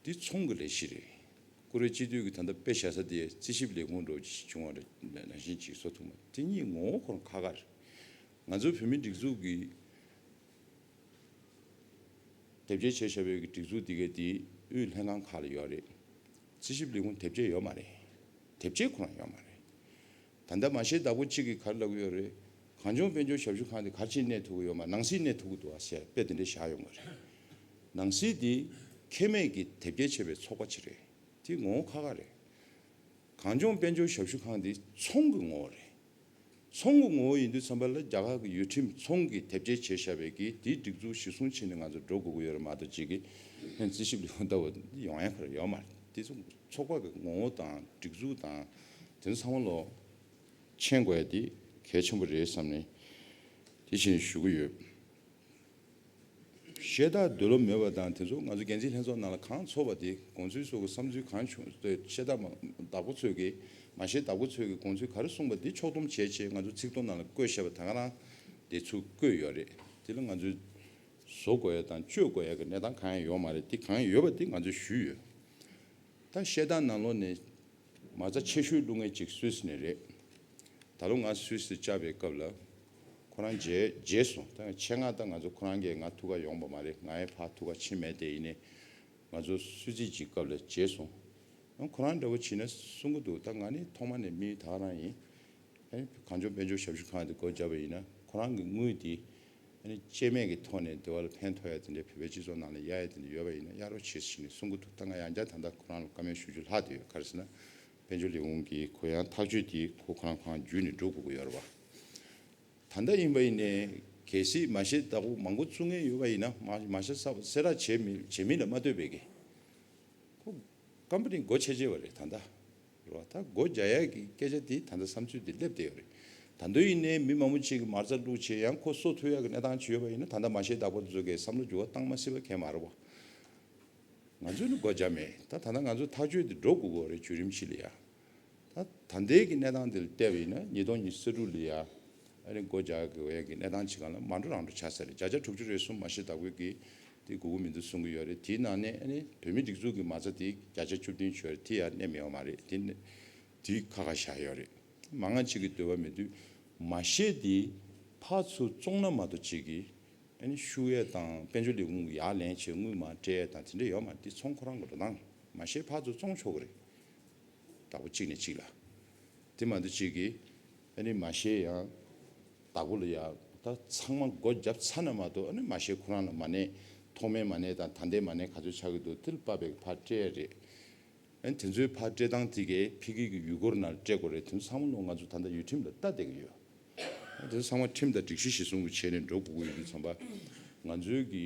འདི་ཚོང་གི་ལས་གཞི་རེད། བཀུར་འོས་སྤྱི་འཐུས་ཀྱི་ད་ལྟ་དཔེ་བཞག་ས་དེ་རྩིས་ཞིབ་ལས་ཁུངས་འདྲ་བོ་ཅིག་བྱུང་བ་རེད། ནང་བཞིན་ཅིག་བཟོ་ཐུབ་མ། དེ་གཉིས་ངོ་བོ་ཁོ་རང་ཁ་ཁ་རེད། ང་ཚོའི་བོད་མིའི་སྒྲིག་འཛུགས་ཀྱི་དེབ་སྐྱེལ་བྱས་བཞག་པའི་གི་སྒྲིག་འཛུགས་འདི་གའི་དེ་དབུས་ལྷན་ཁང་ཁག་ལ་ཡོད་རེད། རྩིས་ཞིབ་ལས་ཁུངས་དེབ་སྐྱེལ་ཡོད་མ་རེད། དེབ་སྐྱེལ་ཁོ་རང་ཡོད་མ་རེད། ད་ལྟ་མ་ཤེས་བདག་པོ་གཅིག་གིས་ག་རེ་ལབ་ཀྱི་ཡོད་རེད། གངས་ལྗོངས་དཔལ་འབྱོར་ཞབས་ཞུ་ཁང་དེ་ག་རེ་བྱས་གནས་ཐུབ་ཀྱི་ཡོད་མ། ནང་སྲིད་གནས་ཐུབ་ཀྱི་འདུག་ཨ་ཟེར་དཔེ་དེ་འདྲ་བཞག་ཡོང་གི་རེད། ནང་སྲིད་དེ་ཁེ་མེད་ཀྱི་དེབ་སྐྱེལ་བྱས་པའི་ཚོགས་པ་ཅིག་རེད། དེ་ངོ་བོ་ཁ་ཁ་རེད། གངས་ལྗོངས་དཔལ་འབྱོར་ཞབས་ཞུ་ཁང་དེ་ཚོང་གི་ངོ་བོ་རེད། ཚོང་གི་ངོ་བོ་ཡིན་དུས་ཙམ་པ་ལ་རྒྱ་གར་གྱི་ཡུལ་ཁྲིམས་ཚོང་གི་དེབ་སྐྱེལ་བྱས་བཞག་པའི་གི་དེའི་སྒྲིག་འཛུགས་གཞིར་བཟུང་བྱས་ནས་ང་ཚོ་འགྲོ་དགོས་ཀྱི་ཡོད་རེད་མ་གཏོགས། གཅིག་གིས་ཧན་རྩིས་ཞིབ་ལས་ཁུངས་ལྟ་བུ་ཡོང་ཡ་ག་རེ་ཡོད་མ་རེད། དེ་ཚོ་ཚོགས་པ་གི་ངོ་བོ་དང་སྒྲིག་འཛུགས་དང་དེ་ཚོ་ཚང་མ་ལོག་མཁྱེན་དགོས་ཡ་དེ་གལ་ཆེན་པོ་རེད་བསམ་ནས་དེ་བཞིན་ཞུ་གི་ཡོད། ཤེས་རྟོགས་འདོད་བློ་མེད་པ་དང་དེ་ཚོ་ང་ཚོ་འགན་འཛིན་ལྷན་ཚོགས་ནང་ལ་གང་ཚོགས་པ་དེ་དགོངས་ཚུལ་སོགས་ཀྱི་བསམ་ཚུལ་གང་བྱུང་དེ་ཤེས་རྟོགས་མ་བདག་པོ་ཚོས་ཀྱི་མ་ཤེས་བདག་པོ་ཚོས་ཀྱི་དགོངས་ཚུལ་ག་རེ་གསུངས་པ་དེ་ཕྱོགས་བསྡོམས་བྱས་བྱས་ང་ཚོ་ཚིག་ཐོ་ནང་ལ་བཀོད་བཞག་པ་ད་ག་རང་དེ་ཚུར་བཀོད་ཡོད་རེད། དེ་ལ་ང་ཚོས་བཟོ་དགོས་ཡ་དང་བཅོས་དགོས་ཡ་གི་གནས་སྟངས་གང་ཡང་ཡོད་མ་རེད། དེ་གང་ཡང་ཡོད་པ་དེ་ང་ཚོས་ཞུས་ཡོད། ད་ཤེས་རྟོགས་ནང་ལོགས་ནས་མ་རྩ་ཆེ་ཤོས་བླུག་མཁན་གཅིག་སུད་སི་ནས་རེད། ད་ལོ་ང་སུད་སི་བཅར་བའི་སྐབས་ལ་ཁོ་རང་མཇལ་མཇལ་སོང་། ད་ཆེད་མངགས་ད་ང་ཚོ་ཁོ་རང་གིས་ང་ཐུག་ག་ཡོང་བ་མ་རེད། ང་ཡང་ཕར་ཐུག་ག་ཕྱིན་མེད། དེ་ཡིན་ནའི་ང་ཚོ་སུད་སི་གི་སྐབས་ལ་མཇལ་སོང་། ཁོ་རང་འདྲ་བོ་བྱས་ན་གསུང་གི་འདུག་ད་ང་ནི་ཐོག་མ་ནས་མི་ད་ག་རང་ཡིན། ཨ་ནི་གངས་ལྗོངས་དཔལ་འབྱོར་ཞབས་ཞུ་ཁང་དེ་སྒོ་བརྒྱབ་པ་ཡིན་ན་ཁོ་རང་གི་དངུལ་དེ་ཨ་ནི་སྐྱེད་མེད་ཀྱི་ཐོག་ནས་དེ་བ་ལ་ཕན་ཐོགས་ཡ་དེ་འདྲའི་བོད་པའི་སྤྱི་ཚོགས་ནང་ལ་གཡར་ཡ་དེ་འདྲ་ཡོད་པ་ཡིན་ན་གཡར་རོགས་བྱེད་ཟེར་ནས་གསུང་གི་འདུག་ད་ང་ཡང་བསྐྱར་ད་ལྟ་ཁོ་རང་ལ་བཀའ་མོལ་ཞུ་རྒྱུ་ལྷག་བསྡད་ཡོད། ག་རེ་ཟེར་ན་དཔལ་འབྱོར་ལས་ཁུངས་ཀྱིས་ཁོ་ཡང་ཐག་གཅོད་དེ་ཁོ་ཁོ་རང་ཁོ་རང་བརྒྱུད་ནས་འགྲོ་དགོས་ཀྱི་ཡོད་རེད་བ། ད་ལྟ་ཡིན་པ་ཡིན་ནའི་གལ་སྲིད་མ་ཤེས་བདག་པོ་མང་པོ་བཙུགས་མཁན་ཡོད་པ་ཡིན་ན་མ་མ་ཤེས་གསལ་བསྒྲགས་བྱེད་མི་བྱེད་མི་ལ་མ་ལྟོས་པའི་གི་ཁོ་ཀམ་པ་ནི་སྒོ་ཕྱེ་བྱས་པ་རེད་ད་ལྟ། རེད་བ། ད་སྒོ་རྒྱག་ཡག་གི་སྐད་ཆ་དེ་ད་ལྟ་བསམ་ཚུལ་དེ་སླེབས་བསྡད་ཡོད་རེད། ད་དུང་ཡིན་ནའི་མི་མང་པོ་ཅིག་གིས་མ་རྩ་བླུགས་བྱས་ཡང་ཁོ་གསོ་ཐུབ་ཡག་གི་གནས་སྟངས་ཅིག་ཡོད་པ་ཡིན་ན་ད་ལྟ་མ་ཤེས་བདག་པོ་དེ་ཚོ་གིས་བསམ་བློ་འགྱུར་བ་བཏང་མ་སྲིད་པ་གང་ཡང་མ་རེད་བ། ང་ཚོས་ནི་སྒོ་རྒྱག་མེད། ད་ད་ལྟ་ང་ཚོ་ཐག་གཅོད་དེ་འགྲོ་དགོས་ཀྱི་རེད་བརྒྱུད་རིམ་ཅིག་ལ་ཡ། ད་ད་ལྟའི་གི་གནས་སྟངས་དེ་ལ་བལྟས་པ་ཡིན་ན་ཉིས་སྟོང་ཉི་ཤུ་རྩ་དྲུག་ལ་ཡ་ཨ་ནི་སྒོ་རྒྱག་དགོས་ཡག་གི་གནས་སྟངས་ཅིག་སྒང་ལ་མ་འགྲོ་རང་འགྲོ་ཆགས་ས་རེད། བརྒྱ་ཆ་དྲུག་ཅུ་རེ་གསུམ་མ་ཤེས་བདག་པོའི་གི་དེ་དགོས་ཀྱི་མི་འདུག་གསུང་གི་ཡོད་རེད། དེའི་ནང་ནས་ཨ་ནི་བོད་མིའི་སྒྲིག་འཛུགས་ཀྱི་མ་རྩ་དེ་བརྒྱ་ཆ་བཅུ་བདུན་ཅིག་ཡོད་རེད། དེ་ནི་དེ་གནས་མེད་པ་མ་རེད། དེ་ནི་དེ་ཁ་ཁ་བཞག་ཡོད་རེད། མང་ང་ཅིག་གི་འདོད་པ་མེད་དུས་མ་ཤེས་དེ་ཕར་ཚུར་བཙོང་ན་མ་གཏོགས་ཅིག་གི་ཨ་ནི་ཤུགས་ཡས་དང་དཔལ་འབྱོར་ལས་ཁུངས་ཀྱི་ཡར་ལེན་བྱས་དངུལ་མར་སྤྲད་ཡས་དང་དེ་འདྲ་ཡོད་མ་རེད། དེ་ཚོང་ཁོ་རང་གི་འགྲོ་སྟངས་མ་ཤེས་ཕར་ཚུར་བཙོང་ཆོག་གི་རེད། བདག་པོ་གཅིག་ནས་གཅིག་ལ། དེ་མ་གཏོགས་གཅིག་གིས་ཨ་ནི་མ་ཤེས་ཡང་བདག་པོ་ལ་ཡ་ད་ཚང་མ་སྒོ་བརྒྱབ་ཚར་ན་མ་གཏོགས་ཨ་ནི་མ་ཤེས་ཁོ་རང་ལ་མ་གནས། ཐོག་མའི་མ་གནས་དང་ད་ལྟའི་མ་གནས་ག་ཚོད་ཆགས་ཀྱི་འདུག་དེ་ལ་དཔག་པའི་ཕར་སྤྲད་ཡས་རེད། ཨ་ནི་དེ་ཚོའི་ཕར་སྤྲད་སྟངས་དེ་གའི་ཕ་གི་གི་ཡུལ་སྐོར་ནང་སྤྲད་དགོས་རེད། དེ་ཚོ་ཚང་མ་ལོ་ང་ཚོ་ད་ལྟ་ཡུལ་ཁྲིམས་ལ་ལྟ་བསྡད་ཀྱི་ཡོད། དེ་ཚོ་ཚང་མ་ཁྲིམས་དང་སྒྲིག་གཞི་གཞིར་བཟུང་གི་བྱས་ནས་འགྲོ་དགོས་ཀྱི་ཡོད་དུས་ཙམ་པ། ང་ཚོའི་གི་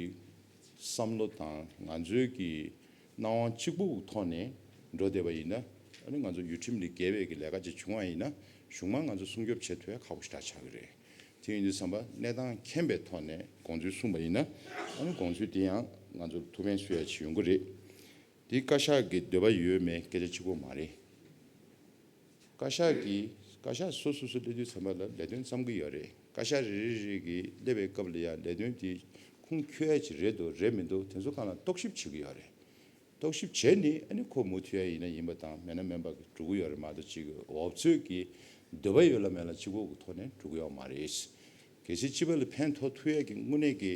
བསམ་བློ་དང་ང་ཚོའི་གི་སྣང་བ་གཅིག་པུ་ཐོག་ནས་འགྲོ་བསྡད་པ་ཡིན་ན། ཨ་ནི་ང་ཚོ་ཡུལ་ཁྲིམས་ལས་འགལ་བའི་གི་ལས་ཀ་ཅིག་བྱུང་བ་ཡིན་ན་གཞུང་མང་ང་ཚོ་སྲུང་སྐྱོབ་བྱེད་ཐུབ་ཡ་ཁག་པོ་ཞེ་དྲག་ཆགས་ཀྱི་རེད། དེ་ཡིན་དུས་ཙམ་པ་གནས་སྟངས་མཁྱེན་པའི་ཐོག་ནས་དགོངས་ཚུལ་གསུངས་པ་ཡིན་ན། ཨ་ནི་དགོངས་ཚུལ་དེ་ཡང་ང་ཚོར་ཐུགས་ཕན་གསོས་ཡ་ཅིག་ཡོང་གི་རེད། དེ་བཀའ་ཤག་གི་འདོད་པ་ཡོད་མེད་སྐད་ཆ་གཅིག་པོ་མ་རེད། བཀའ་ཤག་གིས་ བཀའ་ཤག་སོ་སོ་སོ་སླེབས་དུས་ཙམ་པ་ལ་ལས་དོན་བརྩམ་གྱི་ཡོད་རེད། བཀའ་ཤག་རེ་རེ་རེ་གིས་སླེབས་པའི་སྐབས་ལ་ཡང་ལས་དོན་དེ་ཁུངས་འཁྱོལ་ཡ་ཅིག་རེད་འདུག་རེད་མི་འདུག་དེ་ཚོ་སྒང་ལ་རྟོག་ཞིབ་བྱེད་ཀྱི་ཡོད་རེད། རྟོག་ཞིབ་བྱས་ནས་ཨ་ནི་ཁོ་མུ་མཐུད་ཡ་ཡིན་ན་ཡིན་པ་དང་མེད་ན་མེད་པ་འགྲོ་གི་ཡོད་རེད་མ་གཏོགས་ཅིག་འོབ་ཚོད་ཀྱི་འདོད་པ་ཡོད་ལ་མེད་ལ་གཅིག་པོ་གི་ཐོག་ནས་འགྲོ་གི་ཡོད་མ་རེད། གལ་སྲིད་སྤྱི་པ་ལ་ཕན་ཐོགས་ཐུབ་ཡ་གི་དངོས་གནས་ཀྱི་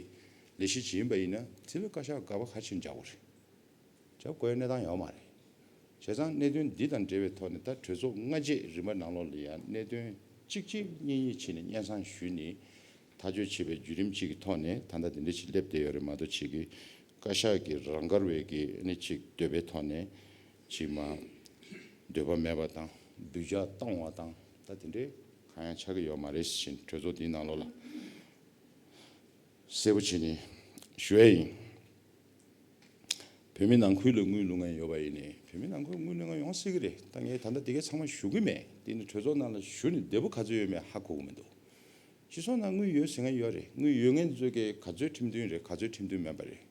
ལས་གཞི་ཅིག་ཡིན་པ་ཡིན་ན་དེ་ལ་བཀའ་ཤག་དགག་པ་ག་ཅིག་རྒྱག་དགོས་རེད། རྒྱབ་དགོས་ཡ་གནས་སྟངས་ཡོད་མ་རེད། བྱས་ཙང་གནད་དོན་འདི་དང་འབྲེལ་བའི་ཐོག་ནས་ད་གྲོས་ཚོགས་སྔ་རྗེས་རིམ་པ་ནང་ལོགས་ལ་ཡང་གནད་དོན་གཅིག་གཅིག་གཉིས་གཉིས་བྱས་ནས་སྙན་སེང་ཞུས་ནས་ཐག་གཅོད་བྱེད་པའི་བརྒྱུད་རིམ་གཅིག་གི་ཐོག་ནས་ད་ལྟ་འདི་འདྲ་ཞིག་སླེབས་བསྡད་ཡོད་རེད་མ་གཏོགས་ཅིག་གི་བཀའ་ཤག་གི་རང་དགར་བའི་གི་ཨ་ནི་ཅིག་འདོད་པའི་ཐོག་ནས་ཅིག་མ་འདོད་པ་མེད་པ་དང་འབུད་འཇགས་བཏང་བ་དང་ད་དེ་འདྲའི་གང་ཡང་ཆགས་ཀྱི་ཡོད་མ་རེད་ཟེར་བཞིན་གྲོས་ཚོགས་འདིའི་ནང་ལོགས་ལ། གསལ་པོ་བྱས་ནས་ཞུ་ཡ་ཡིན། བོད་མི་ནང་ཁུལ་ལ་དངུལ་བླུག་མཁན་ཡོད་པ་ཡིན་ནའི་བོད་མི་ནང་ཁུལ་དངུལ་བླུག་མཁན་ཡོང་སྲིད་ཀྱི་རེད། ད་ངས་ད་ལྟ་འདི་གའི་ཚང་མ་ཞུ་གི་མེད། འདི་ནི་གྲོས་ཚོགས་ནང་ལ་ཞུ་ནས་བདེ་པོ་ག་ཚོད་ཡོད་མེད་ཧ་གོ་གི་མི་འདུག་སྤྱི་ཚོགས་ནང་དངུལ་ཡོད་ཟེར་མཁན་ཡོད་རེད། དངུལ་ཡོད་མཁན་ཚོ་གིས་ག་ཚོད་ཁྲིམས་མཐུན་རེད་ག་ཚོད་ཁྲིམས་མཐུན་མེད་པ་རེད།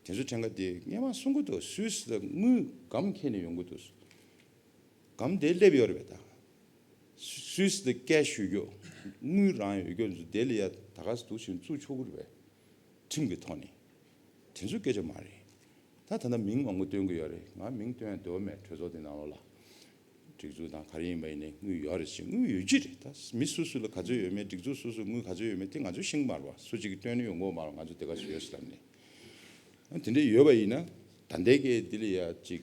དེ་ཚོ་དྲན་ག་དེ་སྔས་མ་གསུང་གི་འདུག་སུད་སི་ལ་དངུལ་སྒམ་འཁྱེར་ནས་ཡོང་གི་འདུག་སྒམ་དེ་སླེབས་ཡོད་རེད་པས་ད། སུད་སི་དེ་ཀེ་ཤི་ཡོད་རྒྱུ། དངུལ་རང་ཡོད་རྒྱུ་འདི་ལ་ཡ་ད་ག་སེ་འདུག་ཞིག་བཙུགས་ཆོག་གི་རེད་པས། ཁྲིམས་ཀྱི་ཐོག་ནས། དེ་ཚོ་སྐད་ཆ་མ་རེད། ད་ད་ལྟ་མིང་མང་པོ་བཏོན་གི་ཡོད་རེད། ང་མིང་བཏོན་ཡ་འདོད་མེད། གྲོས་ཚོགས་དེ་ནང་ལོགས་ལ། སྒྲིག་འཛུགས་དང་ག་རེ་ཡིན་པ་ཡིན་ནའི་དངུལ་ཡོད་རེད་ཅེས། དངུལ་ཡོད་ཀྱི་རེད། ད་མི་སུ་སུ་ལ་ག་ཚོད་ཡོད་མེད་སྒྲིག་འཛུགས་སུ་སུ་དངུལ་ག་ཚོད་ཡོད་མེད་དེ་ང་ཚོས་ཤེས་ཀྱི་མ་རེད་པ། སུ་གཅིག་གིས་བཏོན་ནས་ཡོང་གི་ཡོད་མ་རེད། ང་ཚོ་དེ་ག་ཞིག་ཡོད་ཟེར་ལབ་ནས། དེ་འདྲ་ཡོད་པ་ཡིན་ན་ད་ལྟའི་གི་འདི་ལ་ཡ་གཅིག་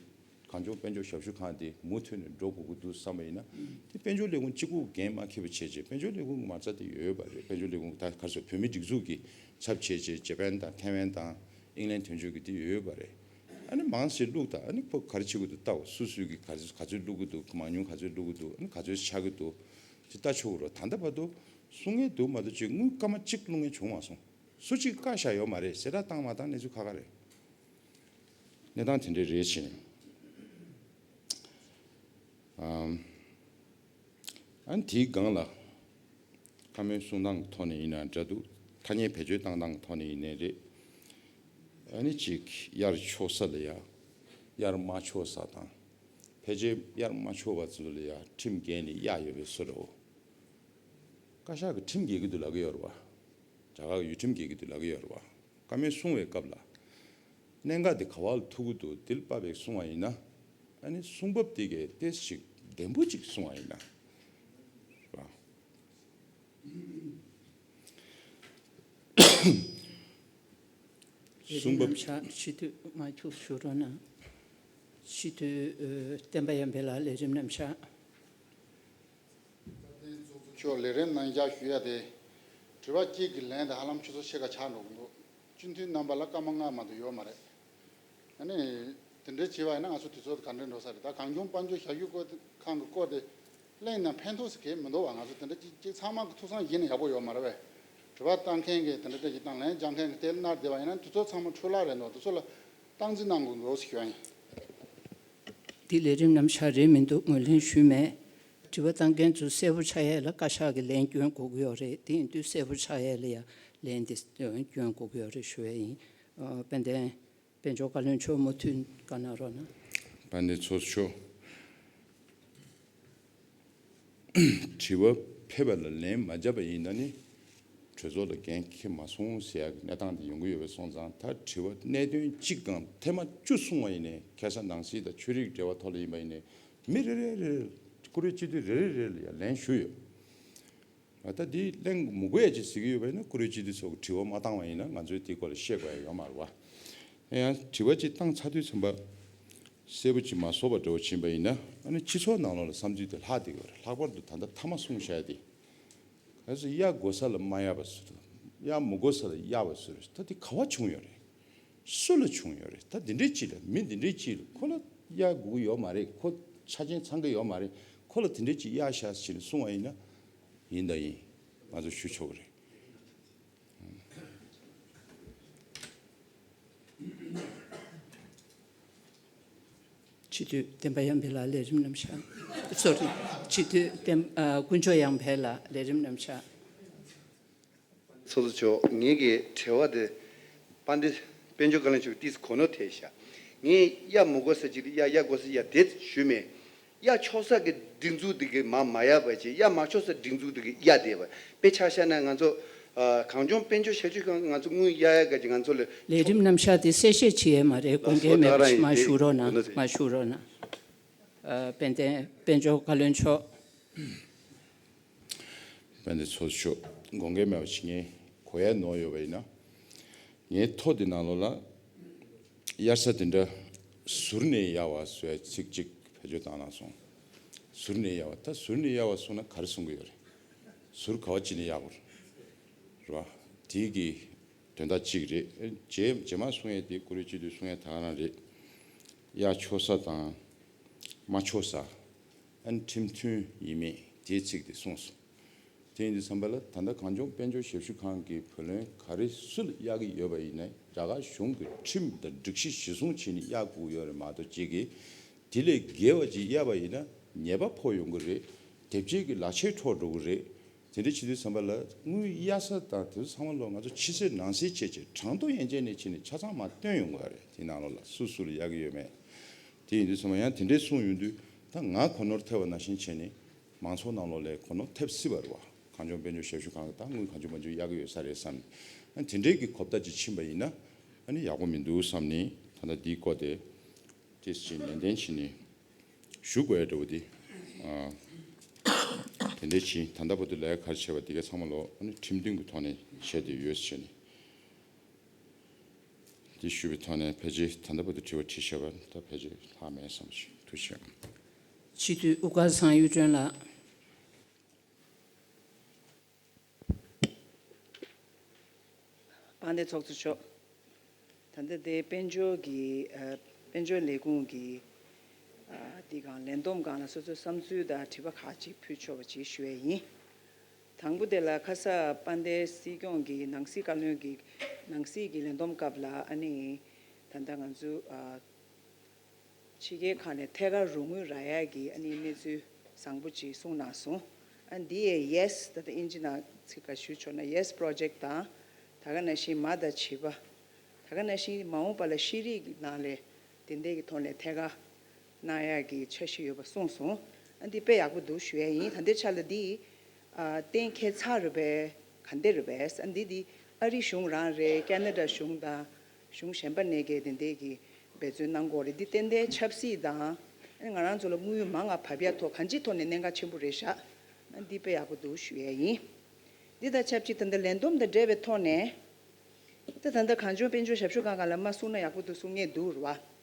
གངས་ལྗོངས་དཔལ་འབྱོར་ཞབས་ཞུ་ཁང་དེ་མུ་མཐུད་ནས་འགྲོ་དགོས་ཀྱི་འདུག་བསམ་པ་ཡིན་ན། དེ་དཔལ་འབྱོར་ལས་ཁུངས་གཅིག་པུ་འགན་མ་འཁྱེར་བ་བྱས་རྗེས་དཔལ་འབྱོར་ལས་ཁུངས་མ་རྩ་དེ་ཡོད་པ་རེད། དཔལ་འབྱོར་ལས་ཁུངས་ད་ག་རེ་ཟེར་བོད་མིའི་སྒྲིག་འཛུགས་ཀྱི་ཚབ་བྱས་རྗེས་ཇེ་པན་དང་ཐའེ་ཝན་དང་ཨིང་ལན་དོན་གཅོད་ཀྱི་དེ་ཡོད་པ་རེད། ཨ་ནི་མང་ཆེ་བླུགས་དང་ཨ་ནི་ཁོ་ག་རེ་བྱེད་དགོས་འདུག་ལྟ་འོ། སུ་སུ་གིས་ག་ཚོད་ག་ཚོད་བླུགས་ཀྱི་འདུག་མང་ཉུང་ག་ཚོད་བླུགས་ཀྱི་འདུག་ཨ་ནི་ག་ཚོད་ཆགས་ཀྱི་འདུག་དེ་ལྟ་ཆོག་གི་རེད། ད་ལྟ་བར་དུ་གསུང་མཁན་འདུག་མ་གཏོགས་ཅིག་དངུལ་སྐར་མ་གཅིག་བླུགས་མཁན་བྱུང་མ་སོང་། སུ་གཅིག་བཀའ་བཞག་ཡོད་མ་རེད། གསལ་བསྒྲགས་བཏང་མ་བཏང་གནས་ཚུལ་ཁག་ཁག་རེད། གནས་སྟངས་དེ་འདྲ་རེད་བྱས་ནས། ཨམ། ཨ་ནི་དེའི་སྒང་ལ་བཀའ་མོལ་གསུང་སྟངས་ཀྱི་ཐོག་ནས་ཡིན་ན་འདྲ་འདུག་ཐ་སྙད་བེད་སྤྱོད་བཏང་སྟངས་ཀྱི་ཐོག་ནས་ཡིན་ནའི་རེད། ཨ་ནི་གཅིག་གཡར་ཆོག་ས་ལ་ཡ་གཡར་མ་ཆོག་ས་དང་། ཕལ་ཆེར་གཡར་མ་ཆོག་པ་ཚོ་ལ་ཡ་ཁྲིམས་འགལ་ནས་གཡར་ཡོད་པའི་བཟོ་འདྲ་བོ། བཀའ་ཤག་གི་ཁྲིམས་འགལ་གྱི་འདུག་ལབ་ཀྱི་ཡོད་རེད་པ། རྒྱ་གར་གྱི་ཡུལ་ཁྲིམས་འགལ་གྱི་འདུག་ལབ་ཀྱི་ཡོད་རེད་པ། བཀའ་མོལ་གསུང་བའི་སྐབས་ལ། གནད་འགག་དེ་ག་པར་ལ་ཐུག་གི་འདུག་དེ་ལ་དཔག་པའི་གསུང་བ་ཡིན་ན། ཨ་ནི་གསུང་བབ་དེ་གའི་ཏོག་ཙམ་ཞིག་བདེན་པོ་ཅིག་གསུང་བ་ཡིན་ན། རེད་པ། གསུང་བབ། རྣམ་གཞག་སྤྱི་འཐུས་མ་འཁྱུག་ཞུ་རོགས་གནང་། སྤྱི་འཐུས་ཨ་བསྟན་པ་ཡར་འཕེལ་ལགས་ལས་རིམ་རྣམ་གཞག་ཁྱོད་ལས་རིམ་རྣམ་གཞག་ཞུ་ཡ་དེ། དྲི་བ་གཅིག་གི་ལན་དེ་ཧ་ལམ་ཆུ་ཚོད་ཕྱེད་ཀ་ཆགས་འགྲོ་གི་འདུག་སྤྱི་འཐུས་རྣམ་པ་ལ་སྐར་མ་ལྔ་མ་གཏོགས་ཡོད་མ་རེད། ཨ་ནི། དེ་འདྲ་བྱས་པ་ཡིན་ན་ང་ཚོ་དུས་ཚོད་ག་འདྲ་འགྲོ་ས་རེད། ད་གངས་ལྗོངས་དཔལ་འབྱོར་ཞབས་ཞུ་སྐོར་དེ་ཁང་གི་སྐོར་དེ་གླེང་ན་ཕན་ཐོགས་ཟེར་གྱི་མི་འདུག་བ། ང་ཚོ་དེ་འདྲ་ཅིག་ཅིག་ཚང་མ་གི་ཐུགས་བསམ་གཞི་ནས་ཡག་པོ་ཡོད་མ་རེད་པས། དྲི་བ་བཏང་མཁན་གྱིས་དེ་འདྲ་འདྲ་ཞིག་བཏང་། ལན་རྒྱག་མཁན་གྱིས་དེ་ལ་མནར་བསྡད་པ་ཡིན་ན་དུས་ཚོད་ཚང་མ་འཕྲོ་བརླག་རེད་འདུག་དེ་ཚོ་ལ་སྟངས་འཛིན་གནང་དགོས་འདུག་ཟེར་ཞུ་ཡ་ཡིན། འདི་ལས་རིམ་རྣམ་གཞག་རེད་མི་འདུག་ངོས་ལེན་ཞུས་མེད། དྲི་བ་བཏང་མཁན་ཚོ་གསལ་པོ་ཆགས་ཡས་ལ་བཀའ་ཤག་གི་ལན་སྐྱོན་དགོས་ཀྱི་ཡོད་རེད། དེ་ཡིན་དུས་གསལ་པོ་ཆགས་ཡས་ལ་ཡ་ལན་དེ་སྐྱོན་དགོས་ཀྱི་ཡོད་རེད་ཞུ་ཡ་ཡིན། ཨ། དཔལ་ལྡན། དཔལ་འབྱོར་བཀའ་བློན་མཆོག་མུ་མཐུད་བཀའ་གནང་རོགས་གནང་། དཔལ་ལྡན་ཚོགས་གཙོ་མཆོག་དྲི་བ་ཕེབས་པ་ལ་ལན་མ་བརྒྱབ་པ་ཡིན་ན་ནི། གྲོས་ཚོགས་ལ་འགན་འཁྱེར་མ་སོང་ཟེར་ཡག་གི་གནས་སྟངས་དེ་ཡོང་གི་ཡོད་པ་སོང་ཙང་། ད་དྲི་བ་གནད་དོན་གཅིག་གམ་ཐེངས་མ་བཅུ་གསུངས་པ་ཡིན་ནའི། ཁ་སང་ནང་སྲིད་དང་ཆོས་རིག་འབྲེལ་བ་ཐོག་ལ་ཡིན་པ་ཡིན་ནའི། མི་རེ་རེ་རེ་རེ། བཀུར་འོས་སྤྱི་འཐུས་རེ་རེ་རེ་ལ་ཡང་ལན་ཞུས་ཡོད། ད་འདི་གླེང་མི་དགོས་ཡ་ཅིག་ཟེར་གྱི་ཡོད་པ་ཡིན་ན། བཀུར་འོས་སྤྱི་འཐུས་ཚོ་གིས་དྲི་བ་མ་བཏང་བ་ཡིན་ན་ང་ཚོས་དེའི་སྐོར་ལ་བཤད་དགོས་ཡ་ཡོད་མ་རེད་པ། ཡང་དྲི་བ་ཅིག་བཏང་ཚར་དུས་ཙམ་པ། གསལ་པོ་ཅིག་མ་བཟོ་བ་འདྲ་བོ་ཕྱིན་པ་ཡིན་ན། ཨ་ནི་སྤྱི་ཚོགས་ནང་ལོགས་ལ་བསམ་ཚུལ་དེ་ལྷག་བསྡད་ཀྱི་ཡོད་རེད། ལྷག་པར་དུ་ད་ལྟ་མཐའ་མ་གསུངས་བཞག་ཡ་དེ། གལ་སྲིད་གཡར་དགོས་ས་ལ་མ་གཡར་བ་བཟོ་འདུག་གཡར་མི་དགོས་ས་ལ་གཡར་བ་བཟོ་རེད། ད་དེ་ག་པར་བྱུང་ཡོད་རེད། སུ་ལ་བྱུང་ཡོད་རེད། ད་འདི་འདྲའི་ཅིག་ལ། མི་འདི་འདྲའི་ཅིག་ལ་ཁོ་ལ་གཡར་དགོས་ཀྱི་ཡོད་མ་རེད། ཁོ་ཆ་རྐྱེན་ཚང་གི་ཡོད་མ་རེད། ཁོ་ལ་དེ་འདྲའི་ཅིག་གཡར་ཤག་ཟེར་ནས་གསུངས་པ་ཡིན་ན། ཡིན་དང་ཡིན། ང་ཚོ་ཞུ་ཆོག་གི་རེད། སྤྱི་འཐུས་བསྟན་པ་ཡར་འཕེལ་ལགས་ལས་རིམ་རྣམ་གཞག་སོ་རི། སྤྱི་འཐུས་བསྟན། ཨ། དཀོན་མཆོག་ཡར་འཕེལ་ལགས་ལས་རིམ་རྣམ་གཞག་ཚོགས་གཙོ་མཆོག་ངེད་ཀྱི་དྲི་བ་དེ་དཔལ་ལྡན་དཔལ་འབྱོར་བཀའ་བློན་མཆོག་གིས་ཏོག་ཙམ་གོ་ནོར་ཐེབས་ཤག་ངས་གཡར་མི་དགོས་ས་ཅིག་ལ་གཡར། གཡར་དགོས་ས་གཡར་དེ་ཞུས་མེད། གཡར་ཆོག་ས་གི་སྒྲིག་འཛུགས་དེ་གི་མར་མ་གཡར་བ་བྱས། གཡར་མ་ཆོག་ས་སྒྲིག་འཛུགས་དེ་གི་གཡར་བསྡད་པ། དཔེ་ཆ་བཞག་ན་ང་ཚོ་ཨ་གངས་ལྗོངས་དཔལ་འབྱོར་ཞབས་ཞུ་ཁང་ང་ཚོ་དངུལ་གཡར་ཡ་ག་ཅིག་ང་ཚོ་ལ་ལས་རིམ་རྣམ་གཞག་དེ་གསལ་བཤད་བྱེད་ཡས་མ་རེད། དགོངས་འགལ་མེད་པ་ཞིག་མ་ཞུ་རོགས་གནང་། མ་ཞུ་རོགས་གནང་། ཨ་དཔལ་ལྡན་དཔལ་འབྱོར་བཀའ་བློན་མཆོག་དཔལ་ལྡན་ཚོགས་གཙོ་མཆོག་དགོངས་འགལ་མེད་པ་ཞིག་ངས་གོ་ཡ་ནོར་ཡོད་པ་ཡིན་ན། ངའི་ཐོ་འདི་ནང་ལོགས་ལ་གཡར་ས་དེ་འདྲ་ཟུར་ནས་གཡར་བ་བཟོ་ཡ་ཚིག་གཅིག་བེད་སྤྱོད་བཏང་གནང་སོང་། ཟུར་ནས་གཡར་བ། ད་ཟུར་ནས་གཡར་བ་གསུངས་ན་ག་རེ་གསུང་གི་ཡོད་རེད། ཟུར་ག་བ་ཅིག་ནས་གཡར་དགོས་རེད་བ། དེའི་གི་དོན་དག་གཅིག་རེད། རྗེས་རྗེས་མ་གསུང་ཡས་དེ་བཀུར་འོས་སྤྱི་འཐུས་གསུང་ཡས་ད་ག་རང་རེད། གཡར་ཆོག་ས་དང་མ་ཆོག་ས། ཨ་ནི་ཁྲིམས་མཐུན་ཡིན་མིན་དེའི་ཚིག་དེ་གསུངས་སོང་། དེ་ཡིན་དུས་ཙམ་པ་ལ་ད་ལྟ་གངས་ལྗོངས་དཔལ་འབྱོར་ཞབས་ཞུ་ཁང་གི་བུ་ལོན་ག་རེ་སུ་ལ་གཡར་གྱི་ཡོད་པ་ཡིན་ན་རྒྱ་གར་གཞུང་གི་ཁྲིམས་དང་སྒྲིག་གཞི་གཞིར་བཟུང་བྱས་ནས་གཡར་དགོས་ཡོད་རེད་མ་གཏོགས། གཅིག་གིས་དེ་ལས་བརྒལ་བ་ཅིག་གཡར་བ་ཡིན་ན་ཉེས་པ་ཕོག་ཡོང་གི་རེད། དེབ་སྐྱེལ་གྱི་ལག་ཆས་འཕྲོག་འགྲོ་གི་རེད། དེ་འདྲ་བྱེད་དུས་ཙམ་པ་ལ་དངུལ་གཡར་ས་དང་དེ་ཚོ་ཚང་མ་ལོ་ང་ཚོ་ཕྱི་གསལ་ནང་གསལ་བྱས་བྱས་གྲངས་ཐོ་ཡན་ཆད་ནས་བྱས་ནས་ཆ་ཚང་མར་བཏོན་ཡོང་གི་རེད། དེ་ནང་ལོགས་ལ་སུ་སུ་ལ་གཡར་གྱི་ཡོད་མེད། དེ་ཡིན་དུས་ཙམ་པ་ཡང་དེ་འདྲའི་གསུངས་ཡོང་དུས་ད་ང་གོ་ནོར་ཐེབས་པ་ནང་བཞིན་བྱས་ནས་མང་ཚོགས་ནང་ལོགས་ལ་གོ་ནོར་ཐེབས་སྲིད་པ་རེད་བ། གངས་ལྗོངས་དཔལ་འབྱོར་ཞབས་ཞུ་ཁང་གི་ད་དངུལ་གང་བྱུང་མང་བྱུང་གཡར་གྱི་ཡོད་ས་རེད་བསམ་ནས། ཨ་དེ་འདྲའི་གི་གོ་བརྡ་ཅིག་ཕྱིན་པ་ཡིན་ན་ཨ་ནི་ཡག་པོ་མི་འདུག་བསམ་ནས་ད་ལྟ་འདིའི་སྐོར་དེ་ཏིས་ཅིག་ནན་ཏན་བྱས་ནས་ཞུ་དགོས་ཡ་འདྲ་བོ་དེ། ཨ་དེ་འདྲའི་ཕྱིན་ད་ལྟ་བར་དུ་ལས་ཀ་ག་རེ་བྱས་པ་དེ་ག་ཚང་མ་ལོ་ཨ་ནི་ཁྲིམས་མཐུན་གྱི་ཐོག་ནས་བྱས་ཏེ་ཡོད་ཟེར་ནས། དེ་ཞུས་པའི་ཐོག་ནས་ཕལ་ཆེར་ད་ལྟ་བར་དུ་དྲི་བ་དྲིས་བཞག་པ་ད་ཕལ་ཆེར་ལྷག་མེད་བསམ་ཞིང་ཐུགས་རྗེ་ཆེ། སྤྱི་འཐུས་དབུ་དཀར་ཚང་གཡུ་སྒྲོན་ལགས། དཔལ་ལྡན་ཚོགས་གཙོ་མཆོག་ད་ལྟ་དེ་དཔལ་འབྱོར་གྱི་ཨ་དཔལ་འབྱོར་ལས་ཁུངས་ཀྱི་ཨ་འདི་སྒང་ལས་བསྡོམས་སྒང་ལ་སོ་སོའི་བསམ་ཚུལ་དང་དྲི་བ་ཁག་ཅིག་ཕུལ་ཆོག་པ་ཅིག་ཞུ་ཡས་ཡིན། དང་པོ་དེ་ལ་ཁ་ས་དཔལ་ལྡན་སྲིད་སྐྱོང་གི་ནང་སྲིད་བཀའ་བློན་གྱི་ནང་སྲིད་ཀྱི་ལས་བསྡོམས་སྐབས་ལ་ཨ་ནི་ད་ལྟ་ང་ཚོ་ཨ་ཕྱི་རྒྱལ་ཁག་ནས་ཐད་ཀར་རོགས་དངུལ་རག་ཡག་གི་ཨ་ནི་གནས་ཚུལ་བཟང་པོ་ཅིག་གསུངས་གནང་སོང་། ཨ་འདི་ཡས་ཡེས་ད་ལྟ་ཨིན་ཇི་ནང་ཚིག་ཁ་ཞུ་ཆོག་ན་ཡེས་པོ་རོ་ཇེག་དང་། ད་ག་ནང་བཞིན་མ་དང་བྱིས་པ། ད་ག་ནང་བཞིན་མ་འོངས་པ་ལ་ཤེས་རིག་གི་ནང་ལས་དེ་འདྲའི་གི་ཐོག་ནས་ཐད་ཀར་གནང་ཡག་གི་འཆར་གཞི་ཡོད་པ་གསུངས་སོང་། ཨ་འདི་དཔེ་ཡག་པོ་འདུག་ཞུ་ཡས་ཡིན། ད་ལྟའི་ཆ་ལ་འདི་ཨ་གཏན་འཁེལ་ཚར་རེད་པས། ག་འདྲ་རེད་པས། ཨ་འདི་འདི་ཨ་རི་གཞུང་རང་རེད། ཁེ་ན་ཌ་གཞུང་དང་གཞུང་གཞན་པ་ནས་གི་དེ་འདྲའི་གི་འབད་བརྩོན་གནང་དགོས་རེད། འདི་ཏན་ཏན་ཆབ་སྲིད་དང་ཨ་ནི་ང་རང་ཚོ་ལ་དངུལ་མང་ང་བབས་ཡ་ཐོག་གང་ཅིའི་ཐོག་ནས་གནད་འགག་ཆེན་པོ་རེད་ཤག་ཨ་འདི་དཔེ་ཡག་པོ་འདུག་ཞུ་ཡས་ཡིན། འདི་དང་ཆབས་ཅིག་ད་ལྟ་ལས་བསྡོམས་དང་འབྲེལ་བའི་ཐོག་ནས་ད་ད་ལྟ་གངས་ལྗོངས་དཔལ་འབྱོར་ཞབས་ཞུ་ཁང་སྒང་ལ་མ་གསུངས་ན་ཡག་པོ་འདུག་གསུང་མཁན་འདུག་རེད་བ།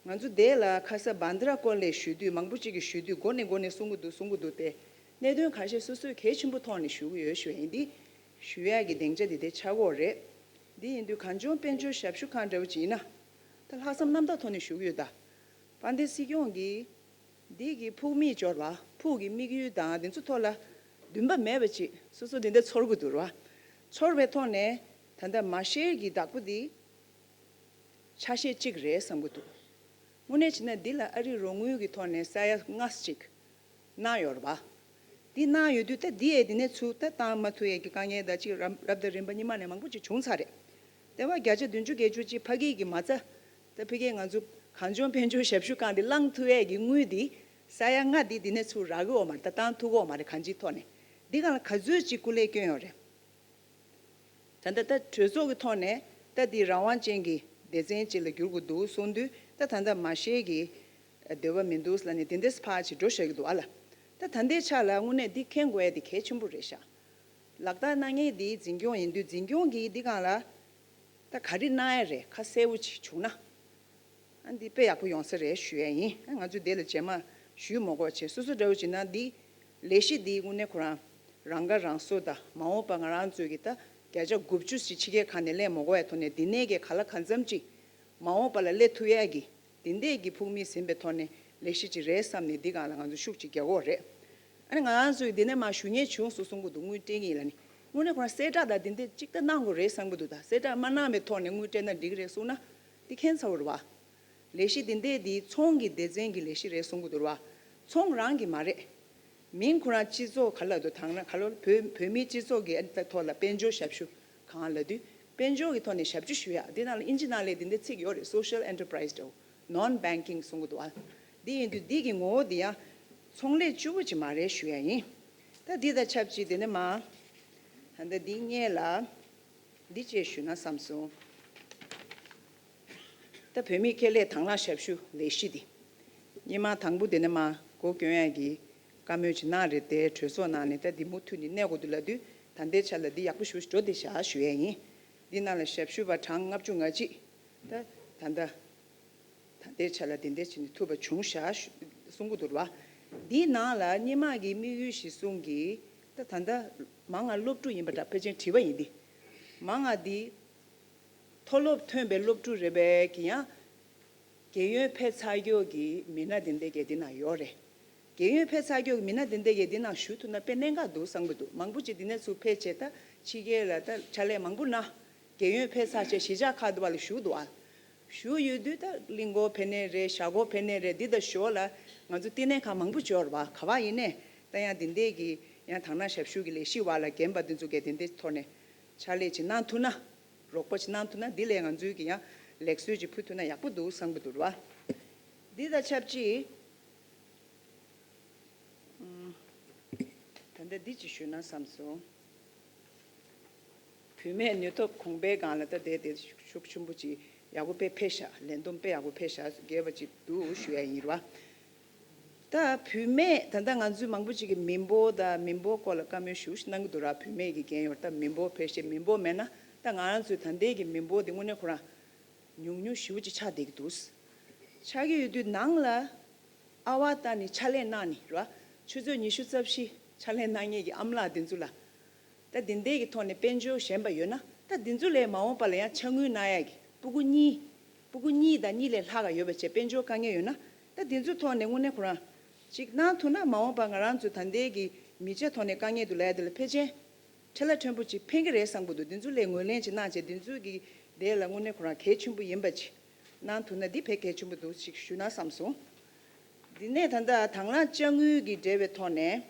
ང་ཚོ་དེ་ལ་ཁ་ས་བྷན་དྲ་སྐོར་ལས་ཞུ་དུས་མང་པོ་ཅིག་གིས་ཞུ་དུས་མགོ་ནས་མགོ་ནས་གསུང་གི་འདུག་གསུང་གི་འདུག་སྟེ། གནད་དོན་ཁ་ཤས་སོ་སོས་གལ་ཆེན་པོ་མཐོང་ནས་ཞུ་གི་ཡོད་ཞུ་ཡིན། འདི་ཞུ་ཡག་གི་སྡིངས་ཆ་འདི་དེ་ཆགས་ཀྱི་ཡོད་རེད། འདི་ཡིན་དུས་གངས་ལྗོངས་དཔལ་འབྱོར་ཞབས་ཞུ་ཁང་འདྲ་བོ་ཅིག་ཡིན་ན། ད་ལྷག་བསམ་རྣམ་དག་ཐོག་ནས་ཞུ་གི་ཡོད་ད། དཔལ་ལྡན་སྲིད་སྐྱོང་གིས་འདི་གི་ཕུགས་དམིགས་འབྱོར་བ་ཕུགས་ཀྱི་དམིགས་ཡུལ་དང་འདི་ཚོ་ཐོག་ལ་འདུན་པ་མེད་པ་ཅིག་སོ་སོ་འདི་འདྲ་ཚོར་གི་འདུག་རེད་བ། ཚོར་བའི་ཐོག་ནས་ད་ལྟ་མ་ཤེར་གྱི་བདག་པོ་འདི་ཆ་ཤས་གཅིག་རེད་བསམ་གྱི་འདུག་དངོས་གནས་བྱས་ན་འདི་ལ་ཨ་རིའི་རོགས་དངུལ་གྱི་ཐོག་ནས་ས་ཡ་ལྔ་ཙམ་ཅིག་གནང་ཡོད་རེད་པ། འདི་གནང་ཡོད་དུས་ད་འདི་ཡས་འདི་ནས་ཚུར་ད་བཏང་མ་ཐུབ་ཡས་ཀྱི་དཀའ་ངལ་ད་ཅིག་རབ་རབ་དང་རིམ་པ་གཉིས་མ་ནས་མང་པོ་ཅིག་བྱུང་ཚར་རེད། དེ་བ་བརྒྱ་ཆ་བདུན་ཅུ་བརྒྱད་ཅུ་ཅིག་ཕ་གི་གི་མ་རྩ། ད་ཕ་གིའི་ང་ཚོ་གངས་ལྗོངས་དཔལ་འབྱོར་ཞབས་ཞུ་ཁང་འདི་བླངས་ཐུབ་ཡས་ཀྱི་དངུལ་འདི་ས་ཡ་ལྔ་འདི་འདི་ནས་ཚུར་རག་གི་ཡོད་མ་རེད། ད་བཏང་ཐུབ་ཀྱི་ཡོད་མ་རེད། གང་ཅིའི་ཐོག་ནས་འདི་སྒང་ལ་ག་ཚོད་ཅིག་སྐུ་ལས་བསྐྱོན་ཡོད་རེད། ད་ལྟ་ད་གྲོས་ཚོགས་ཀྱི་ཐོག་ནས་ད་འདི་རང་དབང་ཅན་གྱི་སྡེ་ཚན་ཅིག་ལ་འགྱུར་དགོས་འདུག་གསུངས་དུས་ད་ད་ལྟ་མ་ཤེར་གྱི་འདོད་པ་མི་འདུག་ལབ་ནས་དེ་འདྲས་ཕར་ཅིག་འགྲོ་བཞག་གི་འདུག་ཨ་ལ། ད་ད་ལྟའི་ཆ་ལ་དངོས་གནས་འདི་མཁྱེན་དགོས་ཡ་འདི་གལ་ཆེན་པོ་རེད་ཤག་ལག་བསྟར་གནང་མཁན་འདི་འཛིན་སྐྱོང་ཡིན་དུས་འཛིན་སྐྱོང་གིས་འདི་སྒང་ལ་ད་ག་རེ་གནང་ཡ་རེད་ཁ་གསལ་པོ་ཅིག་བྱུང་ན། ཨ་འདི་དཔེ་ཡག་པོ་ཡོང་ས་རེད་ཞུ་ཡ་ཡིན། ཨ་ང་ཚོས་དེ་ལ་རྗེས་མ་ཞུས་མ་དགོས་པ་བྱས། སོ་སོ་འདྲ་བོ་བྱས་ན་འདི་ལས་གཞི་འདི་དངོས་གནས་ཁོ་རང་རང་ཁ་རང་གསོ་དང་མ་འོངས་པ་ང་རང་ཚོས་ཀྱི་ད་བརྒྱ་ཆ་དགུ་བཅུ་ཞིག་ཕྱི་རྒྱལ་ཁག་ནས་སླེབས་མ་དགོས་པའི་ཐོག་ནས་འདི་ནས་ཀྱི་ག་ལ་གང་འཚམ་ཅིག་མ་འོངས་པ་ལ་སླེབས་ཐུབ་ཡ་གི་འདི་འདྲས་ཀྱི་ཕུགས་དམིགས་ཟིན་པའི་ཐོག་ནས་ལས་གཞི་ཅིག་རེད་བསམ་ནས་འདི་སྒང་ལ་ང་ཚོ་ཤུགས་ཅིག་རྒྱག་དགོས་རེད། ཨ་ནི་ང་རང་ཚོས་འདི་ནས་མར་ཞུ་མཁན་བྱུང་སོང་གསུང་གི་འདུག་དངུལ་སྤྲད་ཀྱི་ཡིན་ལབ་ནས། དངོས་གནས་ཁོ་རང་གསལ་བསྒྲགས་དང་འདི་འདྲས་ཅིག་ད་གནང་དགོས་རེད་བསམ་གི་འདུག་ད་གསལ་བསྒྲགས་མ་གནང་བའི་ཐོག་ནས་དངུལ་སྤྲད་ན་འགྲིག་གི་རེད་གསུངས་ན་འདི་མཁྱེན་ཚར་བ་རེད་བ། ལས་གཞི་འདི་འདྲས་འདི་ཚོང་གི་སྡེ་ཚན་གྱི་ལས་གཞི་རེད་གསུང་གི་འདུག་རེད་བ། ཚོང་རང་གི་མ་རེད། མིང་ཁོ་རང་སྤྱི་ཚོགས་ག་ལ་འདུག་དང་ན་ག་ལ་བོད་བོད་མིའི་སྤྱི་ཚོགས་ཀྱི་ཨ་ནི་ད་ཐོག་ལ་དཔལ་འབྱོར་ཞབས་ཞུ་ཁང་ལབ་དུས་དཔལ་འབྱོར་གྱི་ཐོག་ནས་ཞབས་ཞུ་ཞུ་ཡ་འདི་ནང་ལ་ཨིན་ཇི་ནང་ལ་འདི་འདྲས་ཚིག་ཡོད་རེད། social enterprise་འདྲ་བོ། non banking་གསུང་གི་འདུག་ཨ། འདི་ཡིན་དུས་འདི་གི་ངོ་བོ་འདི་ཡང་ ཚོང་ལས་བཅུ་པོ་ཅིག་མ་རེད་ཞུ་ཡ་ཡིན། ད་འདི་དང་ཆབས་ཅིག་དེ་ནས་མ། ད་ལྟ་འདི་སྔས་ལ་འདི་བཅས་ཞུ་ན་བསམ་སོང་། ད་བུད་མེད་ཁེ་ལས་དང་བླངས་ཞབས་ཞུ་ལས་གཞི་འདི། སྔོན་མ་དང་པོ་དེ་ནས་མ་སྒོ་སྐྱོན་ཡ་གི་བཀའ་མོལ་ཅིག་གནང་རེད་དེ་གྲོས་ཚོགས་ནང་ནས། ད་འདི་མུ་མཐུད་ནས་གནས་དགོས་འདུག་ལབ་དུས་ད་ལྟའི་ཆ་ལ་འདི་ཡག་པོ་ཞེ་པོ་འགྲོ་བསྡད་བཞག་ཞུ་ཡ་ཡིན། འདི་ནང་ལ་ཞབས་ཞུ་བ་གྲངས་ལྔ་བཅུ་ང་གཅིག་ད་ད་ལྟ། ད་ལྟའི་ཆ་ལ་དེ་འདྲ་བྱས་ནས་ཐུབ་པ་བྱུང་ཤག་ཞུ་གསུང་གི་འདུག་ར་བ། འདིའི་ནང་ལ་སྔོན་མ་གི་དམིགས་ཡུལ་གཞིར་བཟུང་གིས་ད་ད་ལྟ་མང་ང་སློབ་ཕྲུག་ཡིན་པ་འདྲ། ཕལ་ཆེར་དྲི་བ་ཡིན་འདི། མང་ང་འདི་མཐོ་སློབ་ཐོན་པའི་སློབ་ཕྲུག་རེད་པས་ཀྱི་ཡང་རྒས་ཡོལ་ཕེབས་ཚར་རྒྱུ་གི་མི་སྣ་དེ་འདྲ་གི་འདི་ན་ཡོད་རེད། རྒས་ཡོལ་ཕེབས་ཚར་རྒྱུ་གི་མི་སྣ་དེ་འདྲ་གི་འདི་ན་ཞུགས་ཐུབ་ན་དཔེ་གནད་འགག་འདུག་བསམ་གི་འདུག་མང་པོ་ཅིག་འདི་ནས་ཚུར་ཕེབས་བྱས་ད་ཕྱི་རྒྱལ་ལ་ད་ཕྱག་ལས་མང་པོ་གནང་། རྒས་ཡོལ་ཕེབས་ཚར་བྱས་གཞིས་ཆགས་ཁག་དུ་བ་ལ་བཞུགས་འདུག་ཨ། བཞུགས་ཡོད་དུས་ད་གླིང་སྐོར་ཕེབས་ནའི་རེད། ཤར་སྐོར་ཕེབས་ནའི་རེད། འདི་དང་ཞོར་ལ་ང་ཚོ་བསྟི་གནས་ཁག་མང་པོ་འབྱོར་བ་ག་བ་ཡིན་ནའི་ད་ཡང་དེ་འདྲས་ཀྱི་ཡང་དང་བླངས་ཞབས་ཞུ་གི་ལས་གཞི་བ་ལ་རྒན་པ་འདི་ཚོ་གས་དེ་འདྲས་ཐོག་ནས་ཕྱག་ལས་ཅིག་གནང་ཐུབ་ན། རོགས་པ་ཅིག་གནང་ཐུབ་ན་འདི་ལས་ང་ཚོའི་གི་ཡང་ལེགས་གསོལ་ཅིག་ཕུལ་ཐུབ་ན་ཡག་པོ་འདུག་བསམ་གི་འདུག་ར་བ། འདི་དང་ཆབས་ཅིག་ད་ལྟ་འདི་ཅིག་ཞུས་ན་བསམ་སོང་། བུད་མེད་ནུས་སྟོབས་གོང་འཕེལ་སྒང་ལ་ད་དེ་དེ་ཤུགས་ཆེན་པོ་ཅིག་ཡག་པོ་དཔེ་ཕེབས་ཤག་ལས་བསྡོམས་དཔེ་ཡག་པོ་ཕེབས་ཤག་རྒྱས་པ་ཅིག་འདུག་ཞུ་ཡ་ཡིན་ར་བ། ད་བུད་མེད་ད་ལྟ་ང་ཚོའི་མང་པོ་ཅིག་གིས་མི་འབོར་དང་མི་འབོར་སྐོར་ལ་བཀའ་མོལ་ཞུ་ཞིག་གནང་གི་འདུག་ར། བུད་མེད་ཀྱི་རྒན་ཡོལ་ད་མི་འབོར་ཕལ་ཆེར་མི་འབོར་མེད་ན་ད་ང་རང་ཚོའི་ད་ལྟའི་གི་མི་འབོར་དེ་དངོས་གནས་ཁོ་རང་ཉུང་ཉུང་ཞེ་པོ་ཅིག་ཆགས་བསྡད་ཀྱི་འདུག་ཆགས་ཀྱི་ཡོད་དུས་ནང་ལ་ཨ་བ་ད་ནི་ཕྱག་ལས་གནང་ནི་ར། ཆུ་ཚོད་ཉི་ཤུ་རྩ་བཞི་ཕྱག་ལས་གནང་མཁན་གྱི་ཨ་མ་ལགས་དེ་ཚོ་ལ། ད་དེ་འདྲའི་གི་ཐོག་ནས་དཔལ་འབྱོར་ཞན་པ་ཡོད་ན་ད་དེ་ཚོ་ལས་མ་འོངས་པ་ལ་ཡང་ཕྱག་དངུལ་གནང་ཡ་གི་སྤུ་གུ་གཉིས། སྤུ་གུ་གཉིས་དང་གཉིས་ལས་ལྷག་ག་ཡོད་པ་བྱས་དཔལ་འབྱོར་དཀའ་ངལ་ཡོད་ན་ད་དེ་ཚོའི་ཐོག་ནས་དངོས་གནས་ཁོ་རང་ཅིག་གནང་ཐུབ་ན་མ་འོངས་པ་ང་རང་ཚོ་ད་ལྟའི་གི་མི་ཆ་ཐོག་ནས་དཀའ་ངལ་འདུག་ལབ་ཡ་དེ་ལ་ཕལ་ཆེར་ཁྲེལ་ལ་ཕྲན་བུ་ཅིག་ཕན་གི་རེད་བསམ་གི་འདུག་དེ་ཚོ་ལས་ངོས་ལེན་ཅིག་གནང་བྱས་དེ་ཚོའི་གི་དེ་ལ་དངོས་གནས་ཁོ་རང་གལ་ཆེན་པོ་ཡིན་པ་ཅིག་གནང་ཐུབ་ན་འདི་དཔེ་གལ་ཆེན་པོ་འདུག་ཅིག་ཞུ་ན་བསམ་སོང་། འདི་ནས་ད་ལྟ་དང་བླངས་དཔྱ་དངུལ་གྱི་འབྲེལ་བའི་ཐོག་ནས།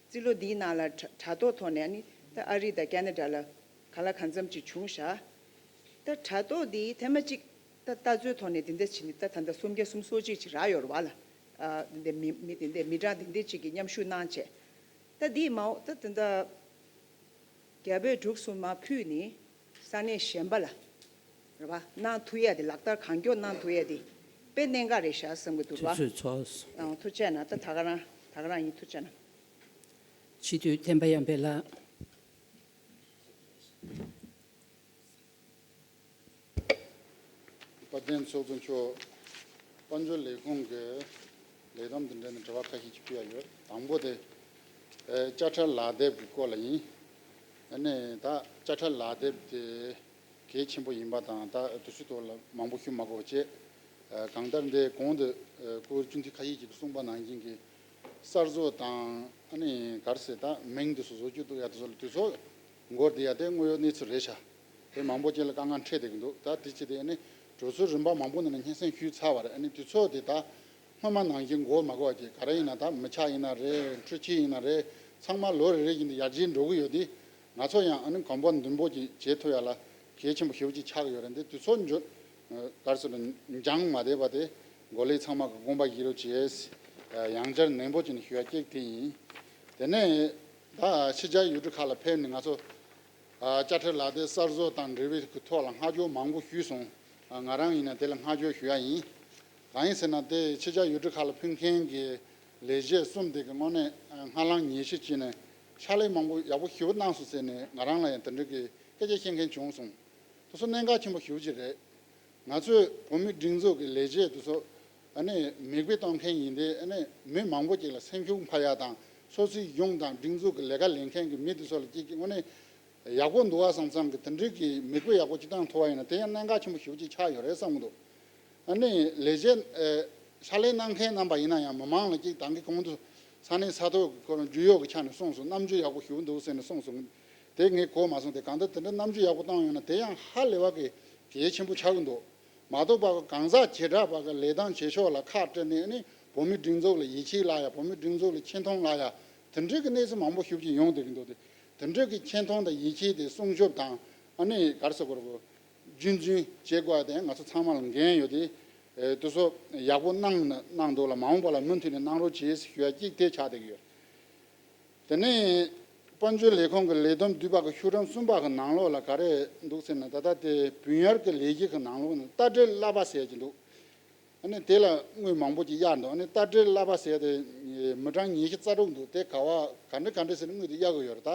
རྩིས་ལོ་འདིའི་ནང་ལ་དྲ་དྲ་ཐོག་ཐོག་ནས་ནི་ད་ཨ་རི་དང་ཁ་ན་ཌ་ལ་ག་ལ་གང་འཚམ་ཅིག་བྱུང་ཤག་ད་དྲ་ཐོག་འདི་ཐེངས་མ་གཅིག་ད་ལྟ་ཚོད་ཐོག་ནས་འདི་འདྲ་བྱས་ནས་ད་ད་ལྟ་སུམ་བརྒྱ་སུམ་སོ་གཅིག་ཅིག་རག་ཡོད་རེད་བ་ལ། ཨ་འདི་འདྲ་མི་མི་འདི་འདྲ་མི་གྲངས་འདི་འདྲ་ཅིག་གི་མཉམ་ཞུགས་གནང་བྱས། ད་འདི་མའོ་ད་ད་ད་རྒྱ་བོད་འབྲུག་གསུམ་མ་ཕུད་ནི་ས་གནས་གཞན་པ་ལ་རེད་བ། གནང་ཐུབ་ཡ་དེ་ལག་བསྟར་གང་མགྱོགས་གནང་ཐུབ་ཡ་དེ་དཔེ་གནད་འགག་རེད་ཤག་བསམ་གི་འདུག་རེད་བ། དུས་ཚོད་ཚོགས། ཨང་ཐུགས་རྗེ་གནང་། ད་ད་ག་རང་ད་ག་རང་ཡིན། ཐུགས་རྗེ་གནང་། སྤྱི་འཐུས་བསྟན་པ་ཡར་འཕེལ་ལགས། དཔལ་ལྡན་ཚོགས་གཙོ་མཆོག་དཔལ་འབྱོར་ལས་ཁུངས་ཀྱི་ལས་བསྡོམས་དང་འབྲེལ་ནས་དྲི་བ་ཁ་ཤས་ཅིག་ཕུལ་ཡ་ཡོད། དང་པོ་དེ་ཨེ་དཔྱ་ཁྲལ་ལག་དེབ་ཀྱི་སྐོར་ལ་ཡིན། ཨ་ནི་ད་དཔྱ་ཁྲལ་ལག་དེབ་དེ་གལ་ཆེན་པོ་ཡིན་པ་དང་ད་དུས་ཚོད་ཐོག་ལ་མང་པོ་ཞུ་མ་དགོས་པ་བྱས། ཨ་གང་ལྟར་འདི་གོང་དུ་ཨ་སྐུ་སྤྱི་འཐུས་ཁ་ཤས་ཅིག་གིས་གསུངས་པ་ནང་བཞིན་གྱི་གསར་བཟོ་དང་ཨ་ནི་ག་རེ་ཟེར་ད་མིང་དེ་ཚོ་བཟོ་རྒྱུ་འདུག་ཡ་དེ་ཚོ་ལ་དུས་ཚོད་འགོར་བསྡད་ཡ་དེ་དངོས་ཡོད་གནས་ཚུལ་རེད་ཤག་དེ་མང་པོ་ཅིག་ལ་དཀའ་ངལ་འཕྲད་བསྡད་ཀྱི་འདུག་ད་དེ་ཅི་སྟེ་ཨ་ནི་གྲོས་ཚོགས་རིམ་པ་མང་པོ་ནང་ནས་སྙན་སེང་ཞུས་ཚར་བ་རེད། ཨ་ནི་དུས་ཚོད་དེ་ད་སྔོན་མ་ནང་བཞིན་འགོར་མ་དགོས་པ་ཅིག་ག་རེ་ཡིན་ན་ད་མི་ཆ་ཡིན་ན་རེད། འཕྲུལ་ཆས་ཡིན་ན་རེད། ཚང་མ་ལོ་རེ་རེ་བཞིན་དུ་ཡར་རྒྱས་འགྲོ་གི་ཡོད་དེ། ང་ཚོ་ཡང་ཨ་ནི་གོམ་པ་མདུན་སྤོ་ཅིག་བྱེད་ཐུབ་ཡ་ལ་གལ་ཆེན་པོ་ཞེ་པོ་ཅིག་ཆགས་ཀྱི་ཡོད་རེད། འདི་དུས་ཚོད་འཇོ་ག་རེ་ཟེར་ན་འགྱངས་མ་བསྡད་པ་དེ་འགོ་ལས་ཚང་མ་གི་དགོངས་པ་བཞེས་རོགས་བྱས། ཡང་བསྐྱར་ནན་པོ་བྱས་ནས་ཞུ་ཡ་གཅིག་དེ་ཡིན། དེ་ནས་ད་ཕྱི་རྒྱལ་ཡུལ་གྲུ་ཁག་ལ་ཕེབས་ནས་ང་ཚོ་ཨ་དཔྱ་ཁྲལ་ལག་དེབ་གསར་བཟོ་དང་འབྲེལ་བའི་གི་ཐོག་ལ་བསྔགས་བརྗོད་མང་པོ་ཞུས་སོང་། ཨ་ང་རང་ཡིན་ན་དེ་ལ་བསྔགས་བརྗོད་ཞུ་ཡ་ཡིན། གང་ཡིན་ཟེར་ན་དེ་ཕྱི་རྒྱལ་ཡུལ་གྲུ་ཁག་ལ་ཕེབས་མཁན་གྱི་ལས་བྱེད་གསུམ་དེ་གི་དངོས་གནས་ཨ་སྔ་ལངས་ཉེས་ཞིབ་བྱས་ནས་ཕྱག་ལས་མང་པོ་ཡག་པོ་ཞེ་པོ་གནང་སོང་ཟེར་ནས་ང་རང་ལ་ཡང་དེ་འདྲ་གི་སྐད་ཆ་བཤད་མཁན་བྱུང་སོང་། དེ་ཚོ་གནད་འགག་ཆེན་པོ་ཞེ་པོ་ཅིག་རེད། ང་ཚོས་བོད་མིའི་སྒྲིག་འཛུགས་ཀྱི་ལས་བྱེད་དེ་ཚོ་ཨ་ནི་མིག་དཔེ་གཏོང་མཁན་ཡིན་དུས་ཨ་ནི་མི་མང་པོ་ཅིག་ལ་སེམས་ཤུགས་འཕར་ཡ་དང་སོ་སོའི་གཞུང་དང་སྒྲིག་འཛུགས་ཀྱི་ལས་ཀ་ལས་མཁན་གྱི་མི་དེ་ཚོ་ལ་ཅིག་ཅིག་དངོས་གནས་ཡག་པོ་འདུག་བ་བསམ་བསམ་གྱི་དེ་འདྲའི་གི་མིག་དཔེ་ཡག་པོ་ཅིག་བཏང་ཐུབ་པ་ཡིན་ན་དེ་ཡང་གནད་འགག་ཆེན་པོ་ཞེ་པོ་ཅིག་ཆགས་ཡོད་རེད་བསམ་གྱི་འདུག་ཨ་ནི་ལས་བྱེད་ཨེ་ཕྱག་ལས་གནང་མཁན་རྣམ་པ་ཡིན་ན་ཡང་མི་མང་ལ་ཅིག་ད་གིན་གོང་དུ་ས་གནས་ས་ཐོག་གི་སྐོར་རྒྱུས་ཡོད་ཀྱི་ཆ་ནས་གསུངས་སོང་། རྣམ་འགྱུར་ཡག་པོ་ཞེ་པོ་འདུག་ཟེར་ནས་གསུངས་སོང་། དེ་ངས་གོ་མ་སོང་། དེ་གང་ལྟར་དེ་འདྲ་རྣམ་འགྱུར་ཡག་པོ་བཏང་ཡོད་ན་དེ་ཡང་ཧ་ལས་པ་གི་གལ་ཆེན་པོ་ཆགས་ཀྱི་འདུག་མ་གཏོགས་པ་གང་ཟག་བྱེ་བྲག་པ་གི་ལས་དང་བྱེད་ཕྱོགས་ལ་ཁག་དཀྲི་ནས་ནི་བོད་མིའི་སྒྲིག་འཛུགས་ལ་ཡིད་ཆེས་བརླག་ཡ། བོད་མིའི་སྒྲིག་འཛུགས་ལ་ཆེ་མཐོང་བརླག་ཡ། དེ་འདྲའི་གི་གནས་ཚུལ་མང་པོ་ཞེ་པོ་ཅིག་ཡོང་བསྡད་ཀྱི་འདུག་དེ་དེ་འདྲའི་གི་ཆེ་མཐོང་དང་ཡིད་ཆེས་དེ་སྲུང་སྐྱོབ་དང་ཨ་ནི་ག་རེ་ཟེར་དགོས་རེད་གོ་རྒྱུན་འཛིན་བྱེད་དགོས་ཡ་དེ་ང་ཚོ་ཚང་མ་ལ་འགན་ཡོད་དེ། དེ་ཚོ་ཡག་པོ་གནང་གནང་འདུག་ལ། མ་འོངས་པ་ལ་མུ་མཐུད་ནས་གནང་རོགས་བྱེད་ཞུ་ཡ་གཅིག་དེ་ཆགས་བསྡད་ཀྱི་ཡོད། དེ་ནས་དཔལ་འབྱོར་ལས་ཁུངས་ཀྱི་ལས་བསྡོམས་བསྡུས་པ་གི་ཤོག་གྲངས་གསུམ་པ་གི་ནང་ལོགས་ལ་ག་རེ་འདུག་ཟེར་ན། ད་ལྟ་དེ་བུན་གཡར་གྱི་ལས་གཞི་གི་ནང་ལོགས་ནས་རྟ་དྲེལ་གླ་པ་ཟེར་གྱི་འདུག། ཨ་ནི་དེ་ལ་དངུལ་མང་པོ་ཅིག་གཡར་འདུག། ཨ་ནི་རྟ་དྲེལ་གླ་པ་ཟེར་དེ་མི་གྲངས་ཉི་ཤུ་རྩ་དྲུག་འདུག། དེ་ག་བ་ག་འདྲ་ག་འདྲ་ཟེར་ནས་དངུལ་དེ་གཡར་གྱི་ཡོད་རེད། ད་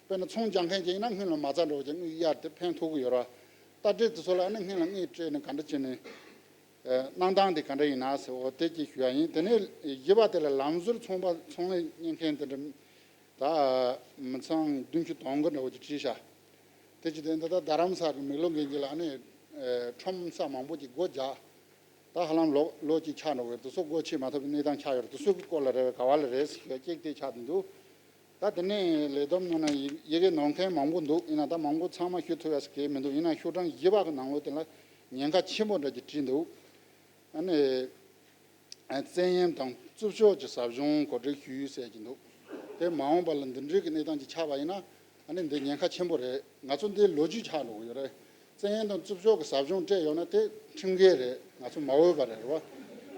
དཔེར་ན་ཚོང་རྒྱག་མཁན་ཅིག་ཡིན་ན་སྔོན་ལ་མ་རྩ་འགྲོ་བ་ཅིག་དངུལ་གཡར་དེ་ཕན་ཐོགས་ཀྱི་ཡོད་རེད། རྟ་དྲེལ་དེ་ཚོ་ལ་ཨ་ནི་སྔོན་ལ་དངུལ་སྤྲད་ནས་ག་འདྲ་བྱས་ནས་གནང་སྟངས་དེ་ག་འདྲ་ཡིན་ན་ཟེར། འོ་དེ་ཅིག་ཞུ་ཡ་ཡིན། དེ་ནས་བཞི་པ་དེ་ལ་ལམ་ཟུར་ཚོང་པ་ཚོང་ལས་གཉེར་མཁན་དེ་འདྲ་ད་མི་ཚང་བདུན་ཅུ་དོན་དགུ་འདྲ་བོ་ཅིག་བྲིས་ཤག། དེ་ཅི་སྟེ་འདི་ལྟར་རྡ་རམ་ས་གི་མེག་ལོར་གན་རྐྱལ་ལ་ཨ་ནི་ཁྲོམ་ས་མང་པོ་ཅིག་སྒོ་རྒྱག། ད་ཧ་ལམ་ལོ་ལོ་གཅིག་ཆགས་འགྲོ་གི་རེད། དེ་ཚོ་སྒོ་ཕྱེ་མ་ཐུབ་པའི་གནས་སྟངས་ཆགས་ཡོད་རེད། དེ་ཚོ་གི་སྐོར་ལ་རེད་བ། ག་བ་ལ་རེད་ཟེར་ཡ་གཅིག་དེ་ཆགས་བསྡད་འདུག། ད་དེ་ནས་ལས་བསྡོམས་ནང་ན་ཡི་ཡི་གེ་ནོར་མཁན་མང་པོ་འདུག། ཡིན་ན་ད་མང་པོ་ཚང་མ་ཞུ་ཐུབ་ཡ་ཟེར་གྱི་མི་འདུག། ཡིན་ན་ཤོག་གྲངས་བཞི་པ་གི་ནང་ལོགས་དེ་ལ་ཉེན་ཁ་ཆེན་པོ་འདྲ་ཅིག་བྲིས་འདུག། ཨ་ནི། བཙན་གཡེམ་དང་རྩུབ་ཤོག་གི་ཟབ་སྦྱོང་གོ་སྒྲིག་ཞུས་ཟེར་གྱི་འདུག། དེ་མ་འོངས་པ་ལ་འདི་འདྲའི་གི་གནས་སྟངས་ཅིག་ཆགས་པ་ཡིན་ན་ཨ་ནི་འདི་ཉེན་ཁ་ཆེན་པོ་རེད། ང་ཚོ་འདི་ལོ་རྒྱུས་ཆགས་འགྲོ་གི་ཡོད་རེད། བཙན་གཡེམ་དང་རྩུབ་ཤོག་གི་ཟབ་སྦྱོང་སྤྲད་ཡོད་ན་དེ་ཁྲིམས་འགལ་རེད། ང་ཚོ་མ་འོས་པ་རེད། རེད་བ།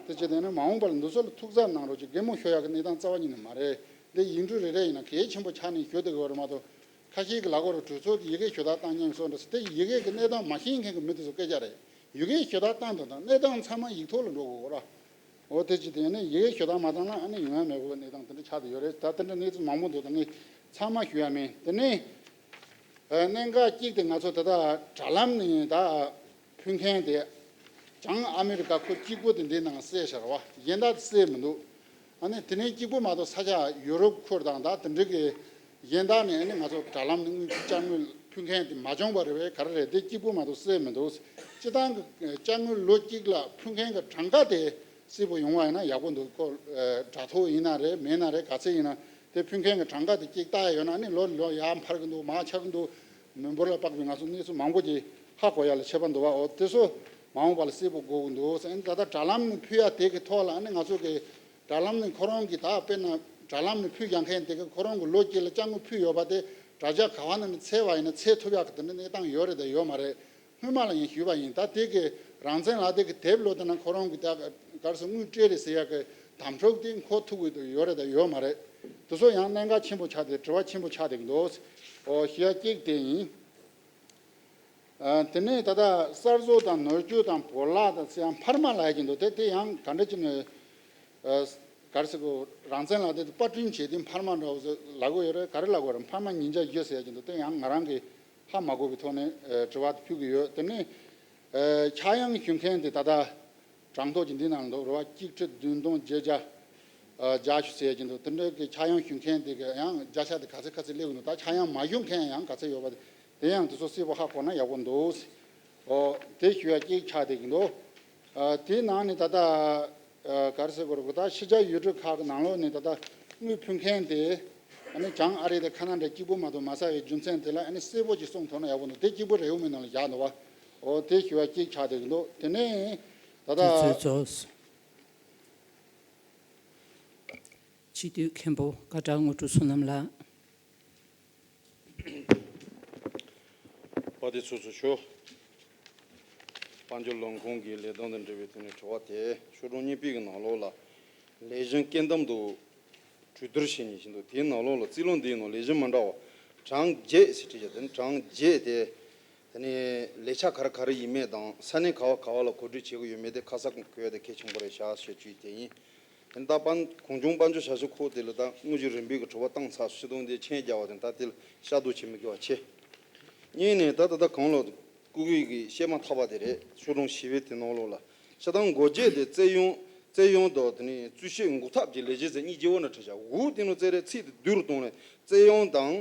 དེ་བྱས་ཏེ་ནི་མ་འོངས་པ་ལ་འདི་ཚོ་ལ་ཐུགས་གཟབ་གནང་རོགས་གྱིས། གད་མོ་ཤོར་ཡག་གི་གནས་སྟངས་རྩ་བ་ཉིད་ནས་མ་རེད། འདི་ཡིག་འབྲུ་རེ་རེ་ཡིན་ན་གལ་ཆེན་པོ་ཆགས་ནས་ཞུ་བསྡད་ཡོད་རེད་མ་གཏོགས། ཁ་ཤས་ཀྱི་ལག་འོག་རུ་གྲོས་ཚོགས་ཀྱི་ཡི་གེ་ཞུ་དག་བཏང་མཁན་སོགས་འདྲ་ཟེར་དེ་ཡི་གེ་གི་གནས་སྟངས་མ་ཤེས་མཁན་གྱི་མི་དེ་ཚོ་སྐད་ཆ་རེད། ཡི་གེ་ཞུ་དག་བཏང་དང་དང་གནས་སྟངས་ཚང་མ་ཡིག་ཐོག་ལ་འགྲོ་དགོས་ར། འོ་དེ་ཅི་དེ་ནས་ཡི་གེ་ཞུ་དག་མ་བཏང་ན་ཨ་ནི་ཡོང་ཡ་མེད་པའི་གནས་སྟངས་དེ་འདྲ་ཆགས་བསྡད་ཡོད་རེད། ད་དེ་འདྲ་གནས་ཚུལ་མང་པོ་འདུག། ད་ངས་ཚང་མ་ཞུ་ཡ་མིན། དེ་ནས་ཨ་གནད་འགག་གཅིག་དེ་ང་ཚོ་ད་ལྟ་དྲ་ལམ་ནས་ད། ཕུལ་མཁན་དེ་བྱང་ཨ་མི་རི་ཀ་ཁོ་གཅིག་པུ་དེ་འདི་ནང་གསལ་ཤར་བ། གཞན་དག་གསལ་མི་འདུག། ཨ་ནི་དེ་ནས་གཅིག་པུ་མ་གཏོགས་ས་ཆ་ཡུ་རོབ་ཁུལ་དང་ད་དེ་འདྲ་གི་གཞན་དག་ནས་ཨ་ནི་ང་ཚོ་དྲ་ལམ་ནས་དངུལ་ཅ་དངུལ་ཕུལ་མཁན་དེ་མ་བྱུང་བ་རེད་བས། ག་རེ་རེད། དེ་གཅིག་པུ་མ་གཏོགས་གསལ་མི་འདུག། སྤྱི་བཏང་གི་ཅ་དངུལ་ལོ་གཅིག་ལ་ཕུལ་མཁན་གྱི་གྲངས་ཀ་དེ་གསལ་པོ་ཡོང་བ་ཡིན་ན་ཡག་པོ་འདུག། ཁོ་དྲ་ཐོག་ཡིན་ན་རེད། མེད་ན་རེད། ག་ཚད་ཡིན་ན་དེ་ཕུལ་མཁན་གྱི་གྲངས་ཀ་དེ་གཅིག་ལྟ་ཡ་ཡོད་ན་ཨ་ནི་ལོ་ལོ་ཡར་འཕར་གི་འདུག། མར་ཆག་གི་འདུག། མི་འབོར་ལ་དཔག་པའི་ང་ཚོ་གནས་ཚུལ་མང་པོ་ཅིག་ཧ་གོ་ཡ་ལ་ཁྱད་པར་འདུག་བ། འོ་དེ་ཚོ་མ་འོངས་པ་ལ་གསལ་པོ་དགོས་ཀྱི་འདུག་ཟེར། ཨ་ནི་ད་ལྟ་དྲ་ལམ་ནས་ཕུལ་ཡ་དེ་གི་ཐོག་ལ་ཨ་ནི་ང་ཚོ་གི་དྲ་ལམ་ནས་ཁོ་རང་གི་ད་དཔེར་ན་དྲ་ལམ་ནས་ཕུལ་ཡ་མཁན་དེ་གི་ཁོ་རང་གི་ལོ་གཅིག་ལ་ཅ་དངུལ་ཕུལ་ཡོད་པ་དེ་དྲ་རྒྱ་ག་བ་ནས་ནས་འཚོལ་བ་ཡིན་ན་འཚོལ་ཐུབ་ཡ་གི་དེ་འདྲ་གནས་སྟངས་ཡོད་རེད་དང་ཡོད་མ་རེད། སྔོན་མ་ལ་ཡིན་ཞུས་པ་ཡིན། ད་དེ་གི་རང་བཙན་ལག་དེབ་ཀྱི་དེབ་ལོ་དེ་ན་ཁོ་རང་གི་ད་གར་སོང་དངུལ་སྤྲད་རེད་ཟེར་ཡ་གི་དམ་ཕྲུག་དེ་འཁོར་ཐུབ་ཀྱི་ཡོད་རེད་དང་ཡོད་མ་རེད། དེ་ཚོ་ཡང་གནད་འགག་ཆེན་པོ་ཆགས་ཏེ་དྲི་བ་ཆེན་པོ་ཆགས་བསྡད་ཀྱི་འདུག། ཨོ་ཞུ་ཡ་གཅིག་དེ་ཡིན། ཨ་དེ་ནས་ད་ལྟ་གསར་བཟོ་དང་ནོར་སྐྱོན་དང་བོར་བརླག་དང་ཟེར་ཡང་འཕར་མ་ལབ་ཀྱི་འདུག། དེ་དེ་ཡང་ག་འདྲ་ཅིག་ནས་ཨ་གར་སོང་རང་བཙན་ལག་དེབ་དེ་པར་སྐྲུན་བྱས་ཏེ་འཕར་མ་འདྲ་བོ་ཟེར་ལབ་ཀྱི་ཡོད་རེད། ག་རེ་ལབ་དགོས་རེད། འཕར་མ་ཉིས་བརྒྱ་བཞི་ཟེར་གྱི་འདུག། དེ་ཡང་ང་རང་གི་ཧ་མ་གོ་བའི་ཐོག་ནས་ཨ་དྲི་བ་དེ་ཕུལ་གྱི་ཡོད། དེ་ནས་ཨ་ཆག་ཡང་ཞུ་མཁན་དེ་ད་ལྟ་གྲངས་ཐོ་ཅིག་འདི་ནང་འདུག་རེད་བ། གཅིག་ཁྲི་བདུན་སྟོང་བརྒྱད་བརྒྱ་ཨ་བརྒྱད་ཅུ་ཟེར་གྱི་འདུག། དེ་འདྲའི་གི་ཆག་ཡང་ཞུ་མཁན་དེ་གི་ཡང་བརྒྱ་ཆ་དེ་ག་ཚད་ག་ཚད་སླེབས་ཀྱི་འདུག། ད་ཆག་ཡང་མ་ཞུ་མཁན་ཡང་ག་ཚད་ཡོད་པ་དེ་ཡང་དེ་ཚོ་གསལ་པོ་ཧ་གོ་ན་ཡག་པོ་འདུག། ཨོ་དེ་ཞུ་ཡ་གཅིག་ཆགས་བསྡད་ཀྱི་འདུག། ཨ་དེའི་ནང་ནས་ད་ལྟ་ཨ་ག་རེ་ཟེར་དགོས་རེད། ད་ཕྱི་རྒྱལ་ཡུལ་གྲུ་ཁག་གི་ནང་ལོགས་ནས་ད་ལྟ་དངུལ་ཕུལ་མཁན་དེ་ཨ་ནི་བྱང་ཨ་རི་དང་ཁ་ན་ཌ་གཅིག་པུ་མ་གཏོགས་མ་ཟ་བའི་རྒྱུ་མཚན་དེ་ལ་ཨ་ནི་གསལ་པོ་ཅིག་གསུངས་ཐུབ་ན་ཡག་པོ་འདུག། དེ་གཅིག་པུ་རེའུ་མིག་ནང་ལ་བཞག་འདུག་བ། ཨོ་དེ་ཞུ་བ་གཅིག་ཆགས་བསྡད་ཀྱི་འདུག། དེ་ནས་ད་ལྟ་དུས་ཚོད་རྫོགས། སྤྱི་འཐུས་མཁན་པོ་སྐད་གྲགས་དངོས་གྲུབ་བསོད་ནམས་ལགས། དཔའ་སྡེ་ཚོགས་གཙོ་མཆོག། དཔལ་འབྱོར་ལས་ཁུངས་ཀྱི་ལས་དོན་དང་འབྲེལ་བའི་ཐོག་ནས་དྲི་བ་དེ། ཤོག་གྲངས་གཉིས་པའི་གི་ནང་ལོགས་ལ་ལས་གཞི་སྐྱེལ་འདེམས་དང་གྲོས་བསྡུར་བྱེད་མཁན་ཞིག་འདུག། དེའི་ནང་ལོགས་ལ་རྩིས་ལོ་འདིའི་ནང་ལས་གཞི་མི་འདྲ་བ་གྲངས་བརྒྱད་ཟེར་བྲིས་བཞག། དེ་ནི་གྲངས་བརྒྱད་དེ། དེ་ནས་ལས་འཆར་ག་རེ་ག་རེ་ཡིན་མིན་དང་ས་གནས་ག་བ་ག་བ་ལ་གོ་སྒྲིག་བྱེད་ཀྱི་ཡོད་མེད་དེ་ཁ་གསལ་གོ་ཡ་དེ་གལ་ཆེན་པོ་རེད་ཤག་ཞེས་དྲིས་དེ་ཡིན། དེ་ནས་ད་དཔལ་གངས་ལྗོངས་དཔལ་འབྱོར་བྱ་གཞག་ཁག་དེ་ལ་ད་དངོས་གཞི་རིམ་པས་ཀྱི་དྲི་བ་བཏང་ཚར། སྤྱི་དོན་དེ་མཆན་རྒྱག་པ་དེ་ད་དེ་ལ་ཤ་རྡུལ་བྱེད་མི་དགོས་པ་བྱས། གཉིས་ནས་ད་ད་ལྟ་གོང་ལ་སྐུ་སྒེར་གྱི་བཤད་མ་ཐག་པ་དེ་རེད། ཤོག་གྲངས་བཞི་པའི་དེ་ནང་ལོགས་ལ་ཤ་སྟག་འགོ་བརྗེ་དེ་རྩལ་ཡོང་རྩལ་ཡོང་དང་དེ་ནས་རྩོལ་བཤད་འགོག་ཐབས་ཀྱི་ལས་གཞི་ཟེར་གཉིས་ཀྱི་འོག་ན་བྲིས་བཞག། འོག་དེ་ནང་རྩལ་རེད། ཚིག་དེ་བསྡུས་རུ་གཏོང་ནས་རྩལ་ཡོང་དང་།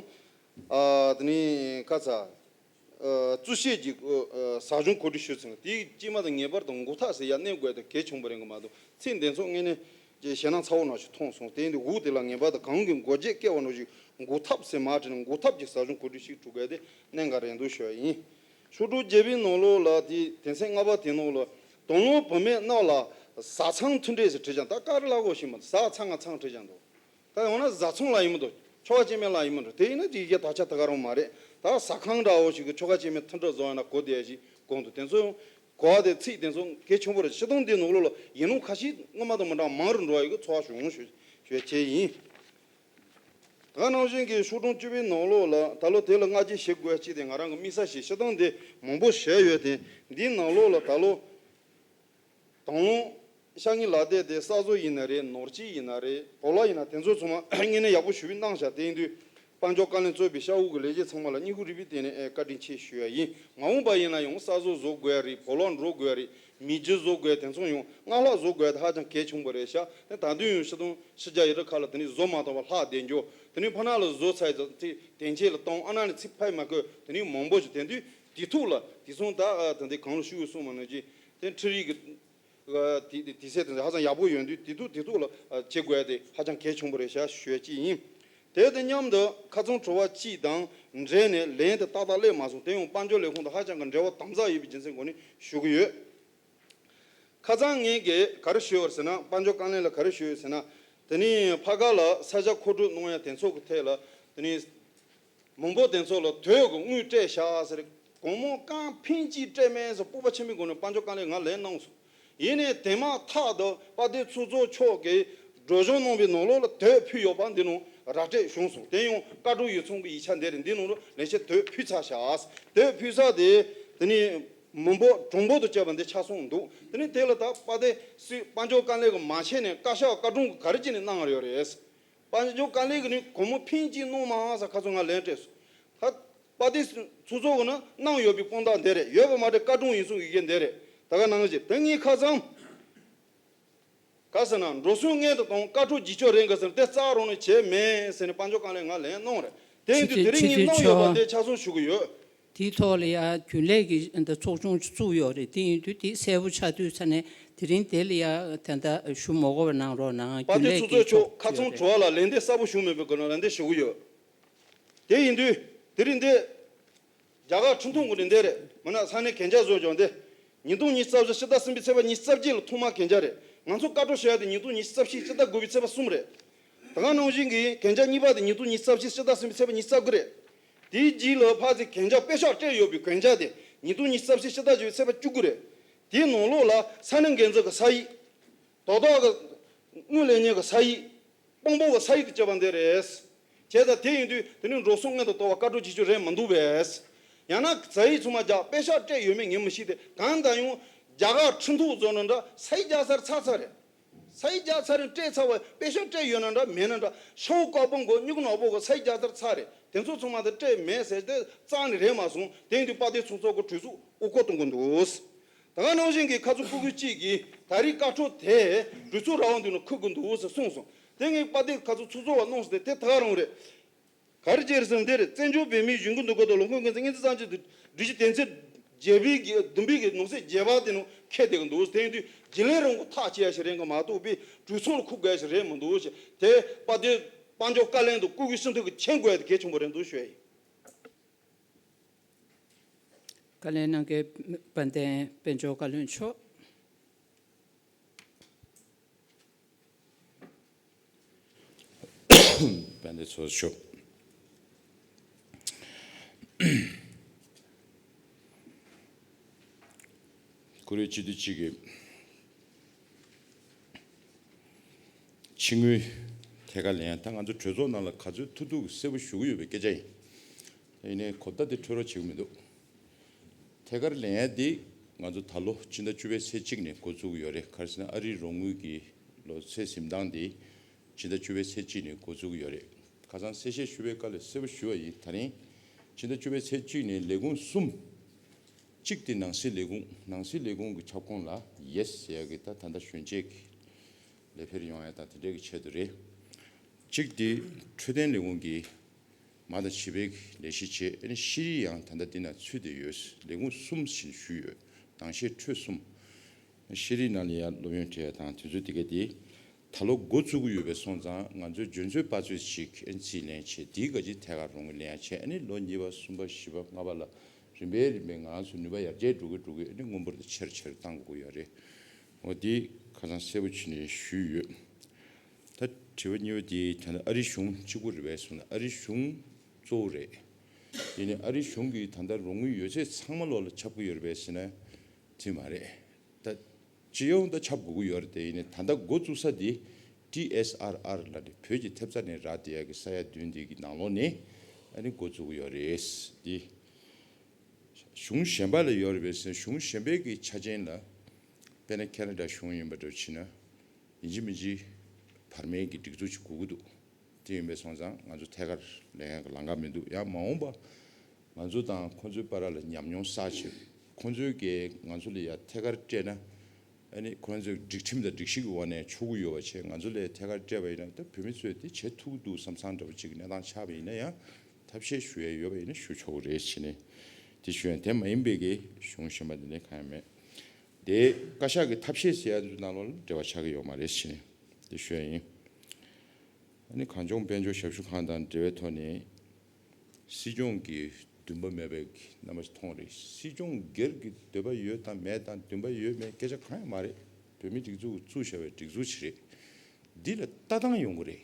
ཨ་དེ་ནས་ཁ་ཚ། ཨ་རྩོལ་བཤད་ཀྱི་ཨ་ཟབ་སྦྱོང་གོ་སྒྲིག་ཞུས་ཚུན་དེའི་དཀྱིལ་མ་དང་ངེས་པར་དུ་འགོག་ཐབས་ཟེར་ཡ་གནས་དགོས་དེ་གལ་ཆེན་པོ་རེད་གི་མ་གཏོགས་ཚིག་འདི་ཚོ་དངོས་གནས་ཀྱི་ཞེད་སྣང་ཚ་བོ་ནང་ཞིག་མཐོང་སོང་། དེ་ཡིན་དུས་འོག་དེ་ལ་ངེས་པར་དུ་གང་གི་འགོ་བརྗེ་བཀལ་བ་ནང་བཞིན་འགོག་ཐབས་ཟེར་མ་བྲིས་ནས་འགོག་ཐབས་ཀྱི་ཟབ་སྦྱོང་གོ་སྒྲིག་ཞིག་བྱེད་དགོས་དེ་གནད་འགག་རེད་འདུག་ཞུ་བ་ཡིན། ཤོག་གྲངས་བརྒྱད་པའི་ནང་ལོགས་ལ་དེ་དོན་ཚན་ལྔ་པ་དེ་ནང་ལ་དོ་སྣང་བུད་མེད་རྣམས་ལ་བཟའ་ཚང་མཐུན་འབྲེལ་ཟེར་བྲིས་ཀྱང་ད་ག་རེ་ལབ་དགོས་ཤེས་མ་རེད། བཟའ་ཚང་ང་ཚང་བྲིས་ཀྱང་འདུག། ད་འོ་ན་བཟའ་ཚང་ལ་ཡིན་མི་འདུག། ཆོལ་ཁ་གཅིག་མིན་ལ་ཡིན་མི་འདུག། དེ་ཡིན་ན་ཅིག་ཡི་གེ་དག་ཆ་དེ་ག་རང་མ་རེད། ད་ཟ་ཁང་འདྲ་བོ་ཞིག་གི་ཆོལ་ཁ་གཅིག་མིན་མཐུན་སྒྲིལ་བཟོ་ཡ་ན་གོ་བདེ་ཞིག་དགོངས་འདུག། དེ་ཚོ་ གོ་བ་དེ་ཚིག་དེ་ཚོ་གལ་ཆེན་པོ་རེད། སྤྱིར་བཏང་འདི་ནང་ལོགས་ལ་ཡིན་ནོ་ཁ་ཤས་སྔོན་མ་དང་མི་འདྲ་མང་རུ་འགྲོ་བ་ཡོད་གི་ཚོར་བ་བྱུང་ཞུ་ཞུ་ཡ་ཆེད་ཡིན། ད་ག་ནང་བཞིན་གྱི་ཤོག་གྲངས་བཅུ་པའི་ནང་ལོགས་ལ་ད་ལོ་དེ་ལ་བསྔགས་བརྗོད་བྱེད་དགོས་ཅིག་དེ་ང་རང་གི་དམིགས་བསལ་ཞིག་སྤྱིར་བཏང་འདི་མང་པོ་བྱས་ཡོད་དེ། འདིའི་ནང་ལོགས་ལ་ད་ལོ་དང་བླངས་ཤ་ངའི་ལག་དེབ་དེ་གསར་བཟོ་ཡིན་ན་རེད། ནོར་སྐྱིད་ཡིན་ན་རེད། བོ་ལ་ཡིན་ན། དེ་ཚོ་ཚང་མ་དངོས་གནས་ཡག་པོ་ཞེ་པོ་གནང་བཞག་དེ་ཡིན་དུས་དཔལ་འབྱོར་བཀའ་བློན་གཙོས་པའི་ཤ་འུག་གི་ལས་བྱེད་ཚང་མ་ལ་སྙིང་ཁུང་རུས་པའི་གཏིང་ནས་ཨེ་བཀའ་དྲིན་ཆེ་ཞུ་ཡ་ཡིན། མ་འོངས་པ་ཡིན་ན་ཡང་གསར་བཟོ་བཟོ་དགོས་ཡ་རེད། བོ་ལ་འགྲོ་དགོས་ཡ་རེད། མི་རྒྱུ་བཟོ་དགོས་ཡ་དེ་ཚོ་ཡང་སྔར་ལྷག་བཟོ་དགོས་ཡ་དེ་ཧ་ཅང་གལ་ཆེན་པོ་རེད་ཤག་དེ་ད་དུང་ཡང་སྤྱིར་བཏང་ཕྱི་རྒྱལ་ཡུལ་གྲུ་ཁག་ལ་དེ་ནས་བཟོ་མ་ཐུབ་པ་ལྷག་བསྡད་འགྱོ། དེ་ནས་ཕ་ནང་ལ་བཟོ་ཚར་ཡ་དེ་དེ་འཆད་ལ་གཏོང་། ཨ་ན་ནི་ཚིག་ཕ་ཡི་མ་བཀོད། དེ་ནས་མང་པོ་ཞིག་དེ་དུས་དེ་ཐུག་ལ་དེ་སོང་ད་ཨ་ད་འདི་གང་ལ་ཞུ་གསུངས་མ་ནང་བཞིན་དེ་འཕྲུལ་རིག་གི་ཨ་དེ་དེ་དེ་ཚད་དེ་ཧ་ཅང་ཡག་པོ་ཡོད་དུས་དེ་ཐུག་དེ་ཐུག་ལ་ཨ་བྱེད་དགོས་ཡ་དེ་ཧ་ཅང་གལ་ཆེན་པོ་རེད་ཤག་ཞུ་ཡ་གཅིག་ཡིན། དེ་དང་མཉམ་དུ་ཁ་རྩང་དྲི་བ་གཅིག་དང་འབྲེལ་ནས་ལན་དེ་ཏག་ཏག་སླེབས་མ་སོང་། དེ་ཡང་དཔལ་འབྱོར་ལས་ཁུངས་དང་ཧ་ཅང་གི་འབྲེལ་བ་དམ་ཟབ་ཡོད་པའི་རྒྱུ་མཚན་སྒོ་ནས་ཞུ་གི་ཡོད། ཁ་སང་ངས་གི་ག་རེ་ཞུས་པ་རེད་ཟེར་ན། དཔལ་འབྱོར་བཀའ་བློན་ལ་ག་རེ་ཞུས་ཡོད་ཟེར་ན། དེ་ནས་ཕ་ག་ལ་ས་ཆ་མཁོ་སྤྲོད་གནང་ཡ་དེ་ཚོ་གི་ཐད་ལ་དེ་ནས་མི་འབོར་དེ་ཚོ་ལ་དུས་ཀྱི་དངུལ་སྤྲད་བཞག་ཟེར། སྒོར་མོ་རྐང་ཕིང་གཅིག་སྤྲད་མེད་ཟེར་སྤོབས་པ་ཆེན་པོའི་སྒོ་ནས་དཔལ་འབྱོར་བཀའ་བློན་ང་ལན་གནང་སོང་། ཡིན་ནའི་དེ་མ་ཐག་ཏུ་དཔལ་ལྡན་ཚོགས་གཙོ་མཆོག་གིས་སྒྲོག་སྦྱང་གནང་བའི་ནང་ལོགས་ལ་དུས་ཕུལ་ཡོད་པ་འདི་ནང་ར་སྤྲོད་བྱུང་སོང་། དེ་ཡང་བཀའ་དྲུང་ཡིག་ཚང་གི་ཡིག་ཆ་འདི་རེད། འདི་ནང་ལ་ལན་བཤད་དུས་ཕུལ་ཚར་བཞག་དུས་ཕུལ་ས་དེ་དེ་ནི་མི་འབོར་གྲངས་འབོར་དུ་བཅད་པ་འདི་ཆགས་སོང་འདུག་དེ་ནི་དེ་ལ་ད་དཔལ་ལྡན་སྲིད་དཔལ་འབྱོར་བཀའ་བློན་གྱི་མ་བྱས་ནས་བཀའ་ཤག་བཀའ་དྲུང་གི་ག་རེ་བྱས་ནས་གནང་ཡོད་རེད། དཔལ་འབྱོར་བཀའ་བློན་གྱི་ནི་སྒོར་མོ་ཕིང་གཅིག་གནང་མ་ཧང་ས་ཁ་ཚོ་ང་ལན་སྤྲད་སོང་། ད་དཔལ་ལྡན་ཚོགས་གཙོ་གི་ནི་གནང་ཡོད་པའི་དཔང་རྟགས་འདི་རེད། ཡོད་པ་མ་རེད། བཀའ་དྲུང་ཡིག་ཚང་གི་ཡི་གེ་འདི་རེད། ད་ག་ནང་བཞིན་དེ་ངས་ཁ་སང་ག་ཟེར་ན་འགྲོ་སོང་སྔོན་དུ་གཏོང་། བཀའ་འཁྲོལ་བརྗེ་ཆོག་རེད་ག་ཟེར་ན་དེ་རྩ་རང་ནས་བྱས་མེད་ཟེར་ནས་དཔལ་འབྱོར་བཀའ་བློན་ང་ལན་གནང་རེད། དེ་ཡིན་དུས་དེ་རིང་ངས་གནང་ཡོད་པ་འདི་ཆ་ཚང་ཞུ་གི་ཡོད། དེའི་ཐོག་ལ་ཡང་རྒྱུན་ལས་ཀྱི་འདི་ཚོགས་ཆུང་བཙུགས་ཡོད་རེད། དེ་ཡིན་དུས་དེ་གསལ་པོ་ཆགས་དུས་ཙ་ནས་དེ་རིང་དེ་ལ་ཡང་ད་ལྟ་ཞུ་མ་དགོས་པ་གནང་རོགས་གནང་། དཔལ་ལྡན་ཚོགས་གཙོ་མཆོག་ཁ་ཚང་དྲི་བ་ལ་ལན་འདེབས་གསལ་པོ་ཞུ་མེད་པའི་སྒོ་ནས་ལན་འདེབས་ཞུ་གི་ཡོད། དེ་ཡིན་དུས་དེ་རིང་འདི་རྒྱ་གར་ཁྲིམས་ཐོག་ངོས་ནས་འདི་རེད། མིན་ན་ས་གནས་གན་རྒྱ་བཟོ་སྦྱོང་འདི་ཉིས་སྟོང་ཉི་ཤུ་རྩ་བཞི་ཕྱི་ཟླ་གསུམ་པའི་ཚེས་པ་ཉི་ཤུ་རྩ་བརྒྱད་ལ་ཐོག་མར་གན་རྒྱ་རེད། ང་ཚོ་བཀའ་འཁྲོལ་བྱས་ཡ་དེ་ཉིས་སྟོང་ཉི་ཤུ་རྩ་བཞི་ཕྱི་ཟླ་དགུ་པའི་ཚེས་པ་གསུམ་རེད། ད་ག་ནང་བཞིན་གྱི་གན་རྒྱ་གཉིས་པ་དེ་ཉིས་སྟོང་ཉི་ཤུ་རྩ་བཞི་ཕྱི་ཟླ་གསུམ་པའི་ཚེས་པ་ཉི་ཤུ་རྩ་དགུ་རེད། དེའི་རྗེས་ལ་ཕར་ཚུར་གན་རྒྱ་པེ་ཤག་སྤྲད་ཡོད་པའི་གན་རྒྱ་དེ་ཉིས་སྟོང་ཉི་ཤུ་རྩ་བཞི་ཕྱི་ཟླ་བཞི་པའི་ཚེས་པ་བཅུ་དགུ་རེད། དེའི་ནང་ལོགས་ལ་ས་གནས་འགན་འཛིན་གྱི་ས་ཡིག་དོ་བདག་གི་དངུལ་ལེན་མཁན་གྱི་ས་ཡིག་དཔང་པོ་གི་ས་ཡིག་ཏུ་བཅད་པ་འདི་རེད། བྱས་ཙང་དེ་ཡིན་དུས་དེ་ནི་འགྲོ་སོང་སྔོན་དུ་གཏོང་བ་བཀའ་འཁྲོལ་བྱེད་རྒྱུ་རེད་མི་འདུག་པས། ཡང་ན་ས་ཡིག་ཚང་མ་རྒྱག་པེ་ཤག་སྤྲད་ཡོད་མེད་ངས་མི་ཤེས་ཏེ། གང་ལྟར་ཡང་རྒྱ་གར་ཁྲིམས་ཐོག་བཟོ་ན་འདྲ་ས་ཡིག་རྒྱག་ཚར་ཚར་ཚར་རེད། ས་ཡིག་རྒྱག་ཚར་རིང་སྤྲད་ཚར་བ་པེ་ཤག་སྤྲད་ཡོད་ན་འདྲ་མེད་ན་འདྲ་ཤའོ་ཀའོ་པང་གི་སྨྱུ་གུ་ནག་པོ་གི་ས་ཡིག་རྒྱག་ཚར་ཚར་རེད། དེ་ཚོ་ཚང་མ་དེ་སྤྲད་མེད་ཟེར་ཏེ་རྩ་ནས་རེད་མ་སོང་། དེ་ཡིན་དུས་དཔལ་ལྡན་ཚོགས་གཙོ་གི་གྲོས་ཚོགས་དབུ་སྐོར་གཏོང་གི་འདུག་ད་ག་ནང་བཞིན་གྱི་ཁ་ཚུགས་སྤུ་གུ་གཅིག་གིས་ད་རེས་བཀའ་འཁྲོལ་དེ་གྲོས་ཚོགས་ར་བ་འདུག་ན་འཁུར་དགོས་འདུག་ཟེར་གསུངས་སོང་། དེ་ངས་དཔལ་ལྡན་ཁ་ཚུགས་ཚོགས་གཙོ་བ་གནང་སོང་སྟེ་དེ་ད་ག་རང་རེད། ག་རེ་བྱས་རེད་ཟེར་ན་འདི་རེད། བཙན་བྱོལ་བོད་མིའི་གཞིས་འགོ་འདུག་སྐབས་དང་ལོ་འཁོར་འགན་འཛིན་སྙན་ཚིག་གཙང་སྦྱོང་དུ་སྒྲིག་གཞི་དོན་ཚན་བརྒྱད་པའི་གི་བདུན་པའི་གི་ནང་གསེས་བརྒྱད་པ་དེ་ནང་འཁེལ་བསྡད་ཀྱི་འདུག་དེ་ཡིན་དུས་རྒྱུན་ལས་རང་གི་ཐག་བཅད་ཡ་ཞིག་རེད་གི་མ་གཏོགས་པའི་གྲོས་ཚོགས་ལ་འཁུར་དགོས་ཡ་ཞིག་རེད་མི་འདུག་ཞེས་དེ་དཔལ་ལྡན་དཔལ་འབྱོར་བཀའ་བློན་དང་སྐུ་སྒེར་ཞུ་གཏུག་གི་མཁྱེན་དགོས་ཡ་དེ་གལ་ཆེན་པོ་རེད་འདུག་ཞུ་ཡ་ཡིན། བཀའ་བློན་རྣམ་རྒྱལ་དཔལ་ལྡན་དཔལ་འབྱོར་བཀའ་བློན་མཆོག་དཔལ་ལྡན་ཚོགས་གཙོ། ཁོ་རེ་སྤྱི་འཐུས་གཅིག་གིས་ཕྱི་དངུལ་ཐད་ཀར་ལེན་ཡ་ད་ང་ཚོ་གྲོས་ཚོགས་ནང་ལ་ག་ཚོད་ཐུབ་ཐུབ་གསལ་པོ་ཞུ་གི་ཡོད་པའི་སྐད་ཆ་ཡིན། ཡིན་ནའི་གོ་བརྡ་དེ་འཕྲོད་རོགས་བྱེད་ཀྱི་མི་འདུག་ཐད་ཀར་ལེན་ཡ་དེ་ང་ཚོ་ད་ལོ་སྤྱི་ཟླ་བཅུ་པའི་ཚེས་གཅིག་ནས་འགོ་བཙུགས་ཀྱི་ཡོད་རེད། ག་རེ་ཟེར་ན་ཨ་རིའི་རོགས་དངུལ་གྱི་ལོ་ཚད་ཟིན་སྟངས་དེ་སྤྱི་ཟླ་བཅུ་པའི་ཚེས་གཅིག་ནས་འགོ་བཙུགས་ཀྱི་ཡོད་རེད། ཁ་སང་གསལ་བཤད་ཞུ་བའི་སྐབས་ལ་གསལ་པོ་ཞུ་བ་ཡིན། ད་རིང་སྤྱི་ཟླ་བཅུ་པའི་ཚེས་གཅིག་ནས་ལས་ཁུངས་གསུམ། གཅིག་དེ་ནང་སྲིད་ལས་ཁུངས། ནང་སྲིད་ལས་ཁུངས་ཀྱི་ཁྱབ་ཁོངས་ལ་ཡེ་སི་ཟེར་ཡ་གི་ད་ད་ལྟ་གཞོན་སྐྱེས་ཀྱི་ལས་འཕེར་ཡོང་ཡ་དང་དེ་འདྲའི་གི་ཆེད་དུ་རེད། གཅིག་དེ་འཕྲོད་བསྟེན་ལས་ཁུངས་ཀྱི་མ་དང་བྱིས་པའི་ལས་གཞི་བྱས། ཨ་ནི་ཤེས་རིག་ཡང་ད་ལྟ་འདི་ན་ཚུད་བསྡད་ཡོད། ལས་ཁུངས་གསུམ་ཞིག་ཞུས་ཡོད། ནང་ཤེས་འཕྲོད་གསུམ། ཤེས་རིག་ནང་ལ་ཡང་སློབ་ཡོན་སྤྲད་ཡ་དང་དེ་ཚོ་དེ་ག་དེ་ད་ལོ་འགོ་བཙུགས་ཀྱི་ཡོད་པས་སོང་ཙང་ང་ཚོས་འཇོན་ཚོད་དཔག་ཚོད་ཅིག་ཨ་ནི་རྩིས་ལེན་བྱས། དེའི་ག་ཅིག་ཐད་ཀར་རོགས་དངུལ་ལེན་ཡ་བྱས། ཨ་ནི་ལོ་གཉིས་པ་གསུམ་པ་བཞི་པ་ལྔ་པ་ལ་རིམ་པས་རིམ་པས་ང་རང་ཚོ་ནུས་པ་ཡར་རྒྱས་འགྲོ་གི་འགྲོ་གི་ཨ་ནི་དངུལ་འབོར་དེ་ཆེ་རུ་ཆེ་རུ་གཏང་དགོས་ཀྱི་ཡོད་རེད། འོ་དེ་ཁ་སང་གསལ་པོ་བྱས་ནས་ཞུས་ཡོད། ད་དྲི་བ་གཉིས་པ་དེ་ད་ལྟ་ཨ་རི་གཞུང་གཅིག་པུ་རེད་པས་སོང་ན་ཨ་རི་གཞུང་གཙོ་བོ་རེད། ཡིན་ནའི་ཨ་རི་གཞུང་གིས་ད་ལྟ་རོགས་དངུལ་ཡོད་ཚད་ཚང་མ་ལོག་ལ་ཁྱབ་ཀྱི་ཡོད་རེད་པས་ཟེར་ན། དེ་མ་རེད། ད་སྤྱི་ཡོངས་ད་ཁྱབ་དགོས་ཀྱི་ཡོད་རེད། དེ་ཡིན་ནའི་ད་ལྟ་འགོ་བཙུགས་ས་དེ་ཊི་ཨེས་ཨར་ཨར་ལབ་ནས་བོད་ཀྱི་ཐེབས་རྩ་ནས་རག་བསྡད་ཡ་གི་ས་ཡ་བདུན་འདི་གི་ནང་ལོགས་ནས་ཨ་ནི་འགོ་བཙུགས་ཀྱི་ཡོད་རེད། དེ་གཞུང་གཞན་པ་ལ་ཡོད་རེད་པས་ཟེར། གཞུང་གཞན་པའི་གི་ཆ་རྐྱེན་ལ་དཔེར་ན་ཁེ་ན་ཌ་གཞུང་ཡིན་པ་འདྲ་བྱས་ན་ཡིན་གཅིག་མིན་གཅིག་བར་མའི་གི་སྒྲིག་འཛུགས་ཅིག་དགོས་ཀྱི་འདུག་དེ་ཡིན་པས་སོང་ཙང་ང་ཚོ་ཐད་ཀར་ལེན་ཡག་གི་ལམ་ཁ་མི་འདུག་ཡང་མ་འོངས་པ་ང་ཚོ་དང་ཁོང་ཚོའི་བར་ལ་ཉམས་མྱོང་བསགས་བྱས། ཁོང་ཚོའི་གིས་ང་ཚོ་ལ་ཡ་ཐད་ཀར་སྤྲད་ན། ཨ་ནི་ཁོང་ཚོས་སྒྲིག་ཁྲིམས་དང་སྒྲིག་གཞི་གི་འོག་ནས་ཆོག་གི་ཡོད་པ་བྱས། ང་ཚོ་ལ་ཐད་ཀར་སྤྲད་པ་ཡིན་ན་ད་བོད་མི་ཚོས་དེ་བྱེད་ཐུབ་ཀྱི་འདུག་བསམ་བསམ་འདྲ་པོ་ཅིག་གི་གནས་སྟངས་ཆགས་པ་ཡིན་ན་ཡང་ཐབས་ཤེས་ཞུ་ཡ་ཡོད་པ་ཡིན་ན་ཞུ་ཆོག་གི་རེད་བྱས་ནས་དེ་ཞུ་ཡ། དེ་མ་ཡིན་པའི་གི་གཞུང་གཞན་པ་འདི་ནས་གང་ཡང་མེད། དེ་བཀའ་ཤག་གི་ཐབས་ཤེས་ཟེར་ཡ་ཚོའི་ནང་ལོགས་ལ་འབྲེལ་བ་ཆགས་ཀྱི་ཡོད་མ་རེད་བྱས་ནས་དེ་ཞུ་ཡ་ཡིན། ཨ་ནི་གངས་ལྗོངས་དཔལ་འབྱོར་ཞབས་ཞུ་ཁང་དང་འབྲེལ་བའི་ཐོག་ནས་སྲིད་སྐྱོང་གི་འདུན་པ་མེད་པའི་རྣམ་པ་ཞིག་མཐོང་རེད། སྲིད་སྐྱོང་སྒེར་གྱི་འདོད་པ་ཡོད་དང་མེད་དང་འདུན་པ་ཡོད་མེད་སྐད་ཆ་གང་ཡང་མ་རེད། བོད་མིའི་སྒྲིག་འཛུགས་ཀྱིས་བཙུགས་བཞག་པའི་སྒྲིག་འཛུགས་ཤིག་རེད། འདི་ལ་ལྟ་སྟངས་ཡོང་གི་རེད།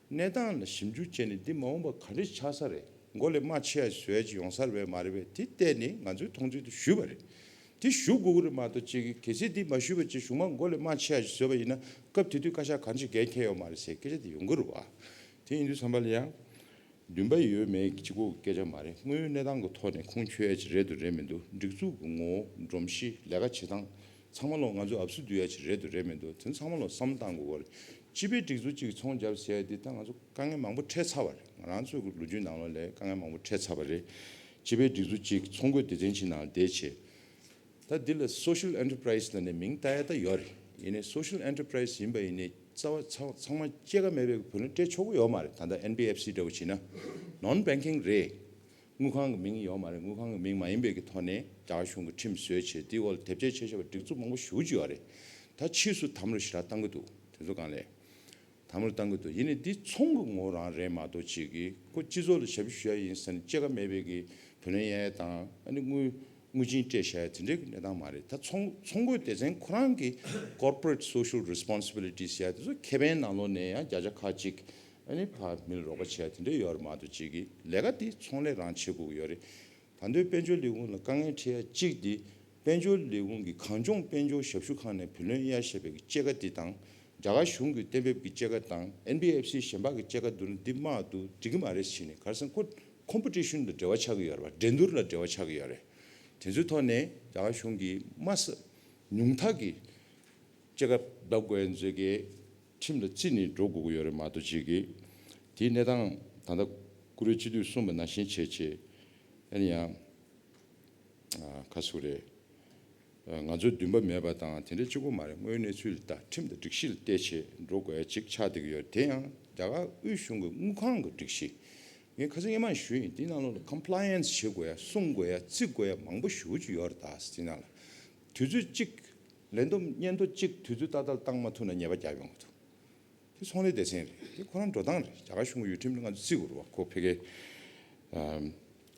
གནས་སྟངས་ལ་ཞིབ་འཇུག་བྱས་ནས་འདི་མ་འོངས་པ་ག་འདྲ་ཆགས་ས་རེད། མགོ་ལས་དམག་ཆེ་ཡ་བཟོ་ཡ་ཅིག་ཡོང་ས་རེད་པས་མ་རེད་པས། དེ་བལྟས་ནས་ང་ཚོའི་མཐོང་ཚུལ་དེ་ཞུས་པ་རེད། དེ་ཞུ་དགོས་ཀྱི་རེད་མ་གཏོགས་ཅིག་གལ་སྲིད་འདི་མ་ཞུས་པ་ཅིག་གཞུག་མ་མགོ་ལས་དམག་ཆེ་ཡ་ཅིག་བཟོས་པ་ཡིན་ན་སྐབས་དེ་དུས་བཀའ་ཤག་གང་ཅིག་འགན་འཁྱེར་ཡོད་མ་རེད་ཟེར་སྐད་ཆ་དེ་ཡོང་གི་རེད་བ། དེ་ཡིན་དུས་ཙམ་པ་ལ་ཡང་འདུན་པ་ཡོད་མེད་གཅིག་པོ་གི་སྐད་ཆ་མ་རེད། དངོས་ཡོད་གནས་སྟངས་ཀྱི་ཐོག་ནས་ཁུངས་འཁྱོལ་ཡ་ཅིག་རེད་འདུག་རེད་མི་འདུག་སྒྲིག་འཛུགས་ཀྱི་ངོ་བོ་སྒྲོམ་གཞི་ལས་ཀ་བྱེད་སྟངས་ཚང་མ་ལོག་ང་ཚོས་ཨབ་སུ་བསྡུ་ཡ་ཅིག་རེད་འདུག་རེད་མི་འདུག་དེ་ཚང་མ་ལོག་བསམ་བློ་བཏང་དགོས་ཀྱི་རེད། སྤྱི་པའི་སྒྲིག་འཛུགས་གཅིག་གི་ཚོང་བརྒྱབ་ཟེར་ཡ་འདི་ད་ང་ཚོ་དཀའ་ངལ་མང་པོ་འཕྲད་ཚར་བ་རེད། ང་རང་ཚོའི་ལོ་རྒྱུས་ནང་ལོགས་ལ་དཀའ་ངལ་མང་པོ་འཕྲད་ཚར་བ་རེད། སྤྱི་པའི་སྒྲིག་འཛུགས་གཅིག་ཚོང་སྒོ་སྡེ་ཚན་གཅིག་ནང་བསྡད་བྱས། ད་འདི་ལ་social enterprise་ལབ་ནས་མིང་བཏགས་ཡ་ད་ཡོད་རེད། ཡིན་ནའི་social enterprise་ཡིན་པ་ཡིན་ནའི་རྩ་བ་ཚང་ཚང་མ་སྐྱེད་ཀ་མེད་པའི་བུ་ལོན་སྤྲད་ཆོག་གི་ཡོད་མ་རེད། ད་ལྟ་ཨེན་བི་ཨེཕ་སི་འདྲ་བོ་བྱས་ན་non banking་རེད། དངུལ་ཁང་གི་མིང་ཡོད་མ་རེད། དངུལ་ཁང་གི་མིང་མ་ཡིན་པའི་གི་ཐོག་ནས་རྒྱ་གར་གཞུང་གི་ཁྲིམས་བཟོས་བྱས་དེའི་འོག་ལ་དེབ་སྐྱེལ་བྱས་བྱས་པ་སྒྲིག་འཛུགས་མང་པོ་ཞེ་པོ་ཅིག་ཡོད་རེད། ད་ཕྱིས་སུ་དམ་རུ་ཞེ་དྲག་བཏང་གི་འདུག་དེ་ཚོ་གང་ལས། དམ་རུ་བཏང་གི་འདུག་ཡིན་ནའི་འདི་ཚོང་གི་ངོ་བོ་རང་རེད་མ་གཏོགས་ཅིག་གིས་ཁོ་སྤྱི་ཚོགས་ལ་ཞབས་ཞུ་ཞུ་ཡ་ཡིན་ཟེར་ནས་སྐྱེད་ཀ་མེད་པའི་གི་བུ་ལོན་གཡར་ཡ་དང་ཨ་ནི་དངུལ་དངུལ་ཆིངས་སྤྲད་བཞག་ཡ་དེ་འདྲའི་གི་གནས་སྟངས་མ་རེད། ད་ཚོང་ཚོང་སྒོ་སྡེ་ཚན་ཁོ་རང་གི་corporate social responsibility་ཟེར་ཡ་དེ་ཚོ་ཁེ་ཕན་ནང་ལོགས་ནས་ཡང་བརྒྱ་ཆ་ཁ་གཅིག་ཨ་ནི་ཕར་མི་ལ་རོགས་པ་བྱེད་ཡ་དེ་འདྲ་ཡོད་རེད་མ་གཏོགས་ཅིག་གི་ལས་ཀ་དེ་ཚོང་ལས་རང་བྱེད་དགོས་ཀྱི་ཡོད་རེད། ད་དུང་དཔལ་འབྱོར་ལས་ཁུངས་ལ་དཀའ་ངལ་འཕྲད་ཡ་གཅིག་དེ་དཔལ་འབྱོར་ལས་ཁུངས་ཀྱི་གངས་ལྗོངས་དཔལ་འབྱོར་ཞབས་ཞུ་ཁང་ནས་བུ་ལོན་གཡར་བཞག་པའི་གི་སྐྱེད་ཀ་དེ་དང་རྒྱ་གར་གཞུང་གི་གཏན་འབེབས་ཀྱི་སྐྱེད་ཀ་དང་ཨེན་བི་ཨེཕ་སི་གཞན་པ་གི་སྐྱེད་ཀ་བསྡུར་ན་འདི་དམའ་འདུག་འགྲིག་གི་མ་རེད་ཟེར་ནས་ག་རེ་ཟེར་ན་ཁོ་competition་ལ་འབྲེལ་བ་ཆགས་ཀྱི་ཡོད་རེད་བ། འགྲན་བསྡུར་ལ་འབྲེལ་བ་ཆགས་ཀྱི་ཡོད་རེད། དེ་ཚོའི་ཐོག་ནས་རྒྱ་གར་གཞུང་གིས་དམའ་ས་ཉུང་མཐའ་གི་སྐྱེད་ཀ་བརྡབ་དགོས་ཡ་མཛད་གི་ཁྲིམས་ལ་བརྩི་ནས་འགྲོ་དགོས་ཀྱི་ཡོད་རེད་མ་གཏོགས་ཅིག་གི་དེའི་གནས་སྟངས་ད་ལྟ་བཀུར་འོས་སྤྱི་འཐུས་གསུངས་པ་ནང་བཞིན་བྱས་བྱས་ཨ་ནི་ཡང་ཁ་སུ་རེད། ང་ཚོའི་འདུན་པ་མེད་པ་དང་དེ་འདྲ་གཅིག་པོ་མ་རེད། དངོས་ཡོད་གནས་ཚུལ་ལ་ལྟ་ཁྲིམས་དང་སྒྲིག་གཞི་ལ་བལྟས་བྱས་འགྲོ་དགོས་ཡ་ཅིག་ཆགས་བསྡད་ཀྱི་ཡོད་རེད། དེ་ཡང་རྒྱ་གར་དབུས་གཞུང་གི་དངུལ་ཁང་གི་སྒྲིག་གཞི། ངས་ཁ་སང་སྔོན་མ་ཞུས་ཡིན། དེའི་ནང་ལོགས་ལ་compliance་བྱེད་དགོས་ཡ་སྲུང་དགོས་ཡ་བརྩི་དགོས་ཡ་མང་པོ་ཞེ་པོ་ཅིག་ཡོད་རེད། ད་དེའི་ནང་ལ་དུས་ཚོད་གཅིག་ལས་བསྡོམས་བརྙན་ཐུང་གཅིག་དུས་ཚོད་ཏག་ཏག་བཏང་མ་ཐུབ་ན་ཉེས་པ་བརྒྱབ་ཡོང་གི་འདུག་དེ་ཚོང་ལས་སྡེ་ཚན་རེད། དེ་ཁོ་རང་འགྲོ་སྟངས་རེད། རྒྱ་གར་གཞུང་གི་ཡུལ་ཁྲིམས་ལ་ང་ཚོ་བརྩི་དགོས་རེད་བ། ཁོ་ཕ་གིའི་ཨམ་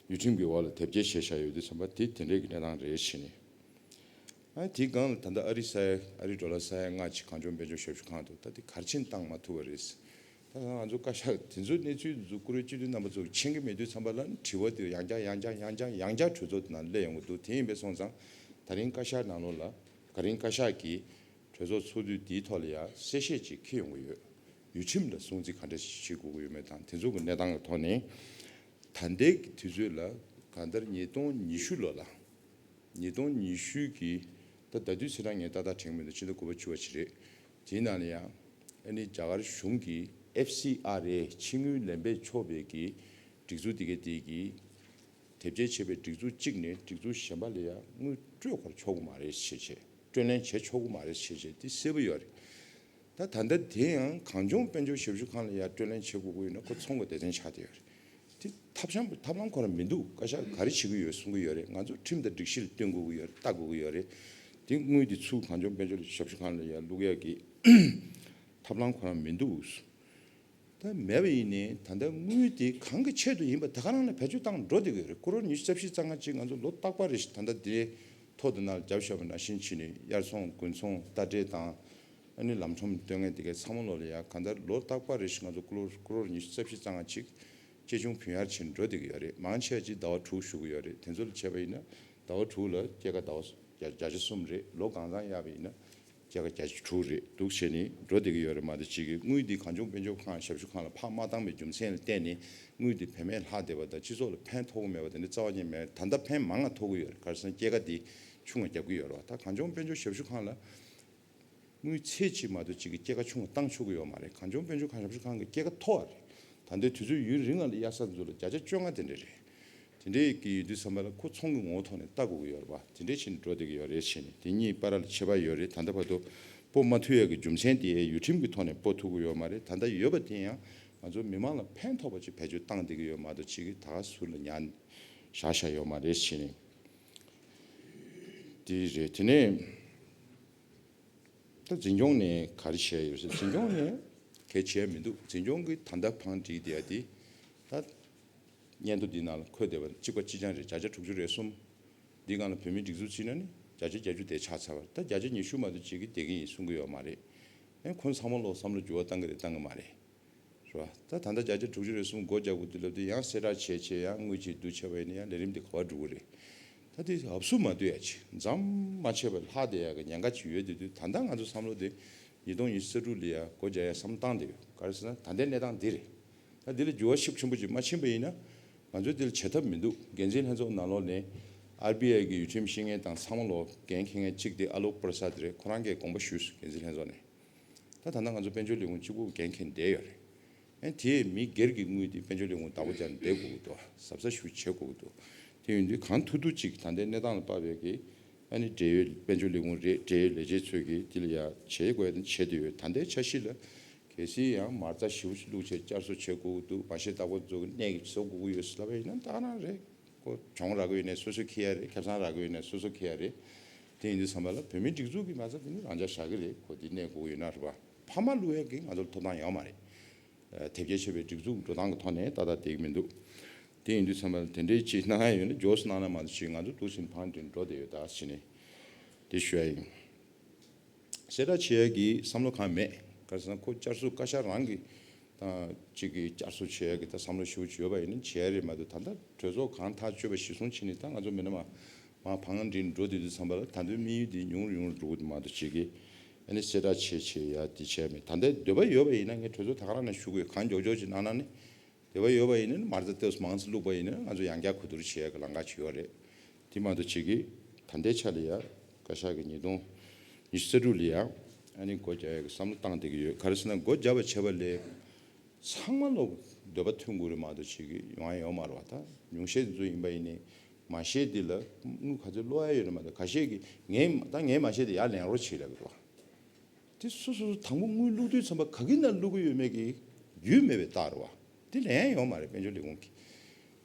ཡུལ་ཁྲིམས་ཀྱི་འོག་ལ་དེབ་སྐྱེལ་བྱས་བཞག་ཡོད་དུས་ཙམ་པ་དེ་དེ་འདྲའི་གི་གནས་སྟངས་རེད་བྱས་ནས། ཨ་དེའི་སྒང་ལ་ད་ལྟ་ཨ་རི་ས་ཡ་ཨ་རི་ཌོ་ལར་ས་ཡ་ལྔ་ཅིག་གངས་ལྗོངས་དཔལ་འབྱོར་ཞབས་ཞུ་ཁང་དུ་ད་དེ་ག་རེ་བྱས་ནས་བཏང་མ་ཐུབ་པ་རེད། ད་ང་ཚོ་བཀའ་ཤག་དེ་ཚོའི་གནས་ཚུལ་དེ་ཚོ་བཀུར་འོས་སྤྱི་འཐུས་རྣམ་པ་ཚོ་མཁྱེན་གྱི་མེད་དུས་ཙམ་པ་ལ་དྲི་བ་དེ་ཡང་བསྐྱར་ཡང་བསྐྱར་ཡང་བསྐྱར་ཡང་བསྐྱར་གྲོས་ཚོགས་དེ་ནང་སླེབས་ཡོང་གི་འདུག་དེ་ཡིན་པས་སོང་ཙང་ད་རིང་བཀའ་ཤག་ནང་ལོགས་ལ་ད་རིང་བཀའ་ཤག་གིས་གྲོས་ཚོགས་ཚོགས་དུས་འདིའི་ཐོག་ལ་ཡང་གསལ་བཤད་ཅིག་འཁྱེར་ཡོང་གི་ཡོད། ཡུལ་ཁྲིམས་ལ་སྲུང་བརྩི་ག་འདྲ་ཞིག་བྱེད་དགོས་ཀྱི་ཡོད་མེད་དང་དེ་ཚོ་གི་གནས་སྟངས་ཀྱི་ཐོག་ནས་ད་ལྟའི་གི་དུས་ཚོད་ལ་གང་ལྟར་ཉིས་སྟོང་ཉི་ཤུ་ལོ་ལ་ཉིས་སྟོང་ཉི་ཤུ་གི་ད་ད་དུས་ཚེས་གྲངས་ངས་ཏག་ཏག་དྲན་གྱི་མི་འདུག་ཕྱི་ཟླ་དགུ་པ་བཅུ་པ་ཅིག་རེད། དེའི་ནང་ལ་ཡང་ཨ་ནི་རྒྱ་གར་གཞུང་གིས་ཨེཕ་སི་ཨར་ཨེ་ཕྱི་དངུལ་ལེན་པས་ཆོག་པའི་གི་སྒྲིག་འཛུགས་དེ་གའི་དེ་གི་དེབ་སྐྱེལ་བྱས་པའི་སྒྲིག་འཛུགས་གཅིག་ནས་སྒྲིག་འཛུགས་གཞན་པ་ལ་ཡང་དངུལ་སྤྲོད་གར་ཆོག་གི་མ་རེད་ཞེས་བྱས། སྤྲོད་ལེན་བྱེད་ཆོག་གི་མ་རེད་ཞེས་བྱས་དེ་གསལ་པོ་ཡོད་རེད། ད་ད་ལྟ་དེ་ཡང་གངས་ལྗོངས་དཔལ་འབྱོར་ཞབས་ཞུ་ཁང་ལ་ཡང་སྤྲོད་ལེན་བྱེད་དགོས་ཀྱི་ཡོད་ན་ཁོ་ཚོང་གི་སྡེ་ཚན་ཆགས་བསྡད་ཡོད་རེད། དེ་ཐབས་ཤམ་ཐབས་ལམ་ཁོ་རང་མི་འདུག་བཀའ་ཤག་ག་རེ་བྱེད་ཀྱི་ཡོད་གསུང་གི་ཡོད་རེད། ང་ཚོ་ཁྲིམས་དང་སྒྲིག་གཞི་ལ་བསྟུན་དགོས་ཀྱི་ཡོད་རེད། ལྟ་དགོས་ཀྱི་ཡོད་རེད། དེ་དངུལ་དེ་ཚུར་གངས་ལྗོངས་དཔལ་འབྱོར་ཞབས་ཞུ་ཁང་ལ་ཡང་བླུག་ཡག་གི་ཐབས་ལམ་ཁོ་རང་མི་འདུག་ད་མེད་པ་ཡིན་ནའི་ད་ལྟ་དངུལ་དེ་གང་གི་ཆེད་དུ་ཡིན་པ་དེ་ག་རང་ལ་བེད་སྤྱོད་བཏང་འགྲོ་བསྡད་ཀྱི་ཡོད་རེད། ཀོ་རོར་ཉི་ཤུ་རྩ་བཞི་རྩ་ལྔ་ཅིག་ང་ཚོ་ལོ་རྟག་པར་རེ་བཞིན་ད་ལྟ་དེ་ཐོག་དེ་ནང་ལ་བརྒྱབ་བཞག་པ་ནང་བཞིན་བྱས་ནས་དབྱར་ཚོང་དགུན་ཚོང་རྟ་དྲེལ་དང་ཨ་ནི་ལམ་ཁྲོམ་སྟོན་མཁན་དེ་གའི་ཚང་མ་ལོག་ལ་ཡ་གང་ལྟར་ལོ་རྟག་པར་རེ་བཞིན་ང་ཚོ་ཀོ་རོར་ཀོ་རོར་ཉི་ཤུ་རྩ་བཞི་རྩ་ལྔ་ཅིག་སྐྱེད་ཆུང་བུན་གཡར་བྱས་ནས་འགྲོ་བསྡད་ཀྱི་ཡོད་རེད། མང་ཆེ་བ་ཅིག་ཟླ་བ་དྲུག་བཞུགས་ཀྱི་ཡོད་རེད། དེ་ཚོ་ལ་བྱས་པ་ཡིན་ན་ཟླ་བ་དྲུག་ལ་སྐྱེད་ཀ་ཟླ་བ་ བརྒྱ་བརྒྱ་ཆ་གསུམ་རེད། ལོ་གང་ཚང་བརྒྱབ་པ་ཡིན་ན་སྐྱེད་ཀ་བརྒྱ་ཆ་དྲུག་རེད་འདུག་བྱས་ནས་འགྲོ་བསྡད་ཀྱི་ཡོད་རེད་མ་གཏོགས། གཅིག་གི་དངུལ་འདི་གངས་ལྗོངས་དཔལ་འབྱོར་ཁང་ཞབས་ཞུ་ཁང་ལ་ཕར་མ་བཏང་པའི་རྒྱུ་མཚན་ལ་བརྟེན་ནས་དངུལ་འདི་བུད་མེད་ལྷག་བསྡད་པ་དང་སྤྱི་ཚོགས་ལ་ཕན་ཐོགས་ཀྱི་མེད་པ་དེ་འདྲ་རྩ་བ་ཉིད་མེད། ད་ལྟ་ཕན་མང་ང་ཐོགས་ཀྱི་ཡོད་རེད། ག་རེ་ཟེར་ན་སྐྱེད་ཀ་འདི་ཆུང་ང་བརྒྱབ་ཀྱི་ཡོད་རེད་བ། ད་གངས་ལྗོངས་དཔལ་འབྱོར་ཞབས་ཞུ་ཁང་ལ་དངུལ་ཚད་གཅིག་མ་གཏོགས་གཅིག་གི་སྐྱེད་ཀ་ཆུང་ང་བཏང་ཆོག་གི་ཡོད་མ་རེད། གངས་ལྗོངས་དཔལ་འབྱོར་ཁང་ཞབས་ཞུ་ཁང་གི་སྐྱེད་ཀ་མཐོ་བ་རེད། ད་ལྟའི་དུས་ཚོད་ཡུན་རིང་ང་ལ་གཡར་ས་ཚོ་ལ་བརྒྱ་ཆ་བཅོ་ལྔ་དེ་འདྲ་རེད། དེ་འདྲའི་གི་ཡོད་དུས་ཙམ་པ་ལ་ཁོ་ཚོང་གི་ངོ་བོ་ཐོག་ནས་ལྟ་དགོས་ཀྱི་ཡོད་རེད་པ། དེ་འདྲའི་ཕྱིན་འགྲོ་བསྡད་ཀྱི་ཡོད་རེད་བྱས་ནས། དེ་གཉིས་བར་ལ་ཁྱད་པར་ཡོད་རེད། ད་ལྟ་བར་དུ་སྤོ་མ་ཐུབ་ཡ་གི་རྒྱུ་མཚན་དེ་ཡུལ་ཁྲིམས་ཀྱི་ཐོག་ནས་སྤོ་ཐུབ་ཀྱི་ཡོད་མ་རེད། ད་ལྟ་ཡོད་པ་དེ་ཡང་ང་ཚོ་མི་མང་ལ་ཕན་ཐོགས་པ་ཅིག་བེད་སྤྱོད་བཏང་བསྡད་ཀྱི་ཡོད་མ་གཏོགས་གཅིག་གི་ད་ག་ཟུར་ལ་ཉར་བཞག་བཞག་ཡོད་མ་རེད་བྱས་ནས། དེ་རེད། དེ་ནས། ད་འཛིན་སྐྱོང་ནས་ག་རེ་བྱས་ཡོད་ཟེར། འཛིན་སྐྱོང་ནས་གལ་ཆེ་མི་འདུག་འཛིན་སྐྱོང་གི་ད་ལྟ་བང་སྒྲིག་བསྡད་ཡ་དེ་ད་སྙན་ཐོ་འདི་ནང་ལ་འཁོད་བསྡད་པ་གཅིག་པ་གཅིག་རྐྱང་རེད། བརྒྱ་ཆ་དྲུག་ཅུ་རེ་གསུམ། འདི་སྒང་ལ་བོད་མིའི་སྒྲིག་འཛུགས་བརྩིས་ན་ནི་བརྒྱ་ཆ་བརྒྱད་ཅུ་དེ་ཆགས་ཚར་བ་རེད། ད་བརྒྱ་ཆ་ཉི་ཤུ་མ་གཏོགས་གཅིག་གིས་བསྡད་ཀྱི་ཡིན་གསུང་གི་ཡོད་མ་རེད། ཨེ་ཁོང་ཚང་མ་ལོག་བསམ་བློ་འགྱུར་བ་བཏང་གི་རེད་བཏང་གི་མ་རེད། རེད་བ། ད་ད་ལྟ་བརྒྱ་ཆ་དྲུག་ཅུ་རེ་གསུམ་སྒོ་རྒྱག་དགོས་དུས་ལབ་དུས་ཡང་གསལ་བསྒྲགས་བྱས་བྱས་ཡང་དངུལ་ཅིག་བསྡུ་བྱས་པ་ཡིན་ན་ཡང་ལས་རིམ་དེ་ག་པར་འགྲོ་གི་རེད། ད་དེ་ཧབ་སུ་མ་བསྡུ་ཡ་ཅིག་མཚམས་མ་ཆད་པར་ལྷག་བསྡད་ཡ་གི་ཉེན་ཁ་ཅིག་ཡོད་དུས་དུས་ད་ལྟ་ང་ཚོ་བསམ་བློ་དེ་ཉིས་སྟོང་ཉི་ཤུ་རྩ་དྲུག་ལ་ཡ་སྒོ་རྒྱག་ཡ་བསམ་བློ་བཏང་བསྡད་ཡོད། ག་རེ་ཟེར་ན་ད་ལྟའི་གནས་སྟངས་འདི་རེད། ད་འདི་ལ་འགྱུར་བ་ཤུགས་ཆེན་པོ་ཅིག་མ་ཕྱིན་པ་ཡིན་ན་ང་ཚོས་འདི་ལ་བྱེད་ཐབས་མི་འདུག་འགན་འཛིན་ལྷན་ཚོགས་ནང་ལོགས་ནས་ཨར་བི་ཨའི་གི་ཡུལ་ཁྲིམས་བཤེར་མཁན་དང་ཚང་མ་ལོག་འགན་འཁྱེར་མཁན་གཅིག་དེ་ཨ་ལོག་པྲ་སཱད་རེད། ཁོ་རང་གིས་དགོངས་པ་ཞུས་སོང་འགན་འཛིན་ལྷན་ཚོགས་ནས། ད་ད་ལྟ་ང་ཚོ་དཔལ་འབྱོར་ལས་ཁུངས་གཅིག་པུ་འགན་འཁྱེར་བསྡད་ཡོད་རེད། ཨ་ནི་དེས་མི་སྒེར་གྱི་དངུལ་དེ་དཔལ་འབྱོར་ལས་ཁུངས་བདག་པོ་བྱས་ནས་བསྡད་དགོས་ཀྱི་འདུག་གཟབ་གཟབ་ཞིག་བྱེད་དགོས་ཀྱི་འདུག་དེ་ཡིན་དུས་གང་ཐུབ་ཐུབ་ཅིག་ད་ལྟའི་གནས་སྟངས་ལ་དཔག་པའི་གི་ཨ་ནི་འབྲེལ་ཡོད་དཔལ་འབྱོར་ལས་ཁུངས་རེད། འབྲེལ་ཡོད་ལས་བྱེད་ཚོས་ཀྱིས་དེ་ལ་ཡ་བྱེད་དགོས་ཡ་དེ་བྱེད་བསྡད་ཡོད། ད་ལྟའི་འཆར་གཞི་ལ་གལ་སྲིད་ཡང་མ་རྩ་ཞེ་པོ་ཅིག་བླུགས་བྱས་བསྐྱར་གསོ་བྱེད་དགོས་ཀྱི་འདུག་མ་གཞི་བདག་པོ་ཚོ་གི་གནས་ཀྱི་བཟོ་དགོས་ཀྱི་ཡོད་ཟེར་ལབ་པ་ཡིན་ན་ད་ག་རང་རེད། ཁོ་གྱོང་རག་གི་ཡོད་ནའི་སོ་སོས་འཁྱེར་ཡ་རེད། ཁེ་བཟང་རག་གི་ཡོད་ནའི་སོ་སོས་འཁྱེར་ཡ་རེད། དེ་ཡིན་དུས་ཙམ་པ་ལ་བོད་མིའི་སྒྲིག་འཛུགས་ཀྱི་མ་རྩ་དེ་ནི་རང་འཇགས་བཞག་གི་རེད། ཁོ་དེ་གནས་དགོས་ཀྱི་ཡོད་ན་རེད་པ། ཕ་མ་བླུག་ཡ་གི་ང་ཚོར་ཐོབ་ཐང་ཡོད་མ་རེད། ཨ་དེབ་སྐྱེལ་བྱས་པའི་སྒྲིག་འཛུགས་འགྲོ་སྟངས་ཀྱི་ཐོག་ནས་ཏག་ཏག་བསྡད་ཀྱི་མི་འདུག་དེ་ཡིན་དུས་ཙམ་པ་ལ་དེ་འདྲའི་ཅིག་གནང་ཡ་ཡོད་ན་མགྱོགས་སུ་གནང་ན་མ་གཏོགས་ཅིག་ང་ཚོ་འདུག་སེ་ཕར་འགྲོ་བསྡད་ཡོད་ད་ཟེར་ནས་དེ་ཞུ་ཡ་ཡིན། གསལ་བསྒྲགས་བྱེད་ཡ་གི་བསམ་བློ་གང་མེད། ག་རེ་ཟེར་ན་ཁོ་བསྐྱར་གསོ་བཀའ་ཤག་རང་གི་དང་གཅིག་གི་བསྐྱར་གསོ་བྱེད་ཡ་གི་ད་བསམ་བློ་ཞེ་པོ་ཅིག་ཡོད་པ་ཡིན་ན་བྱེད་ཡ་རེད་མ་གཏོགས། ད་ལྟ་གྲོས་ཚོགས་གང་ཐག་གཅོད་པ་གཞིར་བཟུང་བྱས་ནས་ད་ང་ཚོ་མི་སྣ་མ་མ་བང་འགྲིམ་འགྲོ་བསྡད་དུས་ཙམ་པ་ལ་ད་དུང་དམིགས་ཡུལ་འདི་ཉུང་རུ་ཉུང་རུ་འགྲོ་གི་འདུག་མ་གཏོགས་གཅིག་གི་ཨ་ནི་གསལ་བསྒྲགས་བྱེད་བྱེད་ཡ་འདི་བྱས་མེད། ད་ལྟའི་འདོད་པ་ཡོད་པ་ཡིན་ན་ངས་གྲོས་ཚོགས་ད་ག་རང་ནས་ཞུ་དགོས། གང་མགྱོགས་མགྱོགས་ཅིག་གནང་ན་ནི། དེ་བ་ཡོད་པ་ཡིན་ན་མ་རྩ་ལྟོས་མང་ཙམ་བླུགས་པ་ཡིན་ན་ང་ཚོ་ཡང་བསྐྱར་གོ་བསྡུར་བྱེད་ཡ་གི་ལམ་ཁ་ཅིག་ཡོད་རེད། དེ་མ་གཏོགས་ཅིག་གིས་ད་ལྟའི་ཆ་ལ་ཡ་བཀའ་ཤག་གི་ཉིས་སྟོང་ཉི་ཤུ་རྩ་དྲུག་ལ་ཡ་ཨ་ནི་སྒོ་རྒྱག་ཡ་གི་བསམ་བློ་བཏང་བསྡད་ཀྱི་ཡོད། ག་རེ་ཟེར་ན་སྒོ་རྒྱབ་པ་བྱས་པ་ལས་ཚང་མ་ལོག་འདོད་པ་མཐུན་དགོས་རེད་མ་གཏོགས་ཅིག་གིས་ཡོང་ཡ་ཡོད་མ་རེད་བ། ད་ཉུང་ཤས་དེ་ཚོ་ཡིན་པ་ཡིན་ནའི་མ་ཤས་དེ་ལ་དངུལ་ག་ཚོད་སློག་ཡ་ཡོད་རེད་མ་གཏོགས། ཁ་ཤས་ཀྱིས་ངའི་ད་ངའི་མ་ཤས་དེ་ཡར་ལེན་རོགས་བྱེད་ལབ་ཀྱི་འདུག་བ། དེ་སོ་སོ་སོ་དང་པོ་དངུལ་བླུག་དུས་ཙམ་པ་ག་གི་ནང་བླུག་གི་ཡོད་མེད་ཀྱི་རྒྱུས་མེད་པའི་རྟགས་རེད་བ། དེ་ལེན་ཡ་ཡོད་མ་རེད་དཔལ་འབྱོར་ལས་ཁུངས་ཀྱིས།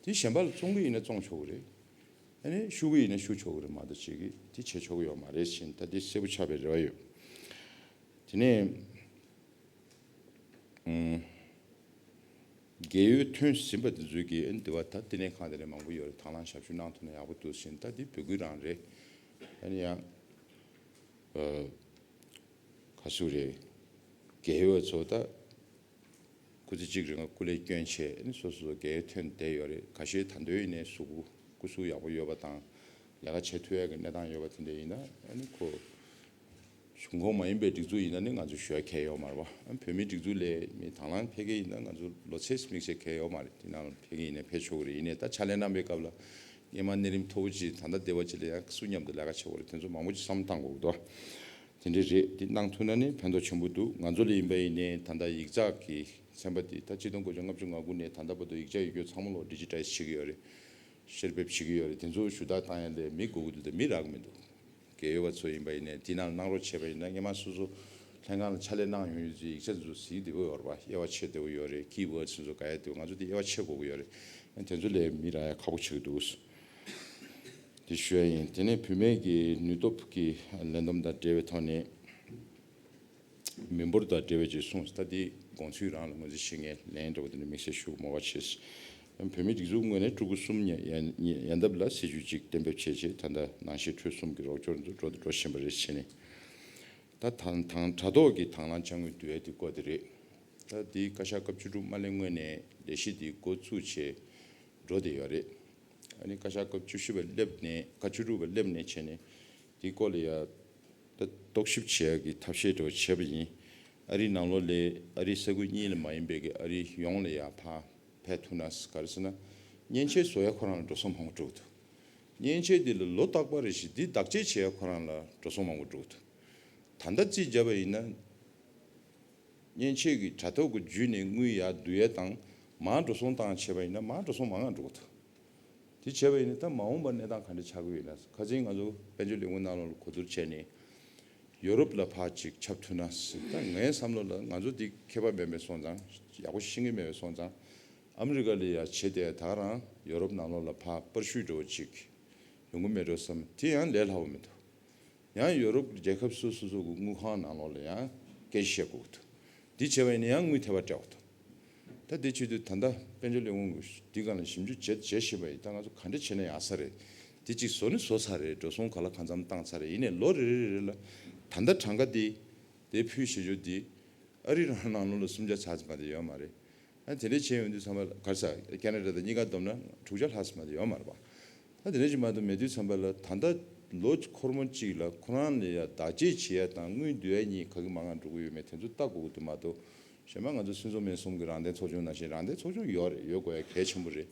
དེ་གཞན་པ་ལ་བཙོང་གི་ཡིན་ན་བཙོང་ཆོག་གི་རེད། ཨ་ནི་བཤུ་གི་ཡིན་ན་བཤུ་ཆོག་གི་རེད་མ་གཏོགས་ཅིག་གིས་དེ་བྱེད་ཆོག་གི་ཡོད་མ་རེད་ཟེར་ནས་ད་དེ་གསལ་པོ་ཆགས་པའི་རེ་བ་ཡོད། དེ་ནས་ཨུམ། རྒས་ཡོལ་ཐོན་ཟིན་པ་དེ་ཚོའི་གི་ཨ་ནི་དེ་བ་ད་བསྟི་གནས་ཁང་དེ་འདྲ་མང་པོ་ཡོད་རེད། དང་བླངས་ཞབས་ཞུ་གནང་ཐུབ་ན་ཡག་པོ་འདུག་ཟེར་ནས་ད་དེ་འབོད་སྐུལ་རང་རེད། ཨ་ནི་ཡང་ཨ། ག་ཟེར་རེད། རྒས་ཡོལ་བ་ཚོ་ད་སྐུ་ཚེ་གཅིག་རིང་ལ་སྐུ་ལས་བསྐྱོན་བྱས་ནས་སོ་སོ་སོ་རྒས་ཡོལ་ཐོན་བསྡད་ཡོད་རེད། ཁ་ཤས་ད་དུང་ཡིན་ནའི་གཟུགས་པོ་སྐུ་གཟུགས་ཡག་པོ་ཡོད་པ་དང་ལས་ཀ་བྱེད་ཐུབ་ཡ་གི་གནས་སྟངས་ཡོད་པ་དེ་འདྲ་ཡིན་ན་ཨ་ནི་ཁོ་གཞུང་ཁོངས་མ་ཡིན་པའི་སྒྲིག་འཛུགས་ཡིན་ན་ནི་ང་ཚོ་ཞུ་ཡ་གང་ཡང་ཡོད་མ་རེད་བ། ཨ་བོད་མིའི་སྒྲིག་འཛུགས་ལས་མི་དང་བླངས་ཕེབས་མཁན་ཡིན་ན་ང་ཚོ་ལོ་ཚད་དམིགས་བསལ་གང་ཡང་ཡོད་མ་རེད། དེ་ནང་ཕེབས་མཁན་ཡིན་ན་ཕེབས་ཆོག་གི་རེད། ཡིན་ནའི་ད་ཕྱག་ལས་གནང་པའི་སྐབས་ལ་སྔོན་མ་གནས་རིམ་མཐོ་པོ་ཅིག་ད་ལྟ་སྡེ་བ་ཅིག་ལ་ཡང་སུ་མཉམ་དུ་ལས་ཀ་བྱེད་དགོས་རེད། དེ་ཚོ་མང་པོ་ཅིག་བསམ་བློ་བཏང་དགོས་ཀྱི་འདུག་དེ་འདྲ་རེད། དེ་གནང་ཐུབ་ན་ནི་ཕན་ཐོགས་ཆེན་པོ་འདུག་ང་ཚོ་ལ་ཡིན་པ་ཡིན་ནའི་ད་ལྟ་ཡིག་ཚགས་ཀྱི་ཚན་པ་དེ་ད་གཅིག་སྟོང་དགུ་བརྒྱ་ལྔ་བཅུ་ང་དགུ་ནས་ད་ལྟ་བར་དུ་ཡིག་ཆ་ཡོད་རྒྱུ་ཚང་མ་ལོག་ཌི་ཇི་ཊའི་ཛི་བྱེད་ཀྱི་ཡོད་རེད། བསྐྱར་ཕབ་བྱེད་ཀྱི་ཡོད་རེད། དེ་ཚོ་ཞུ་དག་བཏང་ཡ་ལས་མི་དགོས་ཀྱི་འདུག་ད་མི་རག་གི་མི་འདུག་རྒས་ཡོལ་བ་ཚོ་ཡིན་པ་ཡིན་ནའི་དེ་ནང་གནང་རོགས་བྱས་པ་ཡིན་ན་སྔོན་མ་སོ་སོ་ལྷན་ཁང་ལ་ཕྱག་ལས་གནང་ཡོང་ཡོད་ཚོའི་ཡིག་ཆ་དེ་ཚོ་གཟིགས་བདེ་པོ་ཡོད་རེད་པ། དབྱེ་བ་ཕྱེ་བདེ་པོ་ཡོད་རེད། ཀི་ཝར་ཌི་ཚོ་ག་ཡ་དེ་ང་ཚོ་དེ་དབྱེ་བ་ཕྱེ་དགོས་ཀྱི་ཡོད་རེད། དེ་ཚོ་ལས་མི་རག་ཡ་ཁག་པོ་ཆགས་ཀྱི་འདུག་དེ་ཞུ་ཡ་ཡིན། དེ་ནས་བུད་མེད་ཀྱི་ནུས་སྟོབས་ཀྱི་ལས་བསྡོམས་དང་འབྲེལ་བའི་ཐོག་ནས་མི་འབོར་དང་འབྲེལ་བའི་ཅིག་གསུངས། ད་དེ་དགོངས་ཚུལ་རང་ལ་ངོས་འཛིན་བྱེད་མཁན་ལན་འདྲ་བོ་དེ་འདྲ་དམིགས་བསལ་ཞུ་དགོས་མོ་བ་བྱས། བོད་མིའི་སྒྲིག་འཛུགས་ངོས་ནས་ཕྲུ་གུ་གསུམ་ཉར་ཡན་ཡན་འདབས་ལ་སྲིད་ཇུས་གཅིག་གཏན་འབེབས་བྱས་རྗེས་ད་ལྟ་ནང་ཆེན་ཕྲུག་གསུམ་གྱི་རོགས་སྐྱོར་འཛུགས་འགྲོ་འགྲོ་བཞིན་པ་རེད་བྱས་ནས། ད་དང་དང་དྲ་ཐོག་གི་དང་བླངས་དཔྱ་དངུལ་བསྡུ་ཡ་དེ་སྐོར་དེ་རེད། ད་དེ་བཀའ་ཤག་སྐབས་བཅུ་དྲུག་མ་སླེབས་སྔོན་ནས་ལས་གཞི་དེ་འགོ་བཙུགས་བྱས་འགྲོ་བསྡད་ཡོད་རེད། ཨ་ནི་བཀའ་ཤག་སྐབས་བཅུ་བཞི་པ་སླེབས་ནས་བཀའ་བཅུ་དྲུག་པ་སླེབས་ནས་བྱས་ནས་ དེའི་སྐོར་ལ་ཡ་ད་རྟོག་ཞིབ་བྱེད་ཡ་གི་ཐབས་ཤེས་འདྲ་བོ་བྱས་པ་ཡིན། ཨ་རིའི་ནང་ལོགས་ལ་ཨ་རིའི་ས་ཁུལ་གཉིས་ལ་མ་ཡིན་པའི་གི་ཨ་རི་ཡོངས་ལ་ཡ་ཕར་ཕེབས་ཐུབ་ན་ག་རེ་ཟེར་ན། མཉེན་ཆས་བཟོ་ཡ་ཁོ་རང་ལ་འགྲོ་སོང་མང་པོ་འགྲོ་གི་འདུག་མཉེན་ཆས་འདི་ལ་ལོ་རྟག་པ་རེ་བཞིན་འདི་བདག་གཅེས་བྱེད་ཡ་ཁོ་རང་ལ་འགྲོ་སོང་མང་པོ་འགྲོ་གི་འདུག་ད་ལྟ་རྩིས་བརྒྱབ་པ་ཡིན་ན། མཉེན་ཆས་ཀྱི་དྲ་ཐོག་གི་བརྒྱུད་ནས་དངུལ་ཡར་བསྡུ་ཡས་དང་མར་འགྲོ་སོང་བཏང་བྱས་པ་ཡིན་ན་མར་འགྲོ་སོང་མང་ང་འགྲོ་གི་འདུག་དེ་བྱས་པ་ཡིན་ན་ད་མ་འོངས་པར་གནས་སྟངས་ག་འདྲ་ཆགས་ཀྱི་ཡོད་ན། ཁ་སང་ང་ཚོ་དཔལ་འབྱོར་ལས་ཁུངས་ནང་ལོགས་ལ་གོ་བསྡུར་བྱས་ནས་ཡོ་རོབ་ལ་ཕར་ཅིག་ཁྱབ་ཐུབ་ན་ཟེར། ད་ངའི་བསམ་བློ་ལ་ང་ཚོ་འདི་མཁས་པ་མེད་པའི་སོང་ཙང་ཡག་པོ་ཤེས་ཀྱི་མེད་པའི་སོང་ཙང་ཨ་མི་རི་ཀ་ལ་ཡ་བྱེད་དེ་ད་ག་རང་ཡོ་རོབ་ནང་ལོགས་ལ་ཕར་པར་ཤུལ་འགྲོ་ཅིག་ཡོང་གི་མེད་འགྲོ་བསམ། དེ་ཡང་ལས་སླ་བོ་མི་འདུག་ཡང་ཡོ་རོབ་རྒྱལ་ཁབ་སོ་སོ་སོ་གི་དངུལ་ཁང་ནང་ལོགས་ལ་ཡང་སྐད་ཆ་བཤད་དགོས་ཀྱི་འདུག་འདི་བྱས་པ་ཡིན་ན་ཡང་དངུལ་ཐེབས་པ་སྤྲད་དགོས་འདུག་ད་དེ་བྱེད་དུས་ད་ལྟ་དཔལ་འབྱོར་ལས་ཁུངས་ཀྱིས་འདི་སྒང་ལ་ཞིབ་འཇུག་བྱེད་བྱེད་བཞིན་པ་ཡིན། ད་ང་ཚོ་ག་འདྲ་བྱས་ན་ཡག་ས་རེད། དེ་གཅིག་བཟོ་ནི་བཟོ་ཚར་རེད། འགྲོ་སོང་ག་ལ་གང་འཚམ་བཏང་ཚར་རེད། ཡིན་ནའི་ལོ་རེ་རེ་རེ་ལ་ད་ལྟ་གྲངས་ཀ་དེ་དེ་ཕུལ་བྱེད་རྒྱུ་དེ་ཨ་རི་རང་ནང་ལོགས་ལ་སུམ་བརྒྱ་ཚར་ཙམ་མ་གཏོགས་ཡོད་མ་རེད། ཨ་དེ་འདྲ་བྱས་ཡོང་དུས་ཚང་མ་ག་རེ་ཟ། ཁེ་ན་ཌ་དང་གཉིས་ཀ་བསྡོམས་ན་དྲུག་བརྒྱ་ལྷག་ཙམ་མ་གཏོགས་ཡོད་མ་རེད་པ། ད་དེ་འདྲ་ཅིག་མ་གཏོགས་མེད་དུས་ཙམ་པ་ལ་ད་ལྟ་ལོ་འཁོར་མོ་གཅིག་ལ་ཁོ་རང་ལ་ཡ་བདག་གཅེས་བྱེད་ཡ་དང་དངུལ་བསྡུ་ཡ་གཉིས་ག་གི་མང་ང་འགྲོ་གི་ཡོད་མེད་དེ་ཚོ་ལྟ་དགོས་ཀྱི་འདུག་མ་གཏོགས། གཞན་པ་ང་ཚོ་སུད་སི་མེན་གསུམ་གྱི་རང་བདེན་ཚོགས་ཆུང་ནང་བཞིན་རང་བདེན་ཚོགས་ཆུང་ཡོད་རེད། ཡོད་དགོས་ཡ་གལ་ཆེན་པོ་རེད།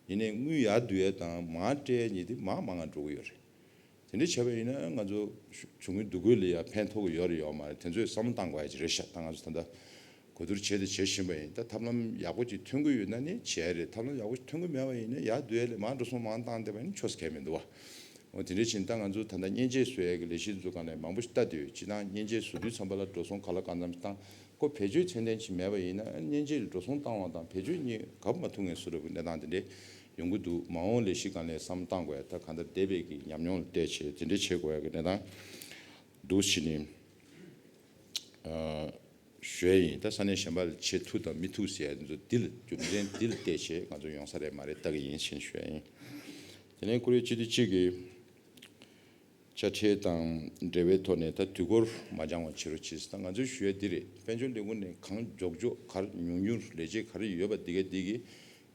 ཡིན་ནའི་དངུལ་ཡར་བསྡུ་ཡ་དང་མར་སྤྲད་ཡ་གཉིས་དེ་མར་མང་ང་འགྲོ་གི་ཡོད་རེད། དེ་འདྲ་བྱས་པ་ཡིན་ན་ང་ཚོ་གཞུང་གི་འདུ་འགོད་ལ་ཡ་ཕན་ཐོགས་ཀྱི་ཡོད་རེད་ཡོད་མ་རེད། དེ་ཚོས་བསམ་བློ་བཏང་དགོས་ཡ་ཅིག་རེད་ཤག་ད་ང་ཚོ་ད་ལྟ་གོ་བསྡུར་བྱས་ཏེ་བྱེད་བཞིན་པ་ཡིན། ད་ཐབས་ལམ་ཡག་པོ་ཅིག་ཐོན་གྱི་ཡོད་ན་ནི་བྱས་རེད། ཐབས་ལམ་ཡག་པོ་ཅིག་ཐོན་གྱི་མེད་པ་ཡིན་ན་ཡར་བསྡུ་ཡ་ལས་མར་འགྲོ་སོང་མང་བཏང་བསྡད་པ་ཡིན་ན་ཆོག་ས་གང་ཡང་མི་འདུག་བ། འོ་དེ་འདྲ་ཕྱིན་ད་ང་ཚོ་ད་ལྟ་མཉེན་ཆས་བཟོ་ཡ་གི་ལས་གཞི་འཛུགས་ག་ལ་མང་པོ་ཞིག་ལྟ་དུས་སྤྱིར་བཏང་མཉེན་ཆས་བཟོ་དུས་ཙམ་པ་ལ་འགྲོ་སོང་ག་ལ་གང་འཚམ་བཏང་ཁོ་བེད་སྤྱོད་ཚད་ལྡན་ཅིག་མེད་པ་ཡིན་ན་མཉེན་ཆས་ལ་འགྲོ་སོང་བཏང་བ་དང་བེད་སྤྱོད་གཉིས་གབ་མ་ཐུབ་མཁན་བཟོ་འདྲ་བོ་གནས་སྟངས་དེ་འདྲ་ཡོང་གི་འདུག་མ་འོངས་ལས་གཞི་སྒང་ལ་བསམ་བློ་བཏང་དགོས་ཡ། ད་གང་ལྟར་འདས་པའི་གི་ཉམས་མྱོང་ལ་བལྟས་བྱས་དེ་འདྲ་བྱེད་དགོས་ཡ་གི་གནས་སྟངས་འདུག་ཕྱིན་ནི། ཨ། ཞུ་ཡ་ཡིན། ད་ས་གནས་གཞན་པ་ལ་བྱེད་ཐུབ་དང་མི་ཐུབ་ཟེར་ཡ་དེ་ཚོ་འདི་ལ་རྒྱུ་མཚན་འདི་ལ་བལྟས་བྱས་ང་ཚོ་ཡོང་ས་རེད་མ་རེད་ལྟ་གི་ཡིན་ཕྱིན་ཞུ་ཡ་ཡིན། དེ་ནས་བཀུར་འོས་སྤྱི་འཐུས་གཅིག་གིས་དཔྱ་ཁྲལ་དང་འབྲེལ་བའི་ཐོག་ནས་ད་དུས་འཁོར་མ་འགྱངས་པ་བྱེད་རོགས་གྱིས། ད་ང་ཚོའི་ཞུ་ཡ་འདི་རེད། དཔལ་འབྱོར་ལས་ཁུངས་ནས་གང་མགྱོགས་མགྱོགས་ག་རེ་ཉུང་ཉུང་ལས་བྱེད་ག་རེ་ཡོད་པ་འདི་ག་འདི་གི་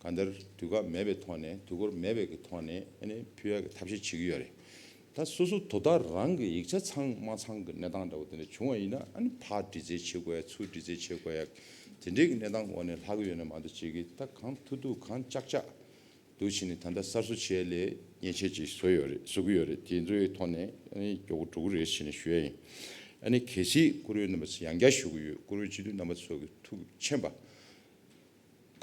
གང་ལྟར་དུས་བཀག་མེད་པའི་ཐོག་ནས་དུས་འཁོར་མེད་པའི་གི་ཐོག་ནས་ཨ་ནི་ཕུལ་ཡ་གི་ཐབས་ཤེས་བྱེད་ཀྱི་ཡོད་རེད། ད་སོ་སོ་དོ་བདག་རང་གི་ཡིག་ཆ་ཚང་མ་ཚང་གི་གནས་སྟངས་འདྲ་བོ་དེ་འདྲ་བྱུང་བ་ཡིན་ན་ཨ་ནི་ཕར་འདྲི་རྩད་བྱེད་དགོས་ཡ་ཚུར་འདྲི་རྩད་བྱེད་དགོས་ཡ་དེ་འདྲའི་གི་གནས་སྟངས་འོག་ནས་ལྷག་གི་ཡོད་ན་མ་གཏོགས་ཅིག་གི་ད་གང་ཐུབ་ཐུབ་གང་ལྕགས་ལྕགས་འདུག་བྱས་ནས་ད་ལྟ་གསར་བཟོ་བྱས་ལས་མཉེན་ཆས་ཅིག་བཟོ་ཡོད་རེད། བཟོ་གི་ཡོད་རེད། དེ་ཚོའི་ཐོག་ནས་ཨ་ནི་མགྱོགས་པོ་འགྲོ་གི་རེད་ཟེར་ནས་ཞུ་ཡ་ཡིན། ཨ་ནི་གལ་སྲིད་བཀུར་འོས་རྣམ་པ་ཚོས་ཡང་བསྐྱར་ཞུ་གི་ཡོད། བཀུར་འོས་སྤྱི་འཐུས་རྣམ་པ་ཚོ་གི་ཐུགས་ཁྱེད་པ་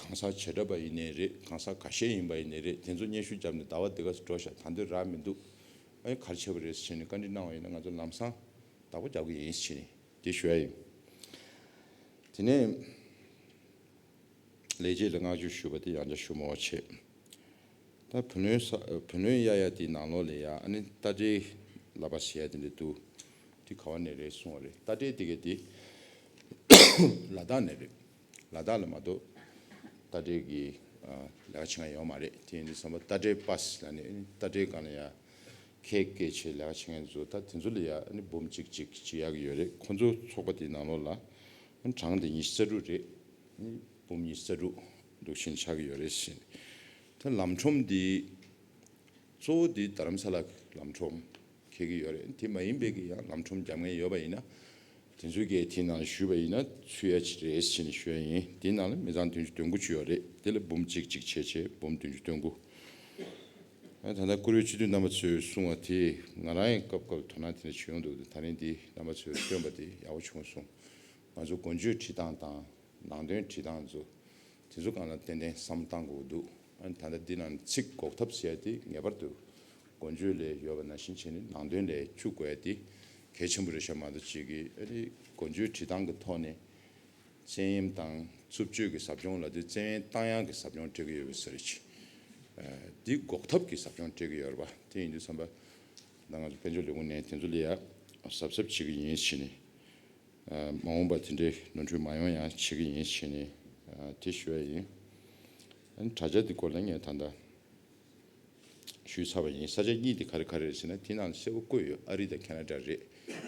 གང་ཟག་བྱེ་བྲག་པ་ཡིན་ནའི་རེད། གང་ཟག་ཁ་ཤས་ཡིན་པ་ཡིན་ནའི་རེད། དེ་ཚོ་སྙན་ཞུ་བརྒྱབ་ནས་ཟླ་བ་འདི་ག་ཙམ་འགྲོ་ཤག་ད་འདོད་རག་མི་འདུག་ཨ་ནི་ག་རེ་བྱས་པ་རེད་ཟེར་ནས་བཀའ་འདྲི་གནང་བ་ཡིན་ན་ང་ཚོ་ལམ་སང་བདག་པོ་རྒྱག་གི་ཡིན་ཟེར་ནས་དེ་ཞུ་ཡ་ཡིན། དེ་ནས་ལས་བྱེད་ལ་བསྔགས་བརྗོད་ཞུ་བ་དེ་ཡང་བསྐྱར་ཞུ་མི་བ་བྱེད། ད་བུ་ལོན་ས་བུ་ལོན་གཡར་ཡ་དེའི་ནང་ལོགས་ལ་ཡ་ཨ་ནི་རྟ་དྲེལ་ལག་པ་ཟེར་ཡ་དེ་འདྲ་འདུག་དེ་ག་བ་ནས་རེད་གསུང་བ་རེད། རྟ་དྲེལ་དེ་ག་དེ་ལ་དྭགས་ནས་རེད། ལ་དྭགས་ལ་མ་གཏོགས་རྟ་དྲེལ་གྱི་ཨ་ལས་ཀ་བྱེད་མཁན་ཡོད་མ་རེད། དེ་ཡིན་དུས་ཙམ་པ་རྟ་དྲེལ་པཱས་ལབ་ནས་རྟ་དྲེལ་སྒང་ལ་ཡ་ཁལ་བཀལ་བྱས་ལས་ཀ་བྱེད་མཁན་ཚོ་ད་དེ་ཚོ་ལ་ཡ་ཨ་ནི་འབུམ་གཅིག་གཅིག་བྱེད་ཡག་གི་ཡོད་རེད། ཁོང་ཚོ་ཚོགས་པ་དེའི་ནང་ལོགས་ལ་གྲངས་དེ་ཉི་ཤུ་རྩ་དྲུག་རེད། ཨ་ནི་འབུམ་ཉི་ཤུ་རྩ་དྲུག་འདུག་བཞིན་ཆགས་ཀྱི་ཡོད་རེད་ཟེར། ད་ལམ་ཁྲོམ་འདི་གཙོ་བོ་འདི་རྡ་རམ་ས་ལ་གི་ལམ་ཁྲོམ་འཁེལ་གྱི་ཡོད་རེད། དེ་མ་ཡིན་པའི་གི་ཡང་ལམ་ཁྲོམ་རྒྱབ་མཁན་ཡོད་པ་ཡིན་ན་དེ་ཚོའི་གི་དེའི་ནང་ཞུས་པ་ཡིན་ན་ཚུད་ཡ་ཅིག་རེད་ཟེར་ནས་ཞུ་ཡ་ཡིན། དེའི་ནང་ལ་མི་ཚང་བདུན་ཅུ་དོན་དགུ་ཅིག་ཡོད་རེད། དེ་ལ་འབུམ་གཅིག་གཅིག་བྱས་བྱས་འབུམ་བདུན་ཅུ་དོན་དགུ། ཨ་ད་ལྟ་བཀུར་འོས་སྤྱི་འཐུས་རྣམ་པ་ཚོས་གསུངས་པ་དེ་ང་རང་ཡང་སྐབས་སྐབས་དོ་སྣང་དེ་འདྲ་བྱེད་ཡོང་འདུག་ད་རིང་འདི་རྣམ་པ་ཚོས་བཏོན་པ་དེ་ཡག་པོ་བྱུང་སོང་། ང་ཚོ་འགོ་བརྗོད་བྲིས་སྟངས་དང་ནང་དོན་བྲིས་སྟངས་ཚོ་དེ་ཚོ་སྒང་ལ་ཏན་ཏན་བསམ་བློ་བཏང་དགོས་འདུག་ཨ་ད་ལྟ་འདི་ནང་ཚིག་འགོག་ཐབས་ཟེར་ཡ་དེ་ངེས་པར་དུ་འགོ་བརྗོད་ལས་ཡོད་པ་ནང་བཞིན་བྱས་ནས་ནང་དོན་ལས་བཅུག་དགོས་ཡ་དེ་གལ་ཆེན་པོ་རེད་ཤག་མ་གཏོགས་ཅིག་གིས་ཨ་ནི་འགོ་བརྗོད་བྲིས་སྟངས་ཀྱི་ཐོག་ནས་བཙན་གཡེམ་དང་རྩུབ་སྤྱོད་ཀྱི་ཟབ་སྦྱོང་ལབ་དུས་བཙན་གཡེམ་བཏང་ཡག་གི་ཟབ་སྦྱོང་སྤྲད་ཀྱི་ཡོད་པའི་བཟོ་འདྲ་ཅིག་ཨ་འདི་འགོག་ཐབས་ཀྱི་ཟབ་སྦྱོང་སྤྲད་ཀྱི་ཡོད་རེད་པ། དེ་ཡིན་དུས་ཙམ་པ་ད་ང་ཚོ་དཔལ་འབྱོར་ལས་ཁུངས་ནས་དེ་ཚོ་ལ་ཡ་གཟབ་གཟབ་བྱེད་ཀྱི་ཡིན་ཟེར་ནས། ཨ་མ་འོངས་པ་དེ་འདྲའི་ནོར་འཁྲུལ་མ་ཡོང་ཡང་བྱེད་ཀྱི་ཡིན་ཟེར་ནས་ཨ་དེ་ཞུ་ཡ་ཡིན། ཨ་ནི་དྲ་རྒྱ་འདི་སྐོར་ལ་ངས་ད་ལྟ་ཞུས་ཚར་བ་ཡིན། ས་ཆ་གཉིས་དེ་ག་རེ་ག་རེ་རེད་ཟེར་ན་དེ་ནང་གསལ་པོ་བཀོད་ཡོད། ཨ་རི་དང་ཁེ་ན་ཌ་རེད།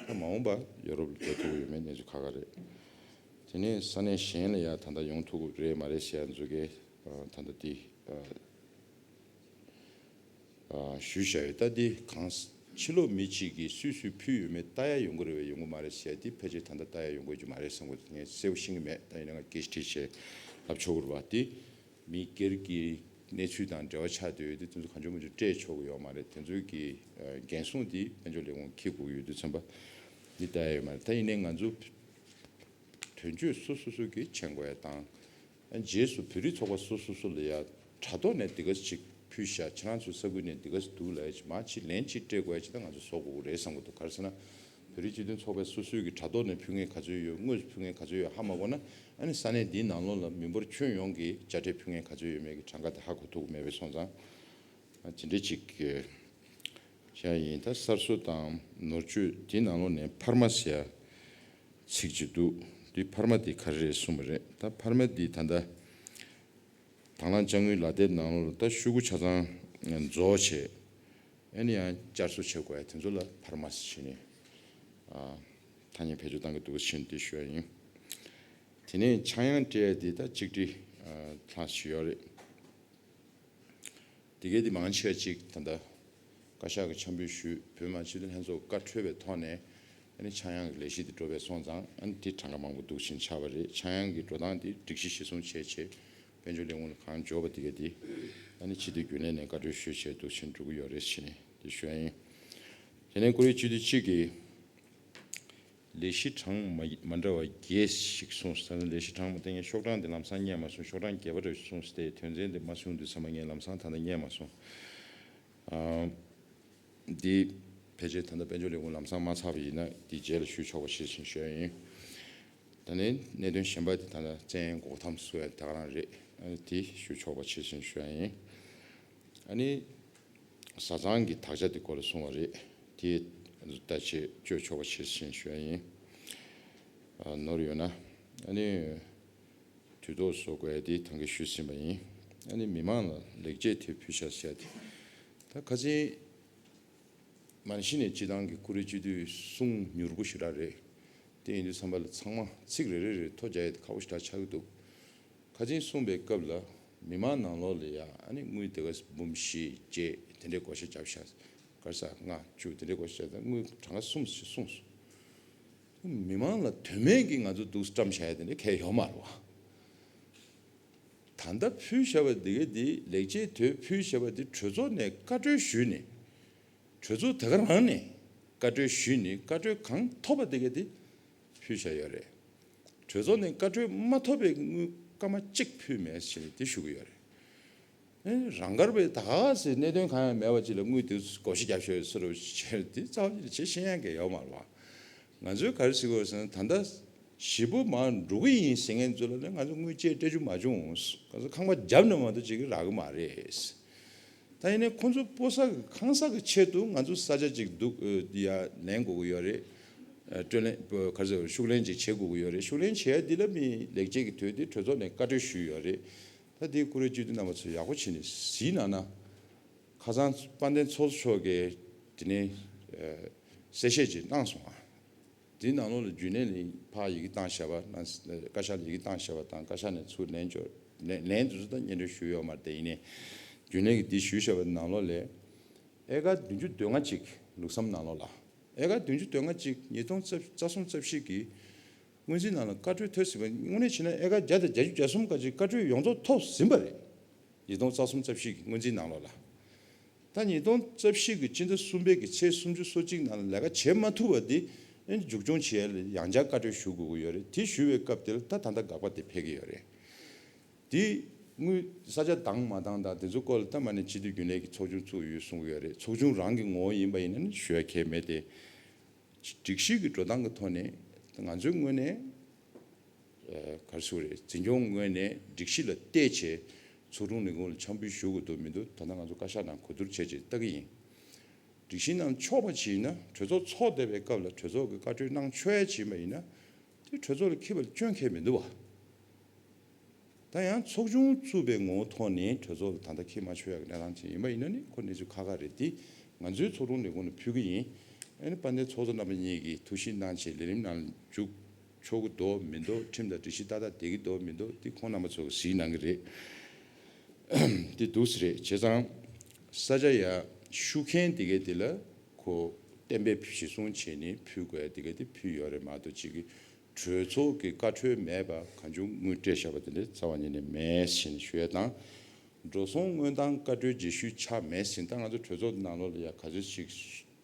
ད་མ་འོངས་པ་ཡོ་རོབ་ལ་འགྲོ་ཐུབ་ཀྱི་ཡོད་མེད་གནས་ཚུལ་ཁག་ཁག་རེད། དེ་ནས་ས་གནས་གཞན་ལ་ཡང་ད་ལྟ་ཡོང་ཐུབ་ཀྱི་རེད་མ་རེད་ཟེར་ཡ་ཚོ་གས་ཨ་ད་ལྟ་དེ་ཨ་ཨ་ཞུས་བཞག་ཡོད། ད་འདི་གང་ས་ ཕྱི་ལོགས་མི་གཅིག་གིས་སུས་སུས་ཕུལ་ཡོད་མེད་ལྟ་ཡ་ཡོང་གི་རེད་པས་ཡོང་གི་མ་རེད་ཟེར་ཡ་དེ་ཕལ་ཆེར་ད་ལྟ་ལྟ་ཡ་ཡོང་གི་ཡོད་རྒྱུ་མ་རེད་བསམ་གི་འདུག་ངས་གསལ་པོ་ཤེས་ཀྱི་མེད། ད་ཡིན་ན་ང་སྐད་ཆ་དྲིས་བྱས་ལབ་ཆོག་གི་རེད་པ། དེ་མི་སྒེར་གྱི་གནས་ཚུལ་དང་འབྲེལ་བ་ཆགས་བསྡད་ཡོད་དུས་དེ་ཚོ་གང་བྱུང་མང་བྱུང་སྤྲད་ཆོག་གི་ཡོད་མ་རེད། དེ་ཚོའི་གི་འགན་སྲུང་དེ་དཔལ་འབྱོར་ལས་ཁུངས་འཁྱེར་དགོས་ཀྱི་ཡོད་དུས་ཙམ་པ་འདི་ལྟ་ཡ་ཡོད་མ་རེད། ད་ཡིན་ནའི་ང་ཚོ་དོན་གཅོད་སོ་སོ་སོ་གིས་མཁྱེན་དགོས་ཡ་དང་། རྗེས་སུ་བོད་རིགས་ཚོགས་པ་སོ་སོ་སོ་ལ་ཡ་དྲ་ཐོག་ནས་འདི་ག་ཅིག་ཕུལ་ཤག་ཁྱེད་རང་ཚོའི་ས་ཁུལ་ནས་འདི་ག་འདུག་ལབ་ཡ་ཅིག་མར་ཅིག་ལན་ཅིག་སྤྲད་དགོས་ཡ་ཅིག་ད་ང་ཚོ་བཟོ་དགོས་ཀྱི་རེད་བསམ་གྱི་འདུག་ག་རེ་ཟེར་ན། བོད་རིགས་སྤྱི་མཐུན་ཚོགས་པས་སོ་སོའི་གི་དྲ་ཐོག་ནས་ཕུལ་མཁན་ག་ཚོད་ཡོད། དངོས་སུ་ཕུལ་མཁན་ག་ཚོད་ཡོད་ཧ་མ་གོ་ན། ཨ་ནི་ས་གནས་འདིའི་ནང་ལོགས་ལ་མི་འབོར་ཁྱོན་ཡོངས་ཀྱི་དཔྱ་ཁྲལ་ཕུལ་མཁན་ག་ཚོད་ཡོད་མེད་ཀྱི་གྲངས་ཀ་དེ་ཧ་གོ་ཐུབ་ཀྱི་མེད་པས་སོང་ཙང་། ཨ་དེ་འདྲ་ཅིག་བྱས་ཡིན། ད་གསར་བཟོ་དང་ནོར་བཅོས་དེའི་ནང་ལོགས་ནས་འཕར་མ་ཟེར་ཡ་ཚིག་ཅིག་འདུག་དེ་འཕར་མ་དེ་ག་རེ་རེད་གསུངས་པ་རེད། ད་འཕར་མ་དེ་ད་ལྟ་དང་བླངས་དཔྱ་དངུལ་ལག་དེབ་ནང་ལོགས་ལ་ད་ཤོག་གུ་ཆ་ཚང་རྫོགས་བྱས། ཨ་ནི་ཡང་བསྐྱར་གསོ་བྱེད་དགོས་ཡ་དེ་ཚོ་ལ་འཕར་མ་ཟེར་བྱས་ནས་ཨ་ཐ་སྙད་བེད་སྤྱོད་བཏང་གི་འདུག་ཟེར་ནས་དེ་ཞུ་ཡ་ཡིན། དེ་ནས་ཆག་ཡང་སྤྲད་ཡ་དེ་ད་གཅིག་སྒྲིལ་ཨ་ལྷག་ཞུ་ཡ་རེད། དེ་གའི་དེ་མང་ཆེ་བ་ཅིག་ད་ལྟ་བཀའ་ཤག་གི་འཆར་འབུལ་ཞུས། བོད་མི་མང་སྤྱི་འཐུས་ལྷན་ཚོགས་བཀའ་འཁྲོལ་བའི་ཐོག་ནས་ཨ་ནི་ཆག་ཡང་གི་ལས་གཞི་དེ་འགྲོ་བའི་སོང་ཙང་། ཨ་ནི་དེ་གྲངས་ཀ་མང་པོ་འདུག་ཕྱིན་ཆགས་པ་རེད། ཆག་ཡང་གི་འགྲོ་སྟངས་དེ་སྒྲིག་གཞི་གཞིར་བཟུང་བྱས་བྱས་དཔལ་འབྱོར་ལས་ཁུངས་ལ་གང་འབྱོར་པ་དེ་གའི་དེ་ཨ་ནི་སྤྱི་འཐུས་རྒྱུན་ལས་ནས་བཀའ་འཁྲོལ་ཞུས་བྱས་འདུག་ཕྱིན་འགྲོ་གི་ཡོད་རེད་ཟེར་ནས་དེ་ཞུ་ཡ་ཡིན། དེ་ནས་ཀུ་རེ་སྤྱི་འཐུས་གཅིག་གིས། ལས་གཞི་གྲངས་མ་མ་འདྲ་བ་བརྒྱད་ཞིག་གསུངས། ད་ལྟ་ལས་གཞི་གྲངས་མ་བསྟན་མཁན་ཤོག་གྲངས་འདི་ལམ་སང་རྙེད་མ་སོང་། ཤོག་གྲངས་བརྒྱད་པ་འདྲ་ཞིག་གསུངས་ཏེ་དོན་ཚན་འདི་མ་གསུངས་དུས་ཙམ་པ་ངས་ལམ་སང་ད་ལྟ་རྙེད་མ་སོང་། ཨ་འདི་ཕལ་ཆེར་ད་ལྟ་དཔལ་འབྱོར་ལས་ཁུངས་ལམ་སང་མ་ཚར་བ་ཡིན་ན་འདི་རྗེས་ལ་ཞུ་ཆོག་པ་ཞིག་ཞུ་ཡ་ཡིན། ད་ནི་གནད་དོན་གཞན་པ་འདི་ད་ལྟ་བཙན་འགོག་ཐམ་སུ་ཡ་ད་ག་རང་རེད། ཨ་ནི་འདི་ཞུ་ཆོག་པ་ཞིག་ཞུ་ཡ་ཡིན། ཨ་ནི། བཟའ་ཚང་གི་དག་ཆ་དེ་སྐོར་ལ་གསུངས་པ་རེད། དེ་ལྟ་ཆེད་བཅོས་ཆོག་པ་བྱེད་ཟིན་ཞུ་ཡ་ཡིན། ཨ་ནོར་ཡོད་ན་ཨ་ནི་དུས་ཐོག་བཟོ་དགོས་ཡ་དེ་ད་གིན་ཞུས་ཟིན་པ་ཡིན། ཨ་ནི་མི་མང་ལ་ལེགས་སྐྱེས་དེ་ཕུལ་ཤག་ཟེར་ཡ་དེ་ད་ཁ་སང་མ་གཞི་ནས་སྤྱི་བཏང་གི་ཀུ་རེ་སྤྱི་འཐུས་གསུང་མྱུར་པོ་ཞེ་དྲག་རེད། དེ་ཡིན་དུས་ཙམ་པ་ལ་ཚང་མ་ཚིག་རེ་རེ་རེ་ཐོ་རྒྱག་ཡ་དེ་ཁག་པོ་ཞེ་དྲག་ཆགས་ཀྱི་འདུག་ཁ་སང་གསུངས་པའི་སྐབས་ལ་མི་མང་ནང་ལོགས་ལ་ཡ་ཨ་ནི་དངུལ་དེ་ག་འབུམ་བཞི་བརྒྱད་དེ་འདྲའི་བགོ་བཤའ་བརྒྱབ་ཤག་ག་རེ་ཟ་ལྔ་བཅུ་དེ་འདྲའི་བགོ་བཤའ་བརྒྱབ། དངུལ་གྲངས་ཀ་གསུམ་ཞིག་གསུངས་སོང་། མི་མང་ལ་དོན་མེད་ཀྱི་ང་ཚོ་འདུག་བཀྲམ་བཞག་ཡ་དེ་འདྲ་གང་ཡང་ཡོད་མ་རེད་བ། ད་ལྟ་ཕུལ་བཞག་པ་དེ་ག་དེ་ལེགས་སྐྱེས་དེ་ཕུལ་བཞག་པ་དེ་གྲོས་ཚོགས་ནས་བཀའ་འཁྲོལ་ཞུས་ནས། གྲོས་ཚོགས་དེ་ག་རང་ནས་བཀའ་འཁྲོལ་ཞུས་ནས་བཀའ་འཁྲོལ་གང་ཐོབ་པ་དེ་ག་དེ་ཕུལ་བཞག་ཡོད་རེད། གྲོས་ཚོགས་ནས་བཀའ་འཁྲོལ་མ་ཐོབ་པའི་དངུལ་སྐར་མ་གཅིག་ཕུལ་མེད་ཟེར་ནས་དེ་ཞུ་གི་ཡོད་རེད། ཨེ་རང་དགར་བའི་ད་ག་ཟེར་གནད་དོན་གང་ཡང་མེད་པ་ཅིག་ལ་དངུལ་དེ་བགོ་བཤའ་རྒྱབ་ཤོག་ཟེར་བ་ཅིག་དེ་རྩ་བ་ཉིད་ནས་བྱེད་ཤེས་ཡ་གང་ཡང་ཡོད་མ་རེད་བ། ང་ཚོས་ག་རེ་ཟེར་དགོས་ཟེར་ན་ད་ལྟ་ཞེ་པོ་མར་འགྲོ་གི་ཡིན་ཟེར་མཁན་ཚོ་ལ་ནི་ང་ཚོ་དངུལ་ཅིག་སྤྲད་རྒྱུ་མ་བྱུང་། ང་ཚོ་ཁང་པ་རྒྱབ་ནས་མ་གཏོགས་བྱེད་ཀྱི་རག་གི་མ་རེད། ད་ཡིན་ནའི་ཁོང་ཚོ་སྤོ་ས་གི་ཁང་ས་གི་ཆེད་དུ་ང་ཚོ་ས་ཆ་ཅིག་འདུག་ཨ་ཡ་ལེན་དགོས་ཀྱི་ཡོད་རེད། ཨ་སྤྲོད་ལེན་པ་ག་རེ་ཟེར་ཤུགས་ལེན་ཅིག་བྱེད་དགོས་ཀྱི་ཡོད་རེད། ཤུགས་ལེན་བྱེད་ཡ་འདི་ལ་མི་ལེགས་སྐྱེས་ཀྱི་དོད་དེ་གྲོས་ཚོགས་ནས་བཀའ་འཁྲོལ་ཞུས་ཡོད་རེད། ད་དེ་ཀུ་རེ་སྤྱི་འཐུས་རྣམ་པ་ཚོས་ཡག་པོ་བྱས་ནས་གཟིགས་གནང་ན། ཁ་སང་དཔལ་ལྡན་ཚོགས་གཙོ་མཆོག་གིས་དེ་ནས་ཨ་གསལ་བཤད་ཅིག་གནང་སོང་ང་། དེའི་ནང་ལོགས་ལ་རྒྱུན་ལས་ལ་ཕར་ཡི་གེ་བཏང་བཞག་པ་ན། བཀའ་ཤག་ལ་ཡི་གེ་བཏང་བཞག་པ་དང་བཀའ་ཤག་ནས་ཚུར་ལན་འབྱོར་ལན་ལན་དེ་ཚོ་ད་སྙན་སྒྲོན་ཞུས་ཡོད་མ་རེད་དེ། ཡིན་ནའི་རྒྱུན་ལས་ཀྱིས་འདི་ཞུས་བཞག་པའི་ནང་ལོགས་ལ་ཨེ་ཀར་བདུན་ཅུ་དོན་ལྔ་གཅིག་ལུགས་བསམ་ནང་ལོགས་ལ་ཨེ་ཀར་བདུན་ཅུ་དོན་ལྔ་གཅིག་ཉིས་སྟོང་རྩ་གསུམ་རྩ་བཞི་གི་སྔོན་རྩིས་ནང་ལ་བཀའ་འཁྲོལ་ཐོབ་ཟིན་པ། དངོས་གནས་བྱས་ན་ཨེ་ཀར་བརྒྱ་དང་བརྒྱད་ཅུ་གྱ་གསུམ་ག་ཅིག་བཀའ་འཁྲོལ་ཡོངས་རྫོགས་ཐོབ་ཟིན་པ་རེད། ཉིས་སྟོང་རྩ་གསུམ་རྩ་བཞི་གི་སྔོན་རྩིས་ནང་ལོགས་ལ། ད་ཉིས་སྟོང་རྩ་བཞི་གི་སྤྱི་ཟླ་གསུམ་པའི་གི་ཚེས་སུམ་ཅུ་སོ་གཅིག་ནང་ལ་ལས་ཀ་བྱེད་མ་ཐུབ་པ་འདི་ཨེ་མཇུག་སྐྱོང་བྱེད་ཡ་ལ་ཡང་བསྐྱར་བཀའ་འཁྲོལ་ཞུ་དགོས་ཀྱི་ཡོད་རེད། དེ་ཞུ་བའི་སྐབས་དེ་ལ་ད་ད་ལྟ་དགག་པ་དེ་ཕེབས་ཀྱི་ཡོད་རེད། དེ་དངུལ་ས་ཆ་འདང་མ་འདང་དང་དེ་ཚོ་སྐོར་ལ་ད་མ་ཎི་སྤྱི་འཐུས་རྒྱུན་ལས་ཀྱི་ཚོགས་ཆུང་བཙུགས་ཡོད་གསུང་གི་ཡོད་རེད། ཚོགས་ཆུང་རང་གི་ངོ་བོ་ཡིན་པ་ཡིན་ན་ནི་ཞུ་ཡ་གང་ཡང་མེད་དེ། སྒྲིག་གཞི་གི་འགྲོ་སྟངས་ཀྱི་ཐོག་ནས་ང་ཚོའི་ངོས་ནས་ཨ་ག་རེ་ཟེར་དགོས་རེད། འཛིན་སྐྱོང་ངོས་ནས་སྒྲིག་གཞི་ལ་བལྟས་བྱས་ཚོགས་དྲུང་ལས་ཁུངས་ལ་འཆར་འབུལ་ཞུ་དགོས་འདུག་མི་འདུག་ད་ལྟ་ང་ཚོ་བཀའ་ཤག་ནང་གོ་བསྡུར་བྱས་བྱས་ལྟ་གི་ཡིན། སྒྲིག་གཞི་ནང་ཆོག་པ་ཅིག་ཡིན་ན་གྲོས་ཚོགས་ཚོགས་བསྡད་པའི་སྐབས་ལ་གྲོས་ཚོགས་ཀྱིས་བཀའ་འཁྲོལ་གནང་ཆོག་ཡ་ཅིག་ཡིན་པ་ཡིན་ན་དེ་གྲོས་ཚོགས་ལ་འཁྱེར་བ་ལ་སྐྱོན་གང་ཡང་མི་འདུག་བ། ད་ཡང་ཚོགས་ཆུང་བཙུགས་པའི་ངོ་བོ་ཐོག་ནས་གྲོས་ཚོགས་ལ་ད་ལྟ་འཁྱེར་མ་ཆོག་ཡག་གི་གནས་སྟངས་ཅིག་ཡིན་པ་ཡིན་ན་ནི་ཁོ་གནས་ཚུལ་ཁག་ཁག་རེད། དེ་ང་ཚོའི་ཚོགས་དྲུང་ལས་ཁུངས་ལ་ཕུལ་གི་ཡིན། ཨ་ནི་དཔལ་ལྡན་ཚོགས་གཙོ་རྣམ་པ་གཉིས་ཀྱིས་ཐུགས་ཞིབ་གནང་བྱས་ལས་རིམ་ནང་ལ་འཇུག་ཆོག་གི་འདུག་མི་འདུག་ཁྲིམས་དང་སྒྲིག་གཞི་ཏག་ཏག་བསྡད་ཀྱི་འདུག་མི་འདུག་དེ་ཁོང་རྣམ་པ་ཚོ་གཟིགས་གནང་གི་རེད། དེ་འདུག་སེ་རེད། བྱས་ཙང་ས་ཆ་ཡ་ཤོག་མཁན་དེ་གའི་དེ་ལ་ ཁོ་གཏན་འབེབས་གཞི་བཟུང་བྱས་ནས་ཕུལ་དགོས་ཡ་དེ་ག་དེ་ཕུལ་ཡོད་རེད་མ་གཏོགས་ཅིག་གི་གྲོས་ཚོགས་ཀྱི་བཀའ་འཁྲོལ་མེད་པ་གང་བྱུང་དངུལ་སྤྲད་བཞག་པ་དེ་འདྲ་རྩ་བ་ཉིད་ནས་མེད་ཞེས་ཞུ་ཡ་དང་། འགྲོ་སོང་དངོས་སྟངས་བཀའ་འཁྲོལ་རྗེས་ཤུལ་ཆགས་མེད་ཟིན། ད་ང་ཚོ་གྲོས་ཚོགས་ནང་ལོགས་ལ་ཡ་ག་ཚོད་ཞིག་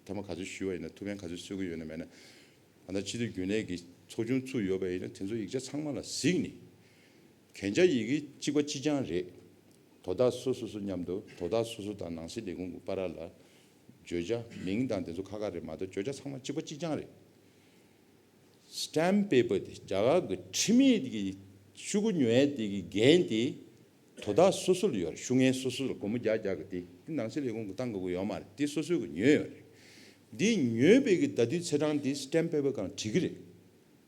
མཐའ་མ་ག་ཚོད་ཞུས་པ་ཡིན་ན། ཐུགས་ཕན་ག་ཚོད་གསོས་ཀྱི་ཡོད་ན་མེད་ན། ད་ལྟ་སྤྱི་འཐུས་རྒྱུན་ལས་ཀྱི་ཚོགས་ཆུང་བཙུགས་ཡོད་པ་ཡིན་ན་དེ་ཚོ་ཡིག་ཆ་ཚང་མ་ལ་གཟིགས་ནས། གན་རྒྱ་ཡི་གེ་གཅིག་པ་གཅིག་རྐྱང་རེད། དོ་བདག་སོ་སོ་སོ་མཉམ་དུ་དོ་བདག་སོ་སོ་དང་ནང་སྲིད་ལས་ཁུངས་ཀྱི་བར་ལ་བརྗོད་བྱ་མིང་དང་དེ་ཚོ་ཁ་ཁ་རེད་མ་གཏོགས་བརྗོད་བྱ་ཚང་མ་གཅིག་པ་གཅིག་རྐྱང་རེད། སི་ཊེམ་པེ་པར་དེ་རྒྱ་གར་གྱི་ཁྲིམས་ཡིག་གི་ཤོག་གུ་ཉོ་ཡས་དེ་གི་འགན་དེ་དོ་བདག་སོ་སོ་ལ་ཡོད་རེད། ཤོག་ངན་སོ་སོ་ལ་སྒོར་མོ་བརྒྱ་བརྒྱ་གི་དེ་དེ་ནང་སྲིད་ལས་ཁུངས་ཀྱི་བཏང་དགོས་ཀྱི་ཡོད་མ་རེད། དེ་སོ་སོས་གི་ཉོས་ཡོད་རེད། དེ་ཉོས་པའི་གི་ཟླ་དུས་ཚེས་གྲངས་དེ་སི་ཊེམ་པེ་པར་སྒང་བྲིས་གི་རེད།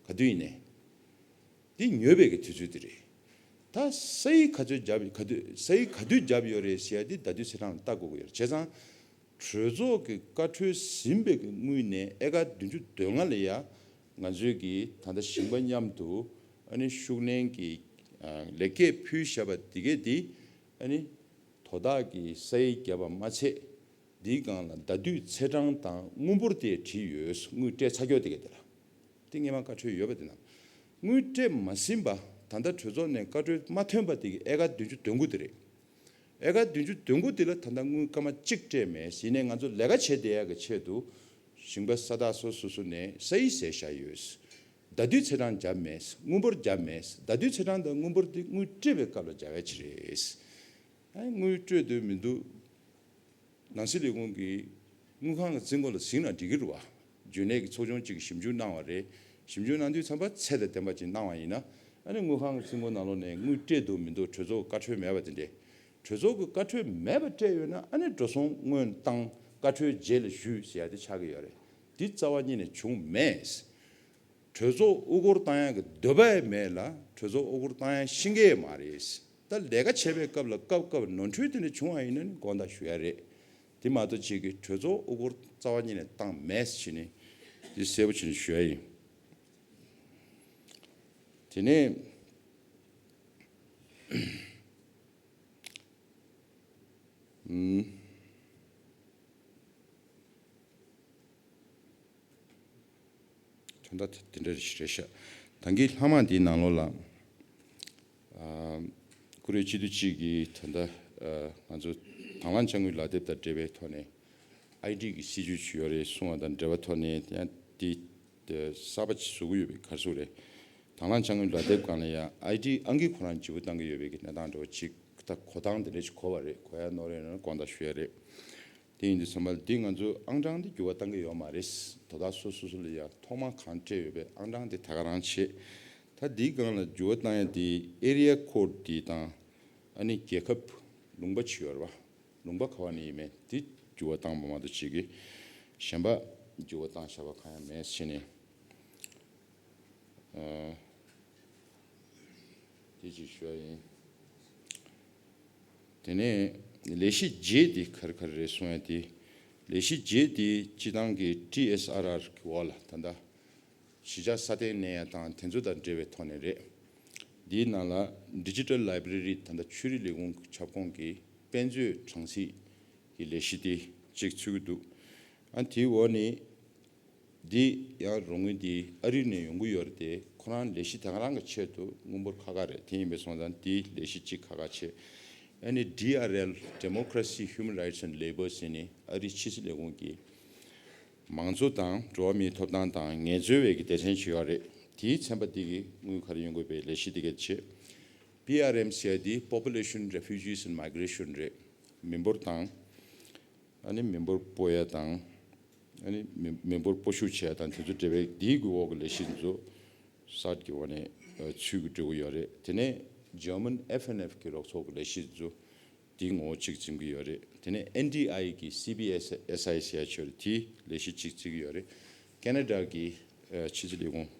ག་དུས་ཡིན་ནའི། འདི་ཉོས་པའི་གི་དུས་ཚོད་དེ་རེད། ད་ས་ཡིག་ག་ཚོད་བརྒྱབ་ག་དུས་ས་ཡིག་ག་དུས་བརྒྱབ་ཡོད་རེད་ཟེར་ཡ་འདི་ཟླ་དུས་ཚེས་གྲངས་ལ་ལྟ་དགོས་ཀྱི་ཡོད་རེད། བྱས་ཙང་གྲོས་ཚོགས་ཀྱི་བཀའ་འཁྲོལ་ཟིན་པའི་གི་དངུལ་ནས་ཨེ་ཀར་བདུན་ཅུ་དོན་ལྔ་ལ་ཡ་ང་ཚོས་ཀྱི་ད་ལྟ་ཞིང་པ་མཉམ་དུ་ཨ་ནི་ཤུགས་ལན་གྱི་ཨ་ལེགས་སྐྱེས་ཕུལ་བཞག་པ་འདི་གས་འདི་ཨ་ནི་དོ་བདག་གི་ས་ཡིག་བརྒྱབ་པ་མ་ཚད། འདིའི་སྒང་ལ་ཟླ་དུས་ཚེས་གྲངས་དང་དངུལ་འབོར་དེ་བྲིས་ཡོད། དངུལ་སྤྲད་ཚར་རྒྱུ་དེ་ག་དེ་ལ། དེ་སྔས་མ་བཀའ་འཁྲོལ་ཡོད་པ་དེ་ནང་། དངུལ་སྤྲད་མ་ཟིན་པ་ད་ལྟ་གྲོས་ཚོགས་ནས་བཀའ་འཁྲོལ་མ་ཐོན་པ་དེ་གི་ཨེ་ཀར་བདུན་ཅུ་དོན་དགུ་དེ་རེད། ཨེ་ཀར་བདུན་ཅུ་དོན་དགུ་དེ་ལ་ད་ལྟ་དངུལ་སྐར་མ་གཅིག་སྤྲད་མེད། ཡིན་ནའི་ང་ཚོ་ལས་ཀ་བྱེད་བསྡད་ཡག་གི་ཆེད་དུ་ཞིང་པ་ས་བདག་སོ་སོ་སོ་ནས་ས་ཡིག་བཟོས་བཞག་ཡོད། ཟླ་དུས་ཚེས་གྲངས་བརྒྱབ་མེད། དངུལ་འབོར་བརྒྱབ་མེད། ཟླ་དུས་ཚེས་གྲངས་དང་དངུལ་འབོར་དེ་དངུལ་སྤྲད་པའི་སྐབས་ལ་བརྒྱབ་ཡ་ཅིག་རེད། ཨ་དངུལ་སྤྲོད་འདོད་མི་འདུག་ནང་སྲིད་ལས་ཁུངས་ཀྱི་དངུལ་ཁང་གི་རྩིས་འགོ་ལ་གཟིགས་ན་འགྲིག་གི་རེད་བ། རྒྱུན་ལས་ཀྱི་ཚོགས་ཆུང་གཅིག་གིས་ཞིབ་འཇུག་གནང་བ་རེད། ཞིབ་འཇུག་གནང་དུས་ཙམ་པ་ཚད་དང་ལྡན་པ་ཅིག་གནང་བ་ཡིན་ན། ཨ་ནི་དངུལ་ཁང་གི་རྩིས་འགོ་ནང་ལོགས་ནས་དངུལ་སྤྲད་འདུག་མི་འདུག་གྲོས་ཚོགས་ཀྱི་བཀའ་འཁྲོལ་མེད་པ་དེ་འདྲས། གྲོས་ཚོགས་ཀྱི་བཀའ་འཁྲོལ་མེད་པ་སྤྲད་ཡོད་ན་ཨ་ནི་འགྲོ་སོང་དངོས་བཏང་། བཀའ་འཁྲོལ་རྗེས་ལ་ཞུས་ཟེར་ཡ་དེ་ཆགས་ཀྱི་ཡོད་རེད། འདི་རྩ་བ་ཉིད་ནས་བྱུང་མེད། གྲོས་ཚོགས་དབུ་སྐོར་བཏང་ཡག་གི་འདོད་པ་ཡང་མེད་ལ། གྲོས་ཚོགས་དབུ་སྐོར་བཏང་ཡག་ཤེས་ཀྱི་ཡང་མ་རེད། ད་ལས་ཀ་བྱེད་པའི་སྐབས་ལ་སྐབས་སྐབས་ནོར་འཁྲུལ་དེ་འདྲ་བྱུང་བ་ཡིན་ན་ནི་དགོངས་དག་ཞུ་ཡ་རེད། དེ་མ་གཏོགས་ཅིག་གིས་གྲོས་ཚོགས་དབུ་སྐོར་རྩ་བ་ཉིད་ནས་བཏང་མེད་ཟེར་ནས་འདི་གསལ་པོ་བྱས་ནས་ཞུ་ཡ་ཡིན། དེ་ནས། ཨུམ། དོན་དག་དེ་འདྲ་རེད་ཤག་ད་གིན་ལྷག་མ་འདིའི་ནང་ལོགས་ལ། ཨ། བཀུར་འོས་སྤྱི་འཐུས་གཅིག་གིས་ད་ལྟ་ཨ་ང་ཚོ་དང་བླངས་དཔྱ་དངུལ་ལག་དེབ་དང་འབྲེལ་བའི་ཐོག་ནས་ཨའི་ཌི་གི་སྲིད་ཇུས་ཅིག་ཡོད་རེད་གསུངས་པ་དང་འབྲེལ་བའི་ཐོག་ནས་ཡང་དེ་གསར་པ་ཅིག་བཟོ་གི་ཡོད་པའི་ག་རེ་ཟེར་དགོས་རེད། དང་བླངས་དཔྱ་དངུལ་ལག་དེབ་སྒང་ལ་ཡང་ཨའི་ཌི་ཨང་ཀི་ཁོ་རང་བརྗེ་པོ་བཏང་གི་ཡོད་པའི་གི་གནས་སྟངས་འདྲ་བོ་ཅིག་ད་གོ་སྟངས་དེ་འདྲ་ཞིག་གོ་བ་རེད། གོ་ཡ་ནོར་ཡོད་ན་དགོངས་དག་ཞུ་ཡ་རེད། དེ་ཡིན་དུས་ཙམ་པ་ལ་འདི་ང་ཚོ་ཨང་གྲངས་འདི་འགྱུར་བ་བཏང་གི་ཡོད་མ་རེད། དོ་བདག་སོ་སོ་སོ་ལ་ཡ་ཐོག་མ་གང་སྤྲད་ཡོད་པའི་ཨང་གྲངས་དེ་ད་ག་རང་བྱེད། ད་འདིའི་སྒང་ལ་འགྱུར་བ་བཏང་ཡ་དེ་area code་དེ་དང་ཨ་ནི་རྒྱལ་ཁབ་ལུང་པ་ཅིག་ཡོད་རེད་བ། ལུང་པ་ག་བ་ནས་ཡིན་མིན་དེ་འགྱུར་བ་བཏང་བ་མ་གཏོགས་ཅིག་གིས་གཞན་པ་འགྱུར་བ་བཏང་བཞག་པ་གང་ཡང་མེད་ཟེར་ནས། ཨ། དེ་ཅིག་ཞུ་ཡ་ཡིན། དེ་ནས་ལས་གཞི་བརྒྱད་དེ་ག་རེ་ག་རེ་རེད་གསུང་ཡ་དེ། ལས་གཞི་བརྒྱད་དེ་སྤྱི་བཏང་གི་ཊི་ཨེསི་ཨར་ཨར་གི་འོག་ལ་ད་ལྟ་གཞིས་ཆགས་སྲ་བརྟན་གནས་ཡ་དང་དེ་ཚོ་དང་འབྲེལ་བའི་ཐོག་ནས་རེད། འདིའི་ནང་ལ་Digital Library་ད་ལྟ་ཆོས་རིག་ལས་ཁུངས་ཀྱི་ཁྱབ་ཁོངས་ཀྱི་དཔེ་མཛོད་གྲངས་རྩིས་ཀྱི་ལས་གཞི་དེ་གཅིག་ཚུད་ཀྱི་འདུག་ཨ་དེའི་འོག་ནས། འདི་ཡང་རོགས་དངུལ་འདི་ཨ་རི་ནས་ཡོང་གི་ཡོད་རེད་དེ། ཁོ་རང་ལས་གཞི་དེ་ག་རང་གི་ཆེད་དུ་དངུལ་འབོར་ཁག་ཁག་རེད། དེ་ཡིན་པའི་སོང་ཙང་འདི་ལས་གཞི་གཅིག་ཁག་ཁག་ཆེ། ཨ་ནི་ཌི་ཨར་ཨེལ་Democracy Human Rights and Labor་ཟེར་ནས་ཨ་རིའི་ཕྱི་སྲིད་ལས་ཁུངས་ཀྱི་མང་གཙོ་དང་འགྲོ་བ་མིའི་ཐོབ་ཐང་དང་ངལ་རྩོལ་བའི་གི་སྡེ་ཚན་ཞིག་ཡོད་རེད། དེའི་ཚན་པ་འདི་གི་དངུལ་ག་རེ་ཡོང་དགོས་པའི་ལས་གཞི་འདི་གལ་ཆེ། པི་ཨར་ཨེམ་ཟེར་ཡ་འདི་Population Refugees and Migration་རེད། མི་འབོར་དང་། ཨ་ནི་མི་འབོར་སྤོ་ཡ་དང་། ཨ་ནི་མི་མི་འབོར་སྤོ་བཤུད་བྱེད་ཡ་དང་དེ་ཚོ་འབྲེལ་བའི་འདིའི་གི་འོག་གི་ལས་གཞི་འདི་ཚོ་སཱཊ་གི་འོག་ནས་ཨ་ཚུད་གི་འགྲོ་གི་ཡོད་རེད། དེ་ནས་German F N F་གི་རོགས་ཚོགས་ཀྱི་ལས་གཞི་འདི་ཚོ་འདིའི་ངོ་བོ་གཅིག་འཛིན་གི་ཡོད་རེད། དེ་ནས་ཨེན་ཌི་ཨའི་གི་སི་བི་ཨེས་ཨེས་ཨའི་ཟེར་ཡ་ཆོས་རེད། དེའི་ལས་གཞི་གཅིག་བརྩི་གི་ཡོད་རེད། ཁེ་ན་ཌ་གི་ཨ་ཕྱི་སྲིད་ལས་ཁུངས་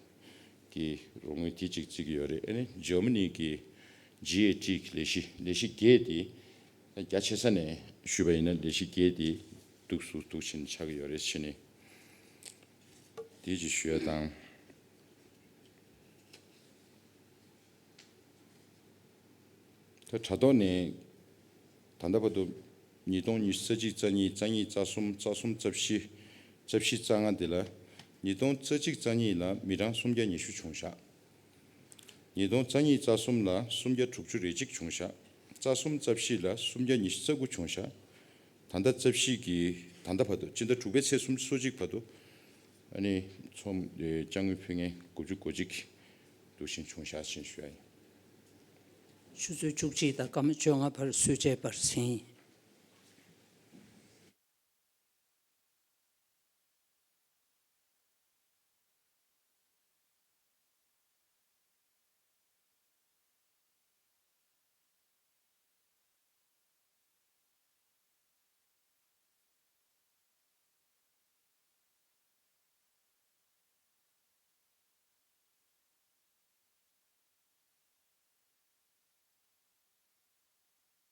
ཀྱི་རོགས་དངུལ་དེ་གཅིག་བརྩི་གི་ཡོད་རེད། ཨ་ནི་ཇར་མ་ནི་གི་ཇི་ཨེ་ཊི་གི་ལས་གཞི་ལས་གཞི་བརྒྱད་དེ། རྒྱ་ཆེ་ས་ནས་ཞུས་པ་ཡིན་ན་ལས་གཞི་བརྒྱད་དེ་འདུག་སུ་འདུག་ཕྱིན་ཆགས་ཀྱི་ཡོད་རེད་ཕྱིན་ནས། དེ་ཅིག་ཞུ་ཡ་དང་། ད་དྲ་ཐོག་ནས་ད་ལྟ་བར་དུ་ཉིས་སྟོང་ཉི་ཤུ་རྩ་གཅིག་རྩ་གཉིས་རྩ་གཉིས་རྩ་གསུམ་རྩ་གསུམ་རྩ་བཞི་ རྩ་བཞི་རྩ་ལྔ་འདི་ལ་ཉིས་སྟོང་རྩ་གཅིག་རྩ་གཉིས་ལ་མི་གྲངས་སུམ་བརྒྱ་ཉི་ཤུ་བྱུང་ཤག་ཉིས་སྟོང་རྩ་གཉིས་རྩ་གསུམ་ལ་སུམ་བརྒྱ་དྲུག་ཅུ་རེ་གཅིག་བྱུང་ཤག་རྩ་གསུམ་རྩ་བཞི་ལ་སུམ་བརྒྱ་ཉི་ཤུ་རྩ་དགུ་བྱུང་ཤག་ད་ལྟ་རྩ་བཞི་གི་ད་ལྟ་བར་དུ་སྤྱི་ཟླ་དྲུག་པའི་ཚེས་སུམ་ཅུ་སོ་གཅིག་བར་དུ་ཨ་ནི་ཚོང་ཅ་དངོས་ཕུལ་མཁན་དགུ་བཅུ་གོ་གཅིག་འདུག་བཞིན་བྱུང་ཤག་ཅེས་ཞུ་ཡ་ཡིན། ཆུ་ཚོད་བཅུ་གཅིག་དང་སྐར་མ་བཅོ་ལྔ་བར་སུས་བྱས་པར་ཟིན།